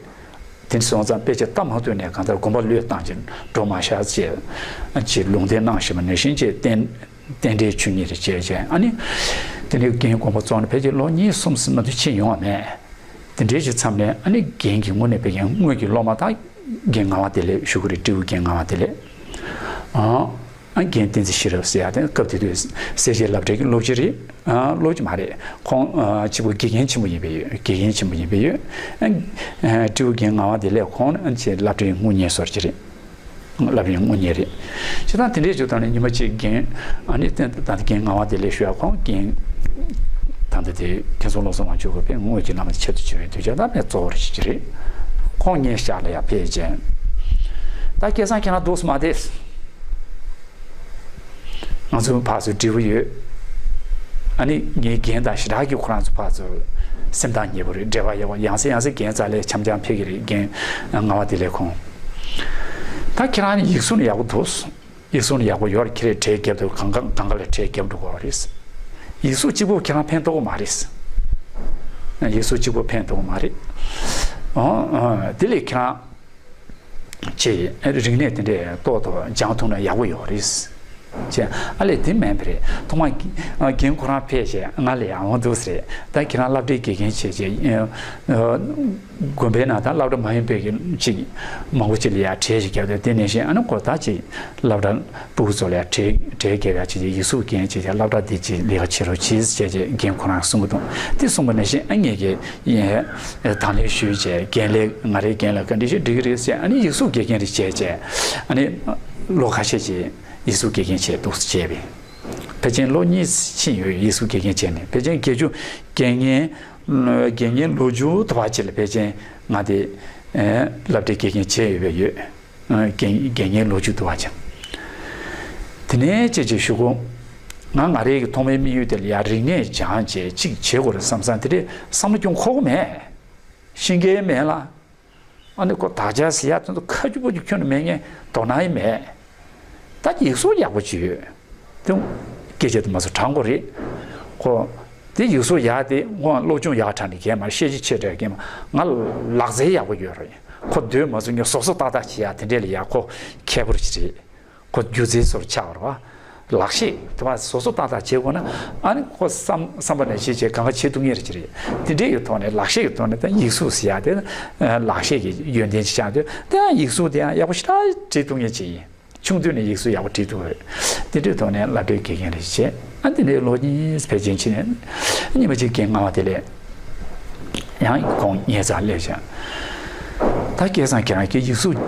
དེ་སོང་ཙང་དཔེ་ཆ་ལྟ་མ་ཐུབ་ནས་གང་ལྟར་དགོན་པ་བློས་བཏང་ཅིག་འགྲོ་མ་བཞག་ཅེས་ཅིག་ལུང་བསྟན་གནང་བཞིན་པ་ནང་བཞིན་ཅིག་རྟེན་རྟེན་འབྲེལ་ཆོས་ཉིད་རེད་ཅེས་བྱས། ཨ་ནི་དེ་ནས་རྒན་དགོན་པ་བཙུགས་ནས་ཕལ་ཆེར་ལོ་གཉིས་གསུམ་ཙམ་མ་གཏོགས་ཕྱིན་ཡོང་བ་མེད། དེ་འདྲའི་ཞིག་མཚམས་ནས་ཨ་ནི་རྒན་གྱི་དངོས་གནས་པའི་རྒན་དངོས་ཀྱི་སློབ་མ་དང་རྒན་ངག་དབང་བདེ་ལེགས་ཞུ་གི་རེད། སྤྲེའུ་རྒན་ངག་དབང་བདེ་ལེགས། ཨ་ཨ་རྒན་བསྟན་འཛིན་ཤེས་རབ་ཟེར་ཡ་དེ་སྐབས་དེ་དུས་སེར་བྱེས་སློབ་གྲྭའི་སློབ་སྤྱི་རེད། ཨ་སློབ་སྤྱི་མ་རེད། ཁོང་ཨ་གཅིག་པུ་དགེ་རྒན་ཆེན་པོ་ཡིན་པས་ཡོད། དགེ་རྒན་ཆེན་པོ་ཡིན་པས་ཡོད། ཨ་སྤྲེའུ་རྒན་ངག་དབང་བདེ་ལེགས་ཁོང་ཨ་ཅེ་སློབ་གྲྭའི་དངུལ་གཉེར་ཟུར་ཅིག་རེད། སློབ་གཉེར་དངུལ་གཉེར་རེད། བྱས་ཙང་དེ་འདྲའི་བརྗོད་སྟངས་ནི་ཉི་མ་གཅིག་རྒན་ཨ་ནི་ད་ལྟ་རྒན་ངག་དབང་བདེ་ལེགས་ཞུ་ཡ་ཁོང་རྒན་ད་ལྟ་དེ་མཁན་ཟུར་བློ་བཟང་དབང་ཕྱུག་གི་དངོས་ཀྱི་བླ་མ་ཆེད་དུ་བྱོན་པའི་དུས་ཆེན་ད་ནས་གཙོ་བོར་བྱེད་ཀྱི་རེད། ཁོང་ངའི་ཞག་ལ་ཡང་ཕེབས་རྗེས་ད་སྐལ་བཟང་ཁྱེད་རང་འདུག་སེ་མ་བསྡད། ང་ཚོ་ཕར་ཚུར་འབྲེལ་བ་ཡོད། ཨ་ནི་ངའི་རྒན་དང་ཞེ་དྲག་གི་ཁོ་རང་ཚོ་ཕར་ཚུར་སེམས་ཐག་ཉེ་པོ་རེད། འབྲེལ་བ་ཡོད་པ། ཡང་སེ་ཡང་སེ་རྒན་རྩ་ལས་འཆམ་འཆམ་ཕེབས་ཀྱི་རེད། རྒན་ངག་དབང་བདེ་ལེགས་ཁོང་། ད་ཁྱེད་རང་ནི་ཡིག་གཟུགས་ནི་ཡག་པོ་འདུག་ཡིག་གཟུགས་ནི་ཡག་པོ་ཡོད་རེད། ཁྱེད་རང་གྲས་རྒྱབ་འདུག་གང་ག་གང་ག་ལ་གྲས་རྒྱབ་འགྲོ་དགོས་པ་རེད། ཡིག་གཟུགས་གཅིག་པོ་ཁྱེད་རང་ཕན་ཐོགས་མ་རེད། ཡིག་གཟུགས་གཅིག་པོ་ཕན་ཐོགས་མ་རེད། ཨོ་ཨོ་དེ་ལས་ཁྱེད་རང་ཅེས་རིག་གནས་དེ་འདྲས་ཏོག་ཏོག་སྦྱང་ཐུབ་ན་ཡག་པོ་ཡོད་རེད། ཅེས་ཨ་ལས་དེ་མིན་པ་རེད། ཐོག་མ་རྒན་ཁོ་རང་ཕེབས་བྱས་ང་ལ་ཡང་འོང་འདུག་ཟེར། ད་ཁྱེད་རང་སློབ་གྲྭའི་དགེ་རྒན་བྱས་བྱས་དགོན་པའི་ནང་ད་སློབ་གྲྭ་མ་ཡིན་པའི་གི་ཅིག་མང་པོ་ཅིག་ལ་ཡང་གྲས་ཤིག་བརྒྱབ་སྟེ། དེ་ནས་བཞིན་ཨ་ནི་ཁོ་ད་ཅིག་སློབ་གྲྭ་སྤུ་གུ་ཚོ་ལ་ཡང་གྲས་གྲས་བརྒྱབ་ཡ་ཅིག་ཅིག་ཡིག་གཟུགས་རྒན་ཅིག་ཅིག་སློབ་གྲྭ་འདི་ཅིག་ལས་ཀ་བྱེད་རོགས་གྱིས་ཅེས་ཅེས་རྒན་ཁོ་རང་གསུང་གི་འདུག་དེ་གསུངས་པ་ནས་བཞིན་ཨ་ངས་ཀྱི་དང་ལེན་ཞུས་བྱས་རྒན་ལགས་ང་རའི་རྒན་ལགས་བཀའ་འདྲི་ཞུས་འགྲིག་གི་རེད་ཟེར། ཨ་ནི་ཡིག་གཟུགས་དགེ་རྒན་རེ་བྱས་བྱས་ཨ་ནི་ལོ་ཁ་ཤས་ཅིག་ཡིག་གཟུགས་དགེ་རྒན་བྱས་འདུག་བྱས་པས། ཕལ་ཆེར་ལོ་གཉིས་ཕྱིན་ཡོད། ཡིག་གཟུགས་དགེ་རྒན་བྱས་ནས་ཕལ་ཆེར་བརྒྱད་ཅུ་རྒན་རྒན་རྒན་རྒན་ལོ་མཇུག་ཏུ་བ་ཅིག་ལ་ཕལ་ཆེར་ང་དེ་སློབ་གྲྭའི་དགེ་རྒན་བྱས་ཡོད་པས་ཡོད། རྒན་རྒན་རྒན་ལོ་མཇུག་ཏུ་བ་ཅིག་དེ་ནས་ཅེས་ཅེས་ཞུ་གོ། ང་ང་རའི་གི་ཐོག་མའི་དམིགས་ཡུལ་དེ་ལ་ཡང་རིག་གནས་སྦྱངས་བྱས་ཅིག་བྱེད་དགོས་རེད་བསམ་བསམ་དེ་འདྲའི་བསམ་བློ་ཀྱང་འཁོར་གི་མེད། ཤེས་མཁན་མེད་ལ། ཨ་ནི་ཁོ་དག་ཆ་ཟེར་ཡ་དེ་ཚོ་ཁ་རྒྱུ་ཕུ་རྒྱུ་ཁྱོན་ནས་མེད་མཁན་དོ་སྣང་ཡང་མེད། ད་ཡིག་གཟུགས་ཡག་པོ་ཅིག་ཡོད། དེ་སྐད་ཆ་དེ་མ་སོ་དྲང་པོ་རེད། ཁོ་དེ་ཡིག་གཟུགས་ཡག་དེ་ཁོ་སློབ་སྦྱོང་ཡག་དྲགས་ནས་རྒན་མ་ཤེས་ཀྱི་ཆེ་དྲགས་རྒན་མ་ང་ལག་རྩལ་ཡག་པོ་ཡོད་རེད། ཁོ་སྡོད་མ་སོ་ངས་བཟོ་བཟོ་ཏག་ཏག་བྱེད་ཡ་དེ་འདྲས་ལ་ཡ་ཁོ་མཁས་པོ་ཅིག་རེད། ཁོ་སྒྱུ་རྩལ་ཚོར་ཆགས་པ་རེད་བ། ལག་ཤེས་དེ་བ་བཟོ་བཟོ་ཏག་ཏག་བྱེད་དགོས་ན་ཨ་ནི་ཁོ་བསམ་བསམ་པ་ནས་བྱེད་བྱེད་གང་ག་བྱེད་ཐུབ་ངེས་རེད་ཅི་རེད། དེ་འདྲའི་གི་ཐོག་ནས་ལག་ཤེས་ཀྱི་ཐོག་ནས་ད་ཡིག་གཟུགས་ཟེར་ཡ་དེ་ལག་ཤེས་ཀྱི་ཡོན་ཏན་ཅིག་ཆགས་དུས་དེ་ཡང་ཡིག་གཟུགས་དེ་ཡང་ཡག་པོ་ཞེ་དྲག་བྲིས་ཐུབ་ངེས་ཅིག་ཡིན། ཆུང་དུས་ནས་ཡིག་གཟུགས་ཡག་པོ་བྲིས་ཐུབ་རེད། དེ་འདྲའི་ཐོག་ནས་སློབ་གྲྭའི་དགེ་རྒན་རེ་བྱས། ཨ་དེ་ནས་ལོ་གཉིས་ཕལ་ཆེར་ཕྱིན་ནས་ཉི་མ་གཅིག་རྒན་ངག་དབང་བདེ་ལེགས་ཡང་ཁོང་ངའི་རྩར་སླེབས་བྱས། ད་སྐལ་བཟང་ཁྱེད་རང་གིས་ཡིག་གཟུགས་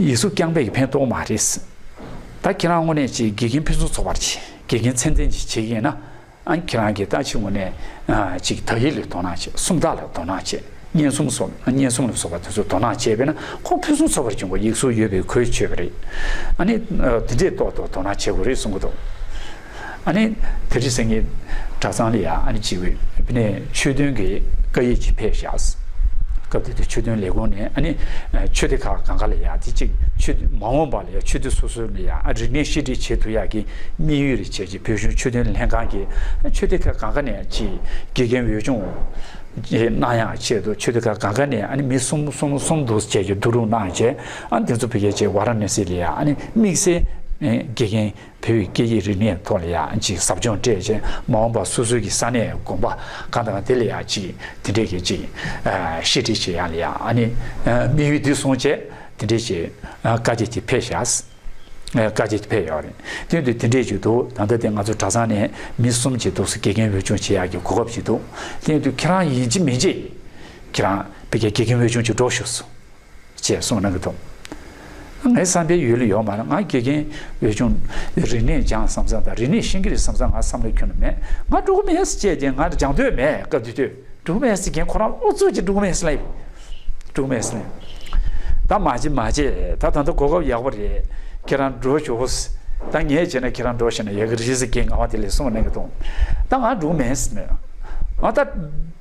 ཡིག་གཟུགས་རྐྱང་པས་ཕན་ཐོགས་མ་རེད། ད་ཁྱེད་རང་དངོས་གནས་ཅིག་དགེ་རྒན་ཕུན་སུམ་ཚོགས་པར་བྱེད། དགེ་རྒན་ཚད་ལྡན་ཅིག་བྱེད་ཀྱི་ཡིན་ན། ཨ་ཁྱེད་རང་གིས་ད་ཕྱི་དངོས་གནས་ཨ་ཅིག་དག་ཡིག་ལ་དོ་སྣང་བྱེད། སུམ་རྟགས་ལ་དོ་སྣང་བྱེད། སྙན་སུམ་སོགས་སྙན་སུམ་ལ་སོགས་པ་དེ་ཚོ་དོ་སྣང་བྱས་པས་ན་ཁོང་ཕུན་སུམ་ཚོགས་པར་འབྱུང་གི། ཡིག་གཟུགས་ཡོད་པའི་གོས་ཆོད་པ་རེད། ཨ་ནི་ཨ་དེ་འདྲས་ཏོག་ཏོག་དོ་སྣང་བྱེད་དགོས་རེད་གསུང་གི་འདུག་ཨ་ནི་དེ་རིང་སང་ཉིན་གྲྭ་ཚང་ལ་ཡ་ཨ་ནི་ཅིག་ཕ་ནས་ཆོས་དོན་གྱི་བཀའ་ཡིག་ཅིག་ཕེབས་བཞག་སྐབས་དེ་དུས་ཆོས་དོན་ལས་ཁུངས་ནས་ཨ་ནི་ཨ་ཆོས་སྡེ་ཁག་གང་ག་ལ་ཡ་དེ་ཅིག་ཆོས་མ་འོངས་པ་ལ་ཡ་ཆོས་སྡེ་སོ་སོ་ལ་ཡ་ཨ་རིག་གནས་བཤད་ཁྲིད་བྱེད་ཐུབ་ཡག་གི་དམིགས་ཡུལ་རེ་བྱས་ཅིག་བོད་གཞུང་ཆོས་དོན་ལྷན་ཁང་གི་ཨ་ཆོས་སྡེ་ཁག་གང་ག་ནས་ཅིག་དགེ་རྒན་འོས་སྦྱོང་གནང་ཡག་ཆེད་དུ་ཆོས་སྡེ་ཁག་གང་ག་ནས་ཨ་ནི་མི་གསུམ་གསུམ་གསུམ་དུ་བྱས་ཀྱི་བསྡུ་རུབ་གནང་བྱས། ཨ་འདི་ཚོ་བོད་སྐད་ཅིག་ཝཱ་ར་ཎ་སི་ལ་ཡ་ཨ་ནི་དམིགས་བསལ་དགེ་རྒན་བོད་ཀྱི་སྐད་ཡིག་རིག་གནས་ཐོག་ལ་ཡ་ཅིག་ཟབ་སྦྱོང་སྤྲད་བྱས། མ་འོངས་པ་སོ་སོའི་གི་ས་གནས་དགོན་པ་གང་དང་དེ་ལ་ཡ་ཅིག་དེ་འདྲས་ཀྱི་ཅིག་བཤད་ཁྲིད་བྱེད་ཡག་ལ་ཡ་ཨ་ནི་དམིགས་ཡུལ་འདི་བཟུང་བྱས་དེ་འདྲས་ཀྱི་བཀའ་རྒྱ་ཅིག་ཕེབས་བཞག་བཀའ་རྒྱ་ཅིག་ཕེབས་ཡོད་རེད། དེ་དུས་དེ་འདྲས་ཅིག་འདུག་ད་ལྟ་དེ་ང་ཚོ་གྲྭ་ཚང་ནས་མི་གསུམ་ཅིག་འདུག་སེ་དགེ་རྒན་འོས་སྦྱོང་བྱེད་ཡག་གི་གོ་སྐབས་ཅིག་འདུག་དེ་དུས་ཁྱེད་རང་ཡིན་གཅིག་མིན་གཅིག་ཁྱེད་རང་བོད་སྐད་དགེ་རྒན་འོས་སྦྱོང་ཅིག་འགྲོ་ཤོག་ཟེར། ཅེས་གསུངས་གནང་གི་འདུག་ངའི་བསམ་པའི་ཡུལ་ལ་ཡོད་མ་རེད། ང་དགེ་རྒན་འོས་སྦྱོང་རིག་གནས་སྦྱང་བསམ་བསམ་དང་རིག་གནས་ཤེས་ཀྱི་རེད་བསམ་བསམ་ང་བསམ་བློ་ཁྱོན་ནས་མེད། ང་འགྲོ་གི་མེད་ཟེར་བྱས་ཀྱི་ང་སྦྱང་འདོད་མེད། སྐབས་དེ་དུས་འགྲོ་གི་མེད་ཟེར་རྒན་ཁོ་རང་ཨུ་ཚུགས་ཀྱིས་འགྲོ་གི་མེད་ཟེར་ལབ། འགྲོ་གི་མེད་ཟེར་ལབ། ད་མ་བྱེད་མ་བྱེད་ད་ད་ལྟ་གོ་སྐབས་ཡག་པོ་རེད། ཁྱེད་རང་འགྲོ་ཆོག་གོ། ད་ངས་བྱས་ན་ཁྱེད་རང་འགྲོ་ཤེས་ན་ཡག་གི་རེད་ཟེར་རྒན་ངག་དབང་བདེ་ལེགས་གསུངས་གནང་གི་འདུག་ད་ང་འགྲོ་གི་མེད་ཟེར་ནས་ང་ད།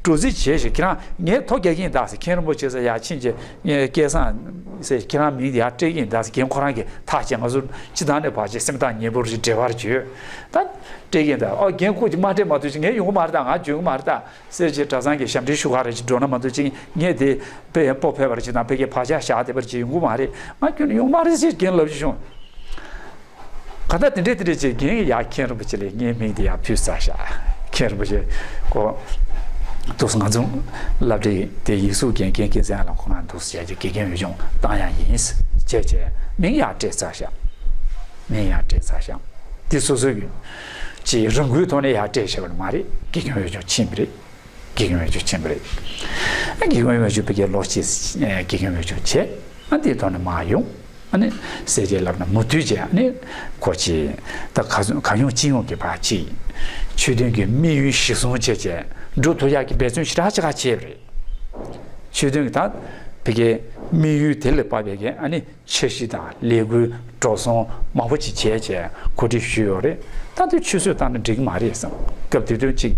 འགྲོ་རྩིས་བྱས་ཤིག་ཁྱེད་རང་ངས་ཐོ་རྒྱག་གི་ཡིན་ད་ཟེར། མཁན་རིན་པོ་ཆེ་ཟེར་ཡར་ཕྱིན་བྱས་ངས་སྐལ་བཟང་ཟེར་ཁྱེད་རང་མིང་དེ་ཡར་སྤྲད་ཀྱི་ཡིན་ད་ཟེར། རྒན་ཁོ་རང་གིས་ཐག་བཅད། ང་ཚོ་སྤྱི་བཏང་ནས་ཕལ་ཆེར་སེམས་ཐག་ཉེ་པོ་རེད། འབྲེལ་བ་རེད་ཅིག་ཡོད་ད། སྤྲད་ཀྱི་ཡིན་ད། ཨོ་རྒན་ཁོ་ཅིག་མ་སྤྲད་མ་ཐུབ་ཅིག་ངས་ཡོང་གི་མ་རེད་ད། ང་འཇོན་གི་མ་རེད་ད་ཟེར་བྱས་གྲྭ་ཚང་གི་ཞབས་འདྲེན་ཞུ་ག་རེ་ཅིག་འགྲོ་ན་མ་གཏོགས་ཅིག་ངས་དེ་དཔེ་སྤོ་ཕེབས་པ་རེད་ཅིག་དང་ཕ་གིར་ཕར་ཕྱག་བཞག་བསྡད་པ་རེད་ཅིག་ཡོང་གི་མ་རེད། ང་ཁྱོན་ནས་ཡོང་མ་རེད་ཟེར་རྒན་ལབ་ཅིག་བྱུང་། གང་ལྟར་དེ་འདྲས་དེ་འདྲས་བྱས་རྒན་ཡར་མཁན་རིན་པོ་ཆེ་ལ་ངའི་མིང་དེ་ཡར་ཕུལ་ཚར་ཤག་མཁན་རིན་པོ་ཆེ་ཁོ་འདུག་སེ་ང་ཚོ་སློབ་གྲྭའི་དེ་ཡིག་གཟུགས་རྒན་རྒན་རྒན་ཚང་ལ་ཁོ་ང་འདུག་སེ་བྱས་ཀྱི་དགེ་རྒན་འོས་སྦྱོང་བཏང་ཡག་ཡིན་ཟེར་བྱས་མིང་ཡར་སྤྲད་ཚར་ཤག་མིང་ཡར་སྤྲད་ཚར་ཤག་འདི་སོ་སོ་གི་ཅིག་རང་འགུལ་ཐོག་ནས་ཡར་སྤྲད་བྱས་པ་མ་རེད། དགེ་རྒན་འོས་སྦྱོང་ཕྱིན་པ་རེད། དགེ་རྒན་འོས་སྦྱོང་ཕྱིན་པ་རེད། ཨ་དགེ་རྒན་འོས་སྦྱོང་ཕ་གིར་ལོ་གཅིག་ཨ་དགེ་རྒན་འོས་སྦྱོང་བྱས། ཨ་དེའི་ཐོག་ནས་མར་ཡོང་། ཨ་ནི་ཟེར་བྱས་ལབ་ན་མུ་མཐུད་བྱས་ཨ་ནི་ཁོ་ཅིག་ད་ག་ག་ཡོང་ཅི་ཡོང་གི་བར་ཅིག་ཆོས་དོན་གྱི་དམིགས་ཡུལ་གཞི་བཟུང་བྱས་བྱས་འགྲོ་ཐུབ་ཡག་གི་འབད་བརྩོན་ཞེ་དྲག་ཅིག་ག་བྱས་པ་རེད། ཆོས་དོན་གྱི་ད་ཕ་གིའི་དམིགས་ཡུལ་དེ་ལ་དཔག་པའི་གི་ཨ་ནི་འཆར་གཞི་དང་ལས་འགུལ་འགྲོ་སོང་མང་པོ་ཅིག་བྱས་བྱས་གོ་སྒྲིག་ཞུས་ཡོད་རེད། ད་དུང་ཆུད་ཟོས་བཏང་ན་འགྲིག་གི་མ་རེད་བསམ། སྐབས་དེ་དུས་ཅིག་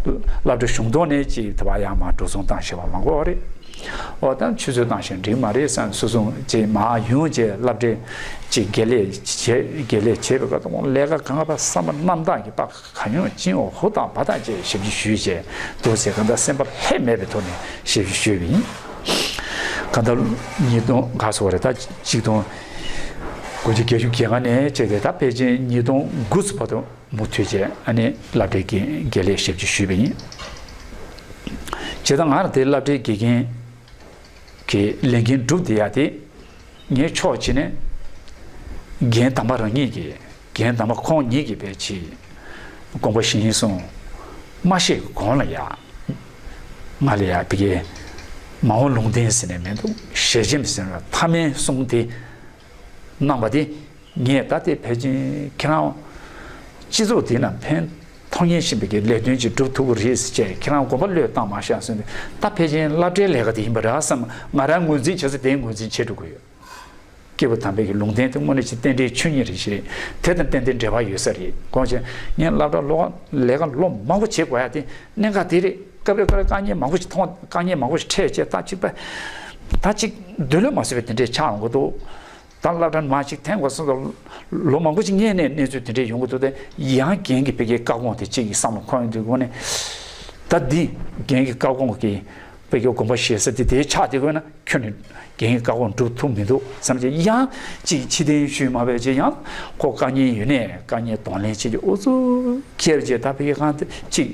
སློབ་གྲྭ་གཞུང་དོན་ནས་ཅིག་དེ་བ་ཡང་མར་འགྲོ་སོང་བཏང་ཤེས་པ་མང་པོ་རེད། འོ་ད་ཆུད་ཟོས་བཏང་ཤེས་འགྲིག་གི་མ་རེད་བསམ། སོ་སོ་ཅིག་མར་ཡོང་བྱས་སློབ་གྲྭའི་ཅིག་དགེ་ལས་བྱས་དགེ་ལས་བྱས་པའི་སྐབས་དུ་ལས་ཀ་གང་ག་བསམ་པ་རྣམ་དག་གིས་པ་གང་ཡོང་ཅི་ཡོང་ཧུར་ཐག་འབད་ཐག་བྱས་ཞབས་ཕྱི་ཞུས་བྱས་འདུག་ཟེར་གང་ལྟར་སེམས་པ་ལྷད་མེད་པའི་ཐོག་ནས་ཞབས་ཕྱི་ཞུས་པ་ཡིན། གང་ལྟར་ཉིས་སྟོང་ག་སོང་བ་རེད་ད། ཆིག་སྟོང་དགུ་བརྒྱ་བརྒྱད་ཅུ་གྱ་ལྔ་ནས་བྱས་ཏེ་ད་ཕལ་ཆེར་ཉིས་སྟོང་དགུ་ཙམ་བར་དུ་མུ་མཐུད་བྱས་ཨ་ནི་སློབ་གྲྭའི་དགེ་དགེ་ལས་ཞབས་ཕྱི་ཞུས་པ་ཡིན། བྱས་ཙང་ང་རང་དེ་སློབ་གྲྭའི་དགེ་རྒན་གྱི་ལས་འགན་བསྒྲུབས་བསྡད་ཡ་དེ། ངས་ཕྱོགས་གཅིག་ནས་རྒན་དམ་པ་རང་ཉིད་ཀྱིས་རྒན་དམ་པ་ཁོང་ཉིད་ཀྱིས་ཕལ་ཆེར་དགོངས་པ་བཞེས་སོང་། མ་བཤད་གོང་ལ་ཡ། ང་ལ་ཡ་ཕ་གིའི་མ་འོངས་ལུང་བསྟན་ཟེར་ནས་མི་འདུག་ཞལ་ཆེམས་ཟེར་ན་མཐའ་མའི་གསུང་དེ་གནང་པ་དེ་ངས་ད་ལྟའི་ཕལ་ཆེར་ཁྱེད་རང་སྤྱི་ཚོགས་འདི་ན་ཕན་ཐོགས་ངེས་ཤིག་པའི་གི་ལས་དོན་ཅིག་སྒྲུབ་ཐུབ་ཀྱི་རེད་ཟེར་བྱས་ཁྱེད་རང་དགོངས་པ་བློས་བཏང་མ་བཞག་ཟེར་ནས་ད་ཕལ་ཆེར་སློབ་གྲྭའི་ལས་ཀ་དེ་ཡིན་པ་རེད་བསམ། ང་རང་ངོས་འཛིན་བྱེད་ས་དེ་ངོས་འཛིན་བྱེད་འགྲོ་གི་ཡོད། སྐྱེས་བུ་དམ་པའི་གི་ལུང་བསྟན་དེ་དངོས་གནས་ཅིག་རྟེན་འབྲེལ་ཆོས་ཉིད་རེད་ཞེས་དེ་དང་ཏན་ཏན་འབྲེལ་བ་ཡོད་ས་རེད། དགོངས་བྱས་ངས་སློབ་གྲྭ་ལོ་ལས་ཀ་ལོ་མང་པོ་བྱེད་དགོས་ཡ་དེ་གནད་འགག་དེ་རེད། སྐབས་རེ་སྐབས་རེ་དཀའ་ངལ་མང་པོ་ཞིག་མཐོང་དཀའ་ངལ་མང་པོ་ཞིག་འཕྲད་བྱས་ད་ཅིག་པ་ད་ཅིག་འདོད་བློ་མ་བཟོད་པའི་དེ་འདྲས་ཆགས་འོང་གི་འདུག་ད་སློབ་གྲྭ་མ་ཅིག་ཐེངས་གོ་སོང་ཙང་ལོ་མང་པོ་ཅིག་སྔོན་ནས་གནས་ཚུལ་དེ་འདྲས་ཡོང་གི་འདུག་དེ་ཡང་རྒན་གྱི་ཕ་གིའི་བཀའ་དགོངས་དེ་གཅིག་གི་བསམ་བློ་འཁོར་ཡོང་དུས་སྒོ་ནས་ད་འདི་རྒན་གྱི་བཀའ་དགོངས་ཀྱི་ཕ་གིའི་དགོངས་པ་བཞེས་ས་དེ་དེའི་ཆགས་དེ་དགོས་ན་ཁྱོད་ནི་རྒན་གྱི་བཀའ་དགོངས་སྒྲུབ་ཐུབ་མི་འདུག་བསམ་གྱི་ཡང་གཅིག་ཕྱི་བསྟན་ཞུས་མ་བས་ཅེ་ཡང་ཁོ་དཀའ་ངལ་ཡོད་ནས་དཀའ་ངལ་གདོང་ལེན་བྱེད་ཀྱི་ཨུ་ཚུགས། ཁྱེར་རྗེས་ད་ཕ་གི་གང་དེ་གཅིག་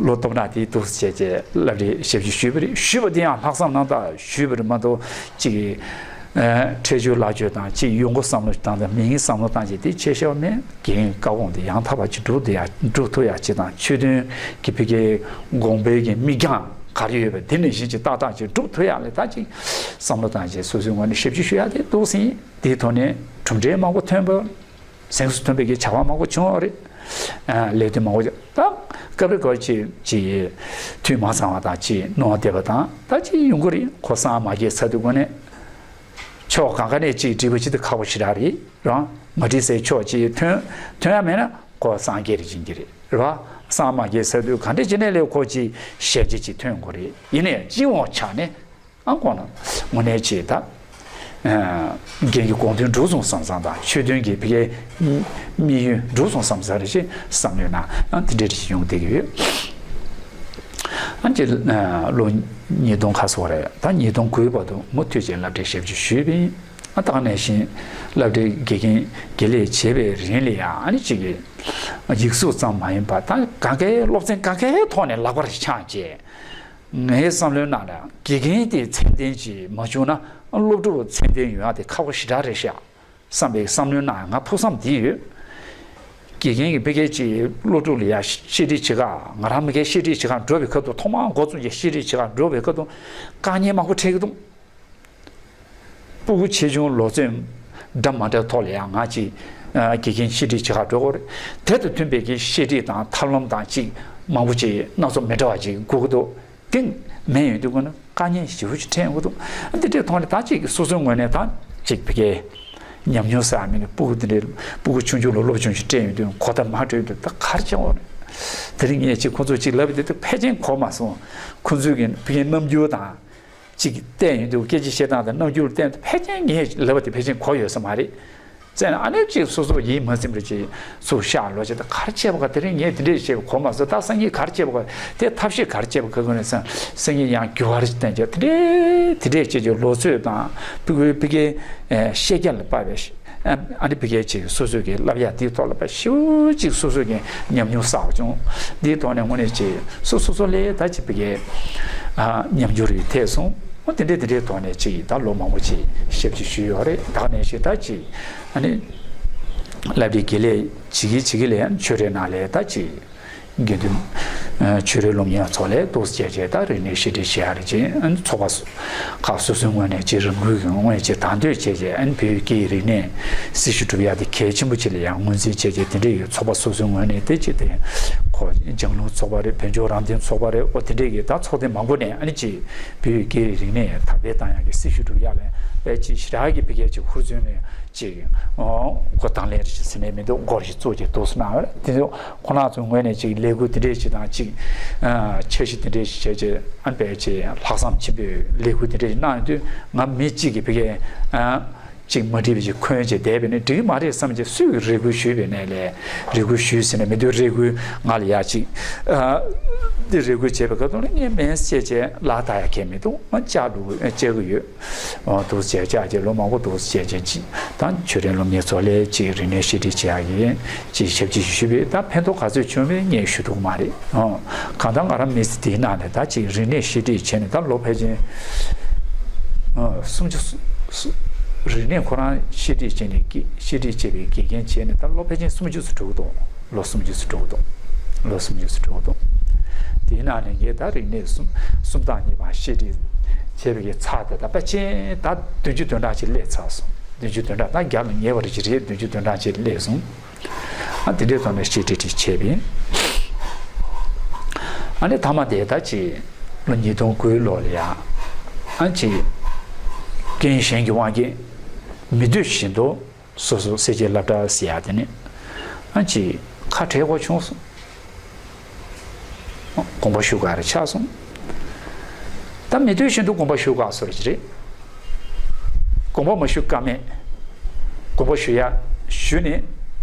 ལོ་སྟོབས་ན་དེ་འདུག་ཟེར་བྱས་བྱས་སློབ་གྲྭའི་ཞབས་ཕྱི་ཞུས་པ་རེད། ཞུས་པ་དེ་ཡང་ལྷག་བསམ་རྣམ་དག་ཞུས་པ་རེད་མ་གཏོགས་གཅིག་འཕྲལ་སྦྱོར་ལག་སྦྱོར་དང་གཅིག་ཡོང་སྒོ་བསམ་བློ་བཏང་དང་མི་ངན་བསམ་བློ་བཏང་བྱས་དེ་ཆེ་ཤོས་མེད། རྒན་བཀའ་དགོངས་དེ་ཡང་དག་པ་ཅིག་སྒྲུབ་ཐུབ་ཡ་སྒྲུབ་ཐུབ་ཡ་ཅིག་དང་ཆོས་དོན་གྱི་ཕ་གིའི་དགོངས་པའི་གི་མིག་རྒྱང་ག་རེ་ཡོད་པ་དེ་ནས་གཞི་ཅིག་ཏག་ཏག་ཅིག་སྒྲུབ་ཐུབ་ཡ་ལས་ད་ཅིག་བསམ་བློ་བཏང་བྱས་སོ་སོའི་ངོས་ནས་ཞབས་ཕྱི་ཞུ་ཡ་དེ་འདུག་ཟིན། དེའི་ཐོག་ནས་གྲུབ་འབྲས་མང་པོ་ཐོན་པ། གཟེངས་སུ་ཐོན་པའི་གི་བྱ་བ་མང་པོ་བྱུང་བ་རེད། ཨ་ལས་དོན་མང་པོ་ཅིག་ད་སྐབས་རེ་སྐབས་ཅིག་ཅིག་འཐུས་མ་ཚང་བ་དང་ཅིག་གནོང་བ་བསྡད་པ་དང་ད་ཅིག་ཡོང་གི་རེད། ཁོ་སང་མ་རྒྱས་ཚར་དུས་སྒོ་ནས་ཕྱོགས་གང་ག་ནས་ཅིག་འགྲིག་པ་ཅིག་ཏུ་ཁག་པོ་ཞེ་དྲག་རེད། རང་མ་འགྲིག་སའི་ཕྱོགས་ཅིག་ཐོན་ཐོན་ཡ་མེད་ན་ཁོ་སངས་རྒྱས་རེད་ཅིག་གི་རེད་རེད་བ། སང་མ་རྒྱས་ཚར་དུས་ག་འདྲ་ཅིག་ནས་ལས་ཁོ་ཅིག་ཞལ་ཆད་ཅིག་ཐོན་དགོས་རེད། ཡིན་ནའི་སྤྱི་ཡོངས་ཆ་ནས། ཨ་ཁོང་ལ་དངོས་གནས་ཆེ་ད། རྒན་གྱི་དགོངས་དོན་འགྲུབ་སོང་བསམ་བསམ་དང་ཆོས་དོན་གྱི་ཕ་གིའི་དམིགས་ཡུལ་འགྲུབ་སོང་བསམ་བསམ་རེ་ཞིག་བསམ་ཡོད་ན་ཨ་དེ་འདྲའི་རེ་ཞིག་ཡོང་བསྡད་ཀྱི་ཡོད། ཨ་ཅེ་ལོ་ཉིས་སྟོང་ཁ་སོ་རེད་ད་ཉིས་སྟོང་དགུའི་བར་དུ་མུ་མཐུད་ཅིག་སློབ་གྲྭའི་ཞབས་ཕྱི་ཞུས་པ་ཡིན། ཨ་ད་ག་ནང་བཞིན་སློབ་གྲྭའི་དགེ་རྒན་དགེ་ལས་བྱས་པའི་རིང་ལ་ཡང་ཨ་ནི་གཅིག་གི་ཡིག་གཟུགས་ཙམ་མ་ཡིན་པར་ད་གང་གའི་སློབ་ཚན་གང་གའི་ཐོག་ནས་ལག་པར་འཆང་བྱས། ངའི་བསམ་བློའི་ནང་ལ་དགེ་རྒན་དེ་ཚད་ལྡན་ཅིག་མ་བྱུང་ན་སློབ་ཕྲུག་ཚད་ལྡན་ཡོང་ཡག་དེ་ཁག་པོ་ཞེ་དྲག་རེད་ཤག་བསམ་པའི་བསམ་བློའི་ནང་ང་ཕུགས་བསམ་དེ་ཡོད། དགེ་རྒན་གྱི་ཕ་གིའི་ཅིག་སློབ་ཕྲུག་ལ་ཡ་བཤད་ཁྲིད་བྱེད་ག་ང་རང་མ་གིའི་བཤད་ཁྲིད་བྱེད་ག་འགྲོ་བའི་ཁ་ཐུག་ཐོག་མར་འགོ་བཙུགས་ཀྱི་བཤད་ཁྲིད་བྱེད་ག་འགྲོ་བའི་ཁ་ཐུག་དཀའ་ངལ་མང་པོ་འཕྲད་ཀྱི་འདུག་སྤུ་གུ་ཆེ་ཆུང་ལོ་ཚོད་འདྲ་མ་འདྲ་ཐོག་ལ་ཡང་ང་ཅིག་དགེ་རྒན་བཤད་ཁྲིད་བྱེད་ག་འགྲོ་དགོས་རེད། དེ་དང་མཐུན་པའི་གི་བཤད་ཁྲིད་དང་ཐབས་ལམ་དང་ཅིག་མང་པོ་ཅིག་སྣ་ཚོགས་མི་འདྲ་བ་ཅིག་དགོས་ཀྱི་འདུག་དེ་མེད་ཡོང་དུས་ཀུན་ན་དཀའ་ངལ་ཞེ་པོ་ཅིག་འཕྲད་ཡོང་གི་འདུག་འདི་འདྲའི་ཐོག་ནས་ད་ཅིག་སོ་སོའི་ངོས་ནས་ད་ཅིག་ཕ་གིའི་ཉམས་མྱོང་ཟེར་བ་མིན་ནས་སྤུ་གུ་འདི་འདྲའི་སྤུ་གུ་ཆུང་ཆུང་ལ་སློབ་སྦྱོང་ཞིག་སྤྲད་ཡོང་དུས་གོ་བརྡ་མ་སྤྲོད་དུས་ད་ག་རེ་བྱེད་དགོས་རེད། དེ་རིང་ངས་ཅིག་ཁོ་ཚོ་ཅིག་ལབ་པ་དེ་དུས་ཕལ་ཆེར་གོ་མ་སོང་། ཁོ་ཚོའི་གི་ཕ་གིའི་རྣམ་འགྱུར་དང་། ཅིག་བལྟས་ཡོང་དུས་སྐད་ཆ་བཤད་སྟངས་དང་རྣམ་འགྱུར་བལྟས་དུས་ཕལ་ཆེར་ངས་ལབ་པ་དེ་ཕལ་ཆེར་གོ་ཡོད་ས་མ་རེད། བཙལ་ན་ཨ་ནེ་ཅིག་སོ་སོ་ཡིད་མ་ཚིམ་རེ་ཅིག་ཚུར་ཤག་ལོ་ཅིག་ད་ག་རེ་བྱས་པ་ག་དེ་རིང་ངས་དེ་འདྲས་བྱས་པ་གོ་མ་སོང་། ད་སང་ཉིན་ག་རེ་བྱས་པ་ག་དེ་ཐབས་ཤེས་ག་རེ་བྱས་པ་ག་གོ་ནས་སང་སང་ཉིན་ཡང་འགྱུར་བ་རེ་བསྟན་ཅིག་དེ་འདྲས་དེ་འདྲས་བྱས་ཀྱི་ལོ་ཚོད་དང་ཕྲུ་གུའི་ཕ་གིའི་ཤེས་རྒྱ་ལ་དཔག་པའི། ཨ་ནི་ཕ་གིའི་ཅིག་སོ་སོའི་གི་བསླབ་ཡག་དེའི་ཐོག་ལ་དཔེ་ཞེ་པོ་ཅིག་སོ་སོའི་གི་ཉམས་མྱོང་བསགས་བྱུང་། འདིའི་ཐོག་ནས་དངོས་གནས་ཅིག་སོ་སོ་སོ་ལས་ད་ཅིག་ཕ་གིའི་ཨ་ཉམས་འགྱུར་རེ་ཐེབས་སོང་། འོ་དེ་འདྲའི་དེ་འདྲའི་ཐོག་ནས་ཅིག་ད་ལོ་མང་པོ་ཅིག་ཞབས་ཕྱི་ཞུས་ཡོད་རེད། ད་ནས་ཅིག་ད་ཅིག་ཨ་ནི་བསླབ་གྲྭའི་དགེ་ལས་བྱེད་ཀྱི་བྱེད་ཀྱི་ལས་ཆོས་རའི་ནང་ལས་ད་ཅིག་དགེ་འདུན། ཆོས་རའི་སློབ་གཉེར་ཚོགས་ལས་ཏོག་ཙམ་བྱས་བྱས་ད་རིག་གནས་བཤད་ཁྲིད་བྱེད་ཡག་རེ་བྱས། ཚོགས་པ་ཁག་སོ་སོའི་ངོས་ནས་ཅིག་རང་འགུལ་གྱི་ངོས་ནས་ཅིག་དང་དོད་བྱས་བྱས། བོད་ཀྱི་རིག་གནས་སྲི་ཞུ་སྒྲུབ་ཡག་དེ་གལ་ཆེན་པོ་ཅིག་ལ་ཡང་ངོས་འཛིན་བྱས་བྱས། དེ་འདྲ་ཡོད། ཚོགས་པ་སོ་སོའི་ངོས་ནས་དེ་ཅིག་དེ་ཁོ་ལྗང་ལུང་ཚོགས་པ་རེད། བོད་ལྗོངས་རང་བཙན་ཚོགས་པ་རེད། འོ་དེ་འདྲ་གི་ད་ཚོགས་སྡེ་མང་པོ་ནས་ཨ་ནི་ཅིག་བོད་ཀྱི་རིག་གནས་དར་སྤེལ་བཏང་ཡག་གི་སྲི་ཞུ་སྒྲུབ་ཡག་ལ་དཔེ་ཅིག་ཞེ་དྲག་གི་ཕ་གིའི་ཅིག་ཧུར་བརྩོན་ནས། ཅིག་འགོ་དང་ལེན་རེ་ཞིག་ཟེར་ནས་མི་འདུག་འགོ་རེ་ཞིག་བཙུགས་ཀྱི་འདུག་སེ་གནང་བ་རེད། དེ་ཚོ་ཁོ་རང་ཚོའི་ངོས་ནས་ཅིག་ལས་འགུལ་དེ་འདྲས་ཞིག་དང་ཅིག་འཆར་གཞི་དེ་འདྲས་ཞིག་བྱས་རྗེས་ཨ་ནི་དཔེ་ཅིག་ལྷག་བསམ་ཆེན་པོས་ལས་འགུལ་དེ་འདྲས་ཞིག་གནང་ཡོང་དུས། ང་མི་གཅིག་གིས་ཕ་གིའི་ཅིག་མ་འགྲིག་པ་ཅིག་འཁོན་བྱས་བསྡད་པ་ཡིན་ན་འགྲིག་གི་མ་རེད་བསམ་བྱས་སུས་རེ་སྐུལ་ཞུས་པ་ཡིན་ནའི་ལས། རེ་སྐུལ་ཞུས་ཟེར་ནས་མི་འདུག་རེ་སྐུལ་ང་ལ་ཡག་ཅིག་འདི་རེ་སྐུལ་བྱས་པའི་སྐབས་དུས་ལ་ངས་མིན་བཤད་བྱས་ལག་བསྟར་ཡག་གང་ཡང་མི་འདུག་ང་བཅར་འགྲོ་གི་བཅར་གི་ཡོད། འདུག་སེ་བྱས་བྱས་ལོ་མང་པོ་འདུག་སེ་བྱས་བྱས་ཅིག་དང་ཆོས་རའི་སློབ་གཉེར་ཚོགས་ལས་ཅིག་རིག་གནས་བཤད་ཁྲིད་བྱེད་ཡག་གི་ཅིག་ཞབས་ཕྱི་ཞུས་པས་ད་ཕན་ཐོགས་ག་ཚོད་བྱུང་བས་ངས་ཞུ་ཐུབ་ཀྱི་མ་རེད། གང་ལྟར་ང་རང་མི་ཚེ་འདིའི་ནང་ནས་ད་ཅིག་རིག་གནས་བཤད་ཁྲིད་བྱས་ནས་ད་ལོ་ཕལ་ཆེར་སུམ་ཅུ། རིག་གནས་ཁོ་རང་བཤད་ཁྲིད་བྱས་ནས་བཤད་ཁྲིད་བྱས་པའི་དགེ་རྒན་བྱས་ནས་ད་ལོ་ཕལ་ཆེར་སུམ་ཅུ་ཙམ་འགྲོ་གི་འདུག་ལོ་སུམ་ཅུ་ཙམ་འགྲོ་གི་འདུག་ལོ་སུམ་ཅུ་ཙམ་འགྲོ་གི་འདུག་དེའི་ནང་ནས་ངས་ད་རིག་གནས་གསུམ་གསུམ་དང་གཉིས་པ་བཤད་ཁྲིད་བྱས་པའི་ཚད་དེ་ད་ཕལ་ཆེར་ད་བདུན་ཅུ་དོན་གྲངས་ཅིག་སླེབས་ཚར་སོང་། བདུན་ཅུ་དོན་གྲངས་ད་བརྒྱ་ལ་ཉེ་བ་རེ་ཅིག་རེད། བདུན་ཅུ་དོན་གྲངས་ཅིག་སླེབས་སོང་། ཨ་དེ་འདྲའི་ཐོག་ནས་བཤད་ཁྲིད་ཁྲིད་བྱས་པས། ཨ་ནི་མཐའ་མ་དེ་ད་ཅིག་ལོ་ཉིས་སྟོང་དགུའི་ལོ་ལ་ཡ། ཨ་ཅིག་རྐྱེན་གཞན་གྱི་དབང་གིས་མི་འདོད་བཞིན་དུ། སོ་སོ་སེར་བྱེས་སློབ་གྲྭ་ཟེར་ཡག་དེ་ནི་ཨ་ཅིག་ཁ་བྲལ་དགོས་བྱུང་སོང་། དགོངས་པ་ཞུ་དགོས་རེ་ཆགས་སོང་། ད་མི་འདོད་བཞིན་དུ་དགོངས་པ་ཞུ་དགོས་བཟོ་འདྲ་ཅིག་རེད། དགོངས་པ་མ་ཞུ་ཀ་མེད། དགོངས་པ་ཞུ་ཡག་ཞུ་ནས་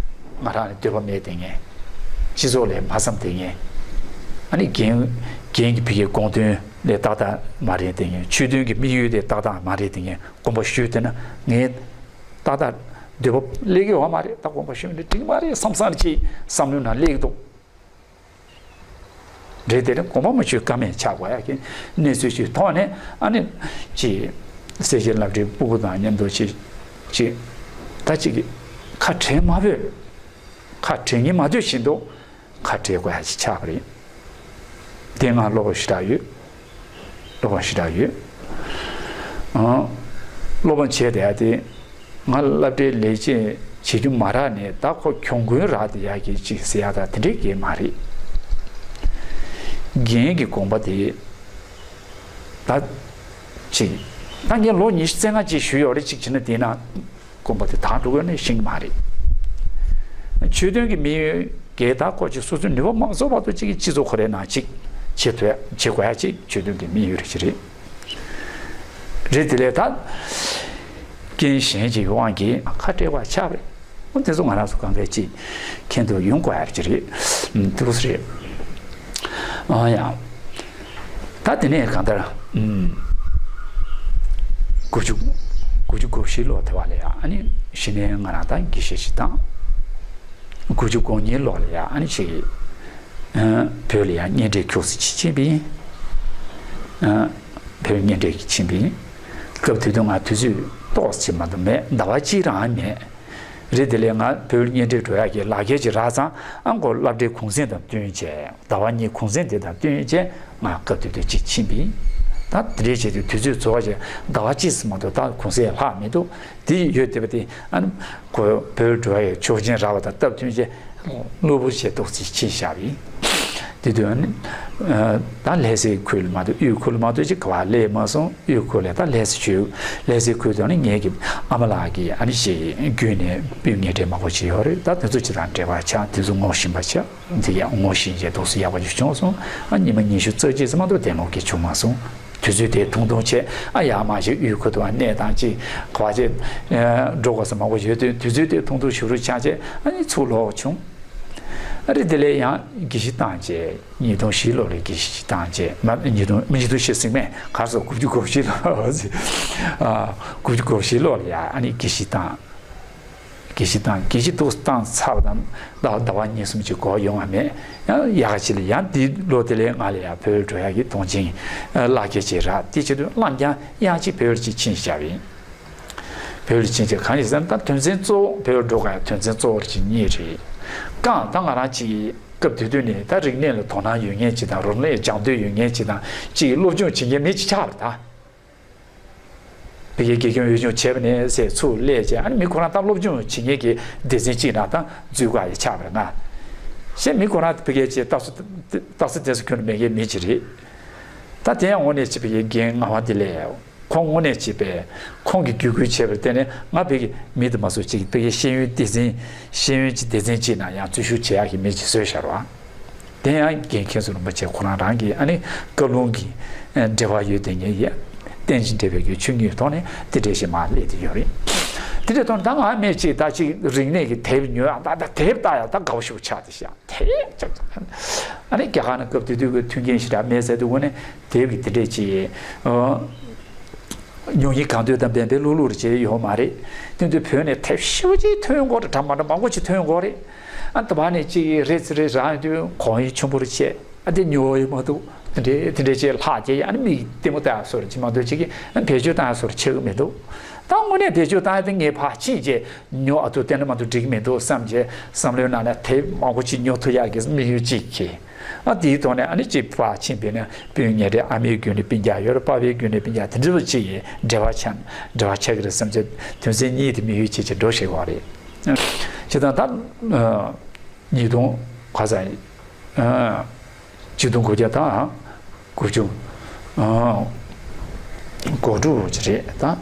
ང་རང་ནི་འདོད་པ་མེད་དེ་ངས། སྤྱི་ཚོགས་ལ་མ་བསམ་དེ་ངས། ཨ་ནི་རྒན་རྒན་གྱི་ཕ་གིའི་དགོངས་དོན་ལ་ཏག་ཏག་མ་རེད་དེ་ངས། ཆོས་དོན་གྱི་དམིགས་ཡུལ་དེ་ཏག་ཏག་མ་རེད་དེ་ངས་དགོངས་པ་ཞུས་དེ་ན་ངས། ཏག་ཏག་འདོད་པ་སླེབས་ཀྱི་ཡོད་མ་རེད། ད་དགོངས་པ་ཞུས་ནས་འགྲིག་མ་རེད་བསམ་བསམ་ཅིག་བསམ་བློའི་ནང་སླེབས་ཀྱི་འདུག་རེད། དེ་ནི་དགོངས་པ་མ་ཞུས་ཀ་མེད་ཆགས་དགོས་ཡག་གི་གནས་ཚུལ་ཞིག་མཐོང་ནས་ཨ་ནི་ཅིག་སེར་བྱེས་སློབ་གྲྭའི་སྤུ་གུ་དང་མཉམ་དུ་ཅིག་ཅིག་ད་ཅིག་ཁ་བྲལ་མ་ཕོད། ཁ་བྲལ་སྙིང་མ་འདོད་བཞིན་དུ། ཁ་བྲལ་དགོས་ཡ་ཞིག་ཆགས་པ་རེད། དེ་ང་བློ་ཕམ་ཞེ་དྲག་ཡོད། བློ་ཕམ་ཞེ་དྲག་ཡོད། ཨང་། བློ་ཕམ་བྱས་བསྡད་ཡ་དེ། ང་སློབ་གྲྭའི་ལས་བྱེད་བྱེད་རྒྱུ་མ་རག་ནས་ད་ཁོ་གྱོང་གུན་རག་བསྡད་ཡ་གི་ཅིག་ཟེར་ཡ་ད་དེ་འདྲའི་གི་མ་རེད། རྒན་གྱི་དགོངས་པ་དེ། ད། ཅིག་ད་ངས་ལོ་ཉི་ཤུ་རྩ་ལྔ་ཅིག་བཞུགས་ཡོད་རེད། ཅིག་བྱས་ན་དེ་ན། དགོངས་པ་དེ་དག་འགྲོ་དགོས་ནི་ཤེས་ཀྱི་མ་རེད། ཆོས་དོན་གྱི་དམིགས་ཡུལ་གལ་ཏེ་ཁོ་ཅིག་སོ་སོའི་ནུས་པ་མ་རྫོགས་བར་དུ་ཅིག་གི་སྤྱི་ཚོགས་ཁོ་རའི་ནང་ཅིག་བྱེད་ཐུབ་ཡ་བྱེད་དགོས་ཡ་ཅིག་ཆོས་དོན་གྱི་དམིགས་ཡུལ་རེ་ཞིག་རེད། རེད་དེ་ལས་ད་རྐྱེན་གཞན་གྱི་དབང་གིས་ཁ་བྲལ་བ་ཆགས་པ་རེད། འོ་དེ་ཚོ་ང་རང་ཚོ་གང་གས་ཅིག་མཁྱེན་དུ་ཡོང་དགོས་ཡ་ཅིག་རེད། འདུག་སེ་རེད། ཨ་ཡ། ད་དེ་ནས་གང་ལྟར། ཨུམ། དགུ་བཅུ། དགུ་བཅུ་གོ་བཞི་ལོ་དེ་བ་ལ་ཡ་ཨ་ནི་གཞི་ནས་ང་རང་ད་དགེ་བཤེས་ཤིག་བཏང་། དགུ་བཅུ་གོ་གཉིས་ལོ་ལ་ཡ་ཨ་ནི་ཅིག་ཨ། བོད་ལ་ཡ་གཉེན་འཕྲད་ཁྱུག་ཙམ་ཅིག་ཕྱིན་པ་ཡིན། ཨ། བོད་གཉེན་འཕྲད་ཀྱི་ཕྱིན་པ་ཡིན། སྐབས་དེ་དུས་ང་དུས་ཚོད་ཏོག་ཙམ་མ་གཏོགས་མེད། ཟླ་བ་གཅིག་རང་མེད། རེད་དེ་ལས་ང་བོད་གཉེན་འཕྲད་འགྲོ་ཡག་གི་ལག་འཁྱེར་ཅིག་རག་ཙང་ཨ་ཁོ་སློབ་གྲྭའི་གུང་སེང་དང་བསྟུན་བྱས། ཟླ་བ་གཉིས་གུང་སེང་དེ་དང་བསྟུན་བྱས་ང་སྐབས་དེ་དུས་གཅིག་ཕྱིན་པ་ཡིན། ད་དེ་འདྲའི་བྱས་ཏེ་དུས་ཚོད་རྫོགས་བྱས་ཟླ་བ་གཅིག་ཙམ་མ་གཏོགས་ད་གུང་སེང་ལྷག་མི་འདུག་དེ་ཡོད་བསྡད་པ་དེ་ཨ་ནི་ཁོ་བོད་འགྲོ་ཡག་ཆོག་མཆན་རག་པ་དང་སྟབས་བསྟུན་བྱས་གློ་བུར་བྱས་ཏོག་ཙམ་ཕྱིན་བཞག་པ་ཡིན། དེ་དུས་ཨ་ནི་ད་ལྷ་སའི་ཁུལ་ལ་མ་གཏོགས་དབུས་ཁུལ་ལ་མ་གཏོགས་ཅིག་ག་བ་སླེབས་མ་སོང་། དབུས་ཁུལ་ལ་ད་ལྷ་ས་བྱོས། ལྷ་སའི་ཁུལ་དུ་ཨ་ནི་ངེད་ཀྱི་ཨ་མ་ལགས་ཀྱིས་ཨ་ནི་ཞེས་བརྒྱུད་ནས་སྤུན་ངེད་འདྲེ་མང་པོ་ཅིག་ཡོད་རེད། ད་དེ་ཚོ་ཅིག་དང་འབྲེལ་བ་ཆགས། དེ་ཚོ་ངོ་ཤེས་པ་ཆགས། དེ་ཡང་ངོ་ཤེས་བྱས་འདུག་སེ་ཡག་པོ་ཅིག་བྱུང་སོང་། ཨ་ཉི་མ་ཉི་ཤུ་རྩ་གཅིག་ཙམ་མ་གཏོགས་དེ་ནོ་གི་བྱུང་མ་སོང་། དུས་ཚོད་དེ་ཐུང་ཐུང་བྱས། ཨ་ཡར་མར་ཞིག་དབུས་ཁུལ་དུ་ཨ་གནས་སྟངས་ཅིག་ག་བ་ཅིག་འགྲོ་དགོས་ས་མང་པོ་ཡོད་དུས། དུས་ཚོད་དེ་ཐུང་ཐུང་ཞེ་པོ་ཆགས་བྱས་ཨ་ནི་ཚུར་ལོག་བྱུང་། ཨ་རི་དེ་ལས་ཡང་དགེ་བཤེས་བཏང་བྱས། ཉིས་སྟོང་བཞི་ལོ་ལ་དགེ་བཤེས་བཏང་བྱས། མ་ཉིས་སྟོང་མི་ཉིས་སྟོང་བཞི་ཟིན་མེད་གར་སོང་། དགུ་བཅུ་གོ་བཞི་ལོ། ཨ་དགུ་བཅུ་གོ་བཞི་ལོ་ལ་ཡ་ཨ་ནི་དགེ་བཤེས་བཏང་། དགེ་བཤེས་བཏང་། དགེ་བཤེས་འདུག་བཏང་ཚར་བ་དང་ད་ཟླ་བ་གཉིས་གསུམ་ཅིག་འགོར་ཡོང་བ་མེད། ཡང་ཡག་ག་ཅིག་ལ་ཡང་འདི་ལོ་དེ་ལས་ང་ལ་ཡང་བོད་འགྲོ་ཡག་གི་དོན་ཆེན་བརླག་སྐད་ཅིག་རག་དེ་བྱེད་དུས་བླ་རྒན་ཡང་ཅིག་བོད་ལ་ཅིག་ཕྱིན་བཞག་པ་ཡིན། བོད་ལ་ཕྱིན་བྱས་གང་ཡིན་ཟེར་ན། ད་དོན་ཚན་གཙོ་བོ་བོད་འགྲོ་ག་ཡ་དོན་ཚན་གཙོ་བོ་ཅིག་གཉིས་རེད། གང་ད་ང་རང་ཅིག་སྐབས་དེ་དུས་ནས་ད་རིག་གནས་ལ་དོ་སྣང་ཡོད་མཁན་ཅིག་དང་། རིག་གནས་སྦྱང་འདོད་ཡོད་མཁན་ཅིག་དང་། ཅིག་སློབ་སྦྱོང་བྱེད་མཁན་མི་ཅིག་ཆགས་པ་རེད་ད། ཕ་གིའི་དགེ་རྒན་འོས་སྦྱོང་བྱས་པ་ནས་ཟེར་ཚུར་སླེབས་བྱས། ཨ་ནི་མི་ཁོ་རང་ད་སློབ་སྦྱོང་བྱེད་མཁན་གྱི་སྡེ་ཚན་གཅིག་ནང་ད་འཛུལ་ག་ཡ་ཆགས་པ་རེད་ང་། གཞན་མི་ཁོ་རང་ཕ་གིའི་ཅིག་རྟགས་གསལ་རྟགས་གསལ་བསྟན་ས་ཁྱོན་ནས་མེད་མཁན་མི་ཅིག་རེད། ད་དེ་ཡང་དངོས་གནས་ཅིག་ཕ་གིའི་རྒན་ངག་དབང་བདེ་ལེགས། ཁོང་དངོས་གནས་ཅིག་པས་ཁོང་གིས་བརྒྱུད་སྐུལ་བྱས་པར་བརྟེན་ནས་ང་ཕ་གི་མི་དུ་མ་སོགས་ཅིག་ཕ་གིའི་ཤེས་ཡོན་སྡེ་ཚན། ཤེས་ཡོན་གྱི་སྡེ་ཚན་གཅིག་ནང་ཡང་འཛུལ་ཞུགས་བྱེད་ཡག་གི་མི་ཅིག་བཟོས་བཞག་རོགས། དེ་ཡང་རྒན་མཁན་ཟུར་རིན་པོ་ཆེ་ཁོ་རང་རང་གི་ཨ་ནི་བཀའ་ལུང་གི་འབྲེལ་བ་ཡོད་དེ་ངས་ཡ་རྟེན་ཅིང་འབྲེལ་བའི་གི་ཆོས་ཉིད་ཐོག་ནས་དེ་འདྲས་ཞིག་མར་སླེབས་དེ་ཡོད་རེད། དེ་འདྲས་ཐོག་ནས་ད་ང་མེད་ཅིག་ད་ཅིག་རིག་གནས་ཀྱི་དེབ་ཉོ་ཡག་ད་ད་དེབ་ལྟ་ཡག་ད་དགའ་བོ་ཞིག་ཆགས་དེ་ཤག་དེབ་ཅག་ཅག་ཨ་ནི་རྒྱ་གར་ནས་སྐབས་དེ་དུས་ཀྱི་མཐུན་རྐྱེན་ཞེ་དྲག་མེད་ཟེར་དུས་དངོས་གནས་དེབ་ཀྱི་དེ་འདྲས་ཅིག་ཨ། ཉོ་ཡིན་གང་འདོད་དང་འབད་པས་ལྷུག་ལྷུག་རེ་བྱས་ཡོད་མ་རེད། དེ་དུས་བོད་ནས་དེབ་ཞེ་པོ་ཅིག་ཐོན་ཡོང་གི་རེད། འདྲ་མ་འདྲ་མང་པོ་ཅིག་ཐོན་ཡོང་གི་རེད། ཨ་ད་བར་ནས་ཅིག་རེད་ཟེར་རེད་རང་ཡོང་དུས་གོང་ཡིན་ཆུང་པོ་རེ་བྱས། ཨ་དེ་ཉོ་ཡི་མ་འདུག་དེ་འདྲས་དེ་འདྲས་བྱས་ལྷག་བྱས། ཨ་ནི་མིག་ལྟད་མོ་ལྟ་ཡག་བཟོ་འདྲ་ཅིག་མ་གཏོགས་ཅིག་གིས་ཨ་བེད་སྤྱོད་བཏང་ཡག་བཟོ་འདྲ་ཆགས་ཀྱི་མི་འདུག་ད་དངོས་གནས་བེད་སྤྱོད་བཏང་ཡག་དེ་ངས་ཕར་ཕྱིན་བྱས་ཉོ། ཨ་ཐུ་དེ་འདྲ་མ་གཏོགས་འགྲིག་གི་མི་འདུག་བསམ་བྱས་བསམ་བློའི་ནང་ནས་དེབ་མང་པོ་ཅིག་ཉོ་ཐུབ་ཡག་གི་དམིགས་ཡུལ་ཅིག་གིས། ཨ་དེའི་ཐོག་ནས་ཨ་ནི་ཅིག་ཕར་ཕྱིན་པས་ན་སྤུན་ངེད་རེ་ཨ་མའི་བརྒྱུད་ནས་སྤུན་ཀྱག་ཡོད་རེད། པ་ཕའི་བརྒྱུད་ནས་སྤུན་ཀྱག་དེ་འདྲ་བ་ཅིག་འབྲེལ་བ་ཆགས། འབྲེལ་བ་ཆགས་ཀྱི་རེད་བསམ་བྱས་དོན་ཚན་གཉིས་དེ་དམིགས་ཡུལ་བྱས་བྱས་འགྲོ་བཞིན་པ་རེད། བྱས་ཙང་ད་ཨ་ཉིས་སྟོང་ག་ས་ཨ་ཆིག་སྟོང་དགུ་བརྒྱ་དང་དགུ་བཅུ་ཨ་གོ་དྲུག་ཅིག་རེད་ད།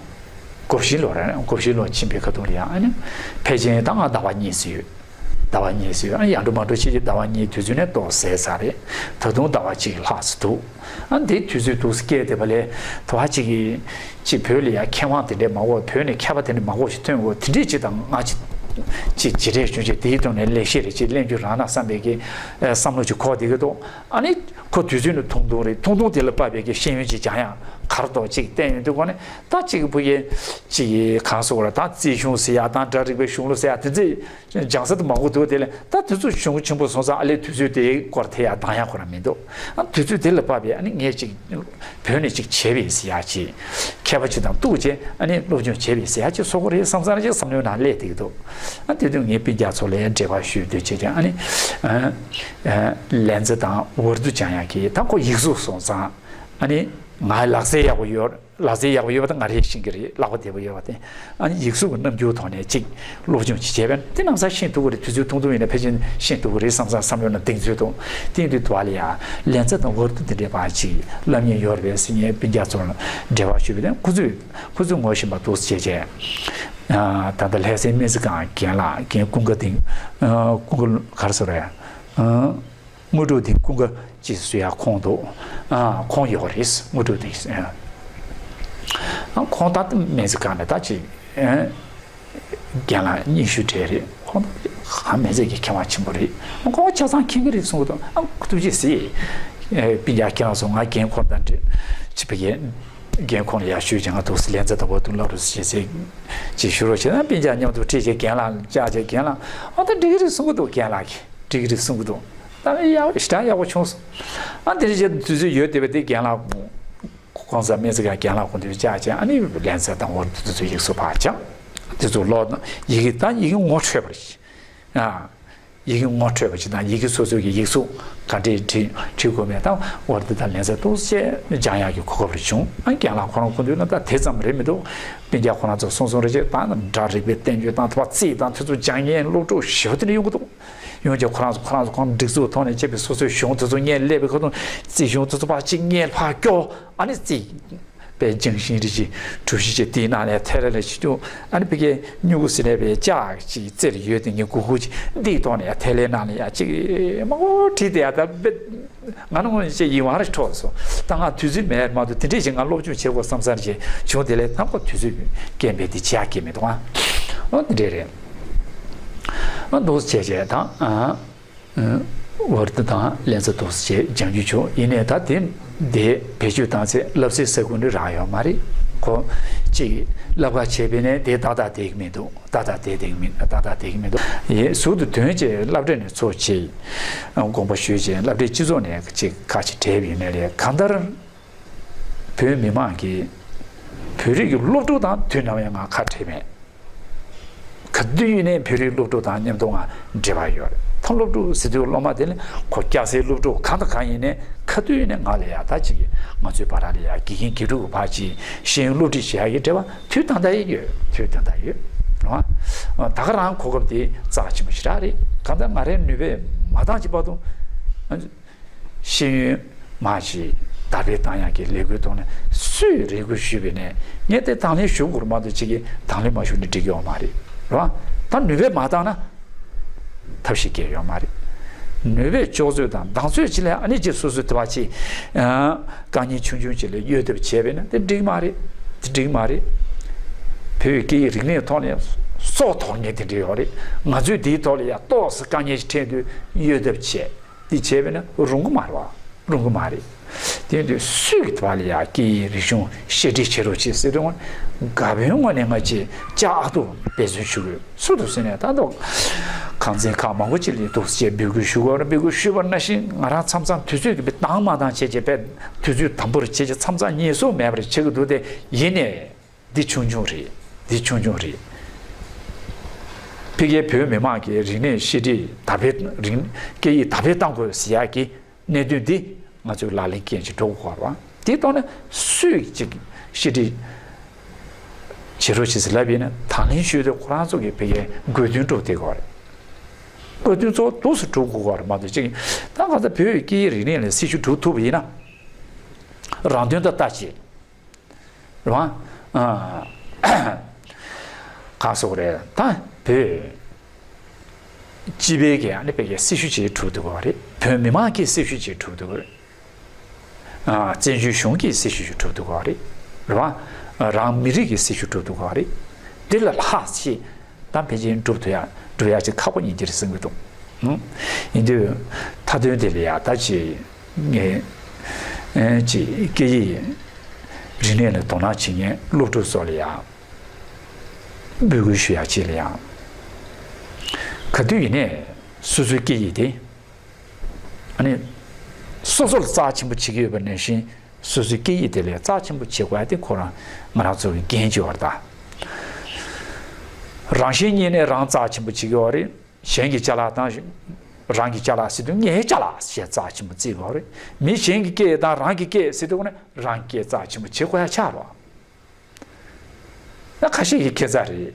གོ་བཞི་ལོ་རེད། གོ་བཞི་ལོ་ཕྱིན་པའི་ཁ་ཐུག་ལ་ཡང་ཨ་ནི་ཕལ་ཆེར་ད་ང་ཟླ་བ་གཉིས་ཙམ་ཡོད། ཟླ་བ་གཉིས་ཙམ་ཡོད། ཨ་ནི་ཡར་འགྲོ་མར་འགྲོ་བྱས་བྱས་ཟླ་བ་གཉིས་དུས་ཚོད་ནས་ཏོག་ཟད་ཙམ་རེད། ད་དུང་ཟླ་བ་གཅིག་ལྷག་ཙམ་འདུག་ཨ་འདི་དུས་ཚོད་འདུག་སེ་བསྐྱལ་བསྡད་པ་ལས་ད་བར་ཅིག་གི་ཅིག་བོད་ལ་ཡང་མཁས་དབང་དེ་འདྲས་མང་པོ། བོད་ནས་མཁས་པ་དེ་འདྲས་མང་པོ་ཞིག་ཐོན་དགོས། དེ་འདྲས་ཅིག་དང་ང་ཅིག་ཅིག་ཅི་འདྲས་བྱུང་བྱས་དེའི་ཐོག་ནས་ལེགས་བཤད་རེ་ཅིག་གླེང་རྒྱུ་རང་ན་བསམ་པའི་གི་བསམ་བློ་ཅིག་འཁོར་བསྡད་ཀྱི་འདུག་ཨ་ནི་ཁོ་དུས་ཚོད་ནི་ཐུང་ཐུང་རེད། ཐུང་ཐུང་དེ་ལ་དཔག་པའི་གི་ཤེས་ཡོན་ཅིག་སྦྱང་ཡག་གར་གཏོགས་ཅིག་བསྟན་ཡོང་དུས་ཁོ་ནི་ད་ཅིག་བུ་གའི་ཅིག་གང་ཟེར་དགོས་རེད། ད་རྩིས་གཞུང་ཟེར་ཡག་དང་སྒྲ་རིག་པའི་གཞུང་ལུགས་ཟེར་ཡག་དེ་ཚོ་སྦྱང་ས་དེ་མང་པོ་འདུག་དེ་ལས་ད་དུས་ཚོད་གཞུང་ཆེན་པོ་སོང་ཙང་ཨ་ལས་དུས་ཚོད་དེའི་སྐོར་དེ་ཡག་འདང་ཡག་ཁོ་རང་མི་འདུག་ཨ་དུས་ཚོད་དེ་ལ་དཔག་པའི་ཨ་ནི་ངས་ཅིག་བོད་ནས་ཅིག་བྱས་པའི་ཟེར་ཡག་ཅིག་མཁས་པ་ཅིག་དང་གཏུག་བྱས་ཨ་ནི་སློབ་སྦྱོང་བྱས་པའི་ཟེར་ཡག་ཅིག་བཟོ་དགོས་རེད་བསམ་བསམ་ཅིག་བསམ་བློའི་ནང་སླེབས་བསྡད་ཀྱི་འདུག་ཨ་དེ་དུས་ངས་སྤུན་ཀྱག་ཚོ་ལ་ཡང་འབྲེལ་བ་ཞུས་དུས་བྱས་ཀྱང་ཨ་ནི་ཨ་ལན་ཚ་དང་ཝར་དུ་སྦྱང་ཡག་གི་ད་ཁོ་ཡིག་གཟུགས་སོང་ཙང་ཨ་ནི་ང་ལག་རྩལ་ཡག་པོ་ཡོད། ལག་རྩལ་ཡག་པོ་ཡོད་པ་དང་ང་རེ་ཤེས་ཀྱི་རེད། ལག་པ་བདེ་པོ་ཡོད་པ་དེ། ཨ་ནི་ཡིག་གཟུགས་ཀྱི་རྣམ་འགྱུར་ཐོག་ནས་ཅིག་སློབ་སྦྱོང་ཅིག་བྱས་པས་དེ་ནམ་ས་ཤེས་ཐུབ་ཀྱི་རེད། དུས་ཚོད་ཐུང་ཐུང་ཡིན་ན་ཕལ་ཆེར་ཤེས་ཐུབ་ཀྱི་རེད་བསམ་བསམ་བསམ་བློ་ནང་གདེང་ཚོད་དང་། དེ་ཡིན་དུས་དུ་བ་ལ་ཡ་ལན་ཚ་དང་ཝར་དུ་དེ་འདྲའི་བ་ཅིག་བསླབ་མཁན་ཡོད་རེད་པས་ཟེར་ངས་སྤུན་ཀྱག་ཚོར་འབྲེལ་བ་ཞུས་པ་དེ་ཁོ་ཚོས་ཁོ་ཚོས་ངོ་ཤེས་པ་འདུག་ཟེར་བྱས་བྱས། ད་ལྟ་ལྷ་སའི་སྨན་རྩིས་ཁང་རྒན་ལགས་རྒན་ཀུན་དགའ་དེ་ཀུན་དགའ་ག་རེ་ཟེར་རེད། དངོས་གྲུབ་དེ་ཀུན་དགའ་ཅེས་ཟེར་ཡག་ཁོང་འདུག་ཨ་ཁོང་ཡོད་རེད། དངོས་གྲུབ་དེ། ཨ་ཁོང་ད་སྨན་རྩིས་ཁང་ནས་ད་ཅིག་རྒན་ལགས་སྙན་ཞུ་འདྲ་རེད། ཁོང་ད་ཧ་སྨན་རྩིས་ཀྱི་མཁས་དབང་ཆེན་པོ་རེད། ཁོང་ཆ་ཚང་མཁྱེན་གྱི་རེད་གསུང་གི་འདུག་ཨ་ཐུགས་རྗེ་གཟིགས། སྤུན་ཀྱག་ཁྱེད་རང་ཚོ་ང་རྒན་ཁོང་དང་འདྲ་ཅིག་བི་གའི་རྒན་ཁོང་ལ་ཡར་ཞུས་བྱས་ང་འདུག་སེ་ལན་ཚ་དང་ཝར་དུ་བསླབ་རོགས་ཟེར་བྱས་ཅིག་ཞུ་རོགས་བྱས་ན་སྤུན་ཀྱག་མཉམ་དུ་ཁྲིད་བྱས་རྒན་ལགས་བཅར་བྱས་རྒན་ལགས་ཨ་ད་འགྲིག་གི་རེད་གསུང་གི་འདུག་རྒན་ལགས་ཀྱིས། འགྲིག་གི་རེད་གསུང་གི་འདུག་ད་ཡག་ཞེ་དྲག་ཡག་པོ་བྱུང་སོང་། ཨ་དེ་རིང་བྱས་དུས་ཚོད་ཡོད་བསྡད་པ་དེ་རྒན་ལགས་ཁོང་ཚོ་སྨན་རྩིས་ཁང་རྒན་ལགས་ཁོང་ཚོས་བཅར་བྱས་ཨ་ནི་ལན་ཚ་དང་ཝར་དུ་དེ་ཚོ་ཡིག་གཟུགས་ཕར་སྦྱངས། དེ་ཚོ་ཀློག་ན་ཡི་གེ་ད་ཡི་གེ་ངོ་འཕྲོད་པ་རེད། ཨ་ཡི་གེ་ངོ་འཕྲོད་པ་ཞིག་དང་ཡི་གེ་སོ་སོ་གི་ཡིག་གཟུགས་ག་འདྲས་བྲིས་བྲིས་དགོས་མེད་དང་ཝར་དུ་དང་ལན་ཚ་ཏོག་ཙམ་སྦྱང་ཡག་གི་གོ་སྐབས་རེ་བྱུང་། ཨ་རྒན་ལགས་ཁོ་རང་ཁོང་ཚོས་ན་ད་དེ་ཙམ་རེད་མི་འདུག་སྤུན་ཀྱག་ཁོ་རང་ཚོ་གསུང་གསུང་རེ་བྱས་ད་སྒྲ་རིག་པའི་བསྟན་བཅོས་དང་དེ་བ་རྩིས་དང་དེ་ཚོ་སྦྱང་མཁན་སློབ་ཕྲུག་ཞེ་པོ་དེ་འདྲ་ཡོང་གི་འདུག་ཡོང་རྗེས་ཁོ་རང་ཚོ་ཁོ་རང་ཚོ་ཁོང་སྒྲིག་འཛུགས་ཐོག་ནས་བྱས་པའི་སོ་སོའི་གཞུང་དེ་ཚོ་སྔོན་སླེབས་པའི་ཁ་ཐུག་རྩིས་གཞུང་དེ་ཚོ་ཕར་གཅིག་སྔོན་ཕར་སྐྱོར། ཨ་ནི་རྩིས་པའི་ལྗང་ཤིང་རིགས་ཀྱི་གྲུ་བཞི་བཅས་དེའི་ནང་ནས་ཐལ་ལེ་ཞིག་བཅུག་ཨ་ནི་ཕ་གིའི་སྨྱུ་གུ་ཟེར་ནས་པའི་ལྕགས་ཅིག་རྩེར་ཡོད་དེ་ངས་གུ་གུ་ཅིག་འདིའི་ཐོག་ནས་ཡ་ཐལ་ལེ་ནང་ནས་ཡ་ཅིག་མང་པོ་བྲིས་ཏེ་ཡ་ད་དཔེ་ང་ནི་ངོ་ཤེས་ཡིད་དབང་རེ་འཕྲོག་སོང་། ད་ང་དུས་ཚོད་མེད་མ་གཏོགས་དེ་འདྲས་ཞིག་ང་སློབ་སྦྱོང་བྱེད་དགོས་བསམ་བསམ་ཞིག་བྱུང་། དེ་ལས་ཐམ་ཀ་དུས་ཚོད་རྐྱེན་པས་དེ་བྱེད་ཡག་གི་མི་འདུག་ཨ། ཨོ་དེ་འདྲས་རེད། ཨ་འདུག་སེ་བྱས་བྱས་དང་ཨ། ཝར་ཌི་དང་ལན་ཚ་འདུག་སེ་བྱས་སྦྱང་རྒྱུ་བྱུང་། ཡིན་ནའི་ད་དེ་འདི་བེད་སྤྱོད་བཏང་ཚེ་བསླབ་ཚིགས་ས་ཁུངས་འདི་རག་ཡོད་མ་རེད། ཁོ་གཅིག་བསླབ་ག་བྱས་པས་ནས་དེ་ཏག་ཏག་བསྡད་ཀྱི་མི་འདུག་ཏག་ཏག་བསྡད་བསྡད་ཀྱི་མི་ཏག་ཏག་བསྡད་ཀྱི་མི་འདུག་ཡིན་ཟུར་དུ་དོན་བྱས་སློབ་གྲྭ་ནས་ཚུར་ཕྱིན། དགོངས་པ་ཞུས་བྱས་སློབ་གྲྭའི་སྤྱི་ཚོགས་ནས་གཅིག་ཁ་ཅིག་བགྲེས་པ་ཡིན་ནའི་རེད། གང་ལྟར་བོད་མི་མང་གིས་བོད་རིགས་ཀྱི་སློབ་ཕྲུག་དང་དུས་ནམ་ཡང་ང་ཁ་བྲལ་མེད། ག་དུས་ཡིན་ནའི་བོད་རིགས་སློབ་ཕྲུག་དང་མཉམ་དུ་ང་འབྲེལ་བ་ཡོད་རེད། ད་སློབ་ཕྲུག་ཟེར་དུས་སློབ་མ་དེ་ནི་ཁོ་སྐྱ་སེར་སློབ་ཕྲུག་གང་དང་གང་ཡིན་ནའི་ག་དུས་ཡིན་ནའི་ང་ལ་ཡ་ད་ཅིག་ང་ཚོའི་བར་ལ་ཡ་དགེ་རྒན་དགེ་ཕྲུག་གི་བར་གྱི་ཤེས་ཡོན་སློབ་ཁྲིད་བྱེད་ཡ་གི་འབྲེལ་བ་དུས་ད་ལྟ་ཡང་ཡོད། དུས་ད་ལྟ་ཡོད་རེད་བ། ད་ག་རང་གོ་སྐབས་དེ་རྩ་ཆེན་པོ་ཞེ་དྲག་རེད། གང་ལྟར་ང་རའི་ནུས་པས་མ་འདང་ཅིག་བར་དུ། ཤེས་ཡོན་མ་ཞིག་དར་སྤེལ་བཏང་ཡག་གི་ལས་འགུལ་ཐོག་ནས་སུས་རེ་སྐུལ་ཞུས་པ་ཡིན་ནའི་ངས་དེ་དང་ལེན་ཞུ་དགོས་རེད་མ་གཏོགས་ཅིག་གིས་དང་ལེན་མ་ཞུས་ན་འགྲིག་གི་ཡོད་མ་རེད། རེད་བ། ད་ནུས་པས་མ་བཏང་ན་ཐབས་ཤེས་སྐྱེལ་ཡོད་མ་རེད། ནུས་པས་ལྕོགས་ཚོད་དང་གདེང་ཚོད་ཅིག་ལ་ཨ་ནི་ཅིག་སོ་སོའི་དེ་བ་ཅིག་དཀའ་ངལ་ཆུང་ཆུང་ཅིག་ལ་གཡོལ་ཐབས་བྱས་པ་ཡིན་ན་དེ་འགྲིག་མ་རེད། དེ་འགྲིག་མ་རེད། བོད་ཀྱི་སྐད་ཡིག་རིག་གནས་ཐོག་ནས་སྲོག་ཐོག་ངེས་དེ་འདྲ་ཡོད་རེད། ང་ཚོས་དེའི་ཐོག་ལ་ཡ་ཏོག་ཙམ་དཀའ་ངལ་ཞིག་འཕྲད་དུས་གཡོལ་ཐབས་བྱས། འདི་བྱས་པས་ན་རུང་གི་མ་རེད་བ། རུང་གི་མ་རེད། དེ་དུས་སུས་ཀྱི་བར་ལ་ཡ་སྐད་ཡིག་རིག་གཞུང་བཤད་ཁྲིད་བྱེད་རོགས་བྱེད་ཟེར་དུས་ང་དགའ་པོའི་ངོས་ནས་ང་ཅིག་ལྕགས་ཨ་ཏུ་འབད་བརྩོན་ཞུ་དགོས། སུ་དུ་ཟེར་ནས་ད་དུང་ཁང་ཚན་ཁག་མང་པོ་ཅིག་ལ་འདུག་སེ་འབོད་སྐུལ་ཞུ་དགོས་རེད། འབོད་སྐུལ་ཞུས་པ་ནང་བཞིན་ང་རང་མཚམས་མཚམས་དུས་ཚོད་ཀྱི་བདག་མ་བདག་བྱས་བྱས་པས་དུས་ཚོད་དམ་པོར་བྱས་བྱས་མཚམས་མཚམས་ཉན་སྲོལ་མེད་པར་བྱེད་ཀྱི་འདུག་སྟེ། ཡིན་ནའི། འདི་ཆུང་ཆུང་རེད། འདི་ཆུང་ཆུང་རེད། ཕ་གིའི་བོད་མི་མང་གི་རིག་གནས་བཤད་ཁྲིད་དར་སྤེལ་རིག་སྐད་ཡིག་དར་སྤེལ་གཏང་དགོས་ཟེར་ཡག་གི་གནད་དོན་འདི་ང་ཚོས་ལག་ལེན་འཁེལ་ཅིག་འགྲོ་དགོས་པ། དེའི་ཐོག་ནས་སུས་ཅིག་བཤད་ཁྲིད་བྱེད་རོགས་བྱེད་ཟེར་ལབ་ཡིན་ན་དང་ལེན་ཞུས་ཏེ་ཁོ་རང་ཚོ་གི་ཕ་གིའི་དགོས་འདུན་སྒྲུབ་བསྡད་དགོས་རེད། དགོས་འདུན་ཚོ་འདུག་སེ་སྒྲུབ་དགོས་པ་རེད་མ་གཏོགས་ཅིག་ད་ག་ཚོད་བོད་ཀྱི་སྐད་ཡིག་རིག་གནས་ལ་སྲི་ཞུ་སྒྲུབ་ཐུབ་པ་ཡིན་ན་རང་དོན་དང་ལྟ་ཅེས། རེད་བ། གང་སོགས་རེད་ད་བོད་སྤྱི་པའི་གི་ཨ་ནི་བོད་ཀྱི་སྲི་ཞུ་ཅིག་གྲུབ་འདུག་གོ་རེད། བོད་མི་མང་གི་སྲི་ཞུ་ཅིག་གྲུབ་འདུག་གོ་རེད། བཙན་བྱོལ་གཞུང་གི་སྲི་ཞུ་ཅིག་གྲུབ་འདུག་གོ་རེད། རེད་བ། རང་མི་རིགས་ཀྱི་སྲི་ཞུ་གྲུབ་འདུག་གོ་རེད། འདི་ལ་ལྷག་ཅིག་ད་ཕལ་ཆེར་འགྲུབ་ཐུབ་ཡ་འགྲུབ་ཡ་ཅིག་ཁག་པོ་ཡིན་གྱི་རེད་བསམ་གྱི་འདུག་ཡིན་དུས་མཐའ་དོན་དེ་ལ་ཡ་ད་ཅིག་ངས་ཅིག་སྐད་ཡིག་རིག་གནས་ལ་དོ་སྣང་བྱེད་མཁན་སློབ་ཕྲུག་ཚོ་ལ་ཡང་འབོད་སྐུལ་ཞུ་ཡག་ཅིག་ལ་ཡང་། ག་དུས་ཡིན་ནའི་སོ་སོའི་སྐད་ཡིག་དེ་ཨ་ནི་སོ་སོ་ལ་རྩ་ཆེན་པོ་བྱེད་ཀྱི་ཡོད་པ་ནང་བཞིན་སོ་སོའི་སྐད་ཡིག་དེ་ལ་རྩ་ཆེན་པོ་བྱེད་དགོས་ཡ་དེ་ཁོ་རང་ང་རང་ཚོ་གི་འགན་ཅིག་ཡོད་རེད་ད། རང་བཞིན་ཉིད་ནས་རང་རྩ་ཆེན་པོ་བྱེད་ཀྱི་ཡོད་རེད། གཞན་གྱི་ཅ་ལག་དང་། རང་གི་ཅ་ལག་ཟེར་དུས་ངའི་ཅ་ལག་ཞེས་རྩ་ཆེན་པོ་བརྩི་དགོས་རེད། མི་གཞན་གྱི་སྐད་དང་རང་གི་སྐད་ཟེར་དུས་ནི་རང་སྐད་རྩ་ཆེན་པོ་བྱེད་དགོས་ཡ་ཆགས་རོགས། ད་ཁ་ཤས་ཀྱི་ཁྱད་མཚར་རེད།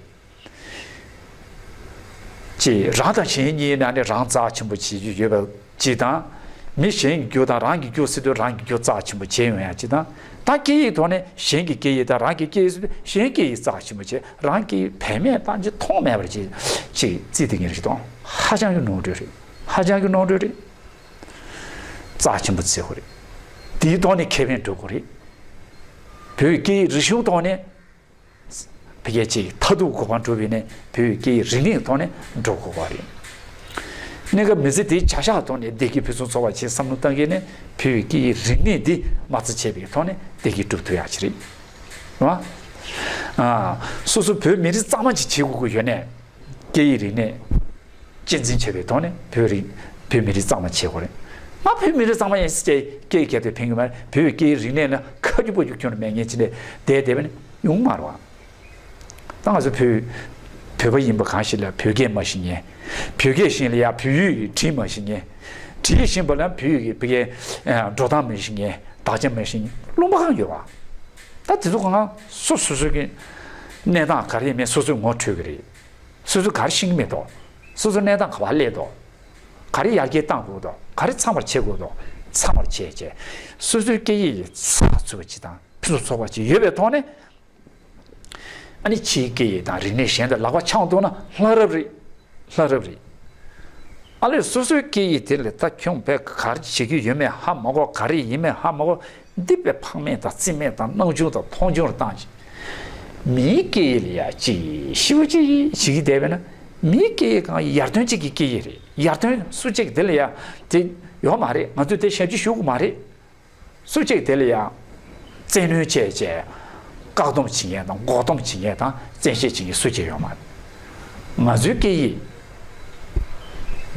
ཅེས་རང་དང་གཞན་གཉིས་ནང་ནས་རང་རྩ་ཆེན་པོ་བྱེད་རྒྱུ་ཡོད་པ་ཅིག་དང་། མི་གཞན་གྱི་རྒྱུ་དང་རང་གི་རྒྱུ་ཟེར་དུས་རང་གི་རྒྱུ་རྩ་ཆེན་པོ་བྱེད་ཡོང་ཡ་ཅིག་དང་། ད་སྐད་ཡིག་ཐོག་ནས་གཞན་གྱི་སྐད་ཡིག་དང་རང་གི་སྐད་ཡིག་ཟེར་དུས་གཞན་སྐད་ཡིག་རྩ་ཆེན་པོ་བྱེད། རང་གི་བེད་མེད་བཏང་ཅིག་མཐོང་མེད་པར་ཅིག་ཅིག་བརྩི་དེ་ངེས་རེད་དང་། ཧ་ཅང་གི་ནོར་འཁྲུལ་རེད། ཧ་ཅང་གི་ནོར་འཁྲུལ་རེད། རྩ་ཆེན་པོ་བརྩི་དགོས་རེད། དེའི་ཐོག་ནས་ཁེ་ཕན་སྒྲུབ་དགོས་རེད། བོད་ཀྱི་སྐད་ཡིག་རིག་གཞུང་ཐོག་ནས་བོད་སྐད་ཅིག་མཐར་ཐུག་གོ་འཕང་སྒྲུབ་པ་ཡིན་ན་བོད་ཀྱི་སྐད་ཡིག་རིག་གནས་ཐོག་ནས་འགྲོ་དགོས་པ་རེད། གནས་སྐབས་མི་ཚེ་འདིའི་བྱ་གཞག་ཐོག་ནས་བདེ་སྐྱིད་ཕུན་སུམ་ཚོགས་པ་ཆེད་བསམ་བློ་བཏང་མཁན་ནི་བོད་ཀྱི་སྐད་ཡིག་རིག་གནས་འདི་མ་རྩ་བྱས་པའི་ཐོག་ནས་བདེ་སྐྱིད་སྒྲུབ་ཐུབ་ཡག་ཅིག་རེད། རེད་བ། ཨ། སོ་སོ་བོད་མི་རིགས་གཙང་མ་ཅིག་བྱེད་དགོས་ཀྱི་ཡོད་ནས། སྐད་ཡིག་རིག་གནས་གཅེས་འཛིན་བྱེད་པའི་ཐོག་ནས་བོད་རིགས་བོད་མི་རིགས་གཙང་མ་བྱེད་དགོས་རེད། ང་བོད་མི་རིགས་གཙང་མ་ཡིན་ཟེར་སྐད་རྒྱབ་དེ་ཕན་གྱི་མ་རེད། བོད་ཀྱི་སྐད་ཡིག་རིག་གནས་ལ་ཁ་རྒྱུ་པ་རྒྱུ་ཁྱོན་ནས་མེད་མཁན་ཅིག་ལས་བསྡད་བསྡད་པ་ནི་ཡོང་མ་རེད་བ། ད་ང་ཚོ་བོད་བོད་པ་ཡིན་པ་གང་ཞིག་ལ་བོད་སྐད་མ་ཤེས་མཁན། བོད་སྐད་ཤེས་ལ་ཡ་བོད་ཡིག་གི་བྲིས་མ་ཤེས་མཁན། བྲིས་ཤེས་པ་ལ་བོད་ཡིག་གི་བོད་སྐད་འགྲོ་སྟངས་མ་ཤེས་མཁན། དག་ཆ་མ་ཤེས་མཁན་ལུང་པ་གང་ཡོད་བ། ད་དེ་ཚོ་གང་སོ་སོ་སོ་གི་གནས་སྟངས་ག་རེ་ཡིན་མིན་སོ་སོས་ངོ་འཕྲོད་ཀྱི་རེད། སོ་སོ་ག་རེ་ཤེས་ཀྱི་མེད་དོ། སོ་སོ་གནས་སྟངས་ག་པར་སླེབས་དོ། ག་རེ་ཡར་རྒྱས་གཏང་དགོས་འདུག་ག་རེ་ཚང་བར་བྱེད་དགོས་འདུག་ཚང་བར་བྱས་བྱས་སོ་སོའི་སྐད་ཡིག་ལ་ཚགས་ཚུད་པ་ཅིག་དང་ཕུན་སུམ་ཚོགས་པ་ཅིག་ཡོད་པའི་ཐོག་ནས། ཨ་ནི་ཕྱིའི་སྐད་ཡིག་དང་རིག་གནས་གཞན་དང་ལག་པ་འཆང་ཐུབ་ན་ལྷ་རབ་རེད། ལྷ་རབ་རེད། ཨ་ལས་སོ་སོའི་སྐད་ཡིག་དེ་ལ་ད་ཁྱོད་བས་ག་རེ་བྱེད་ཀྱི་ཡོད་མེད་ཧ་མ་གོ། ག་རེ་ཡིན་མེད་ཧ་མ་གོ། འདི་བས་ཕངས་མེད་དང་བརྩི་མེད་དང་སྣང་ཆུང་དང་མཐོང་ཆུང་རུ་བཏང་ཞིང་། མིའི་སྐད་ཡིག་ལ་ཡ་ཅིག་ཞེ་པོ་ཅིག་བྱེད་ཀྱི་བསྡད་པས་ན། མིའི་སྐད་ཡིག་གང་ཡར་ཐོན་ཅིག་གི་སྐད་ཡིག་རེད། ཡར་ཐོན་སུ་གཅིག་དེ་ལ་ཡ་དེ་ཡོད་མ་རེད། ང་ཚོས་དེ་ཞབས་ཕྱི་ཞུ་དགོས་མ་རེད། སུ་གཅིག་དེ་ལ་ཡང་བཙན་གནོན་བྱས་བྱས་བཀག་སྡོམ་བྱེད་མཁན་དང་འགོག་སྡོམ་བྱེད་མཁན་དང་བཙན་ཤེད་བྱེད་མཁན་སུ་གཅིག་ཡོད་མ་རེད། ང་ཚོའི་སྐད་ཡིག་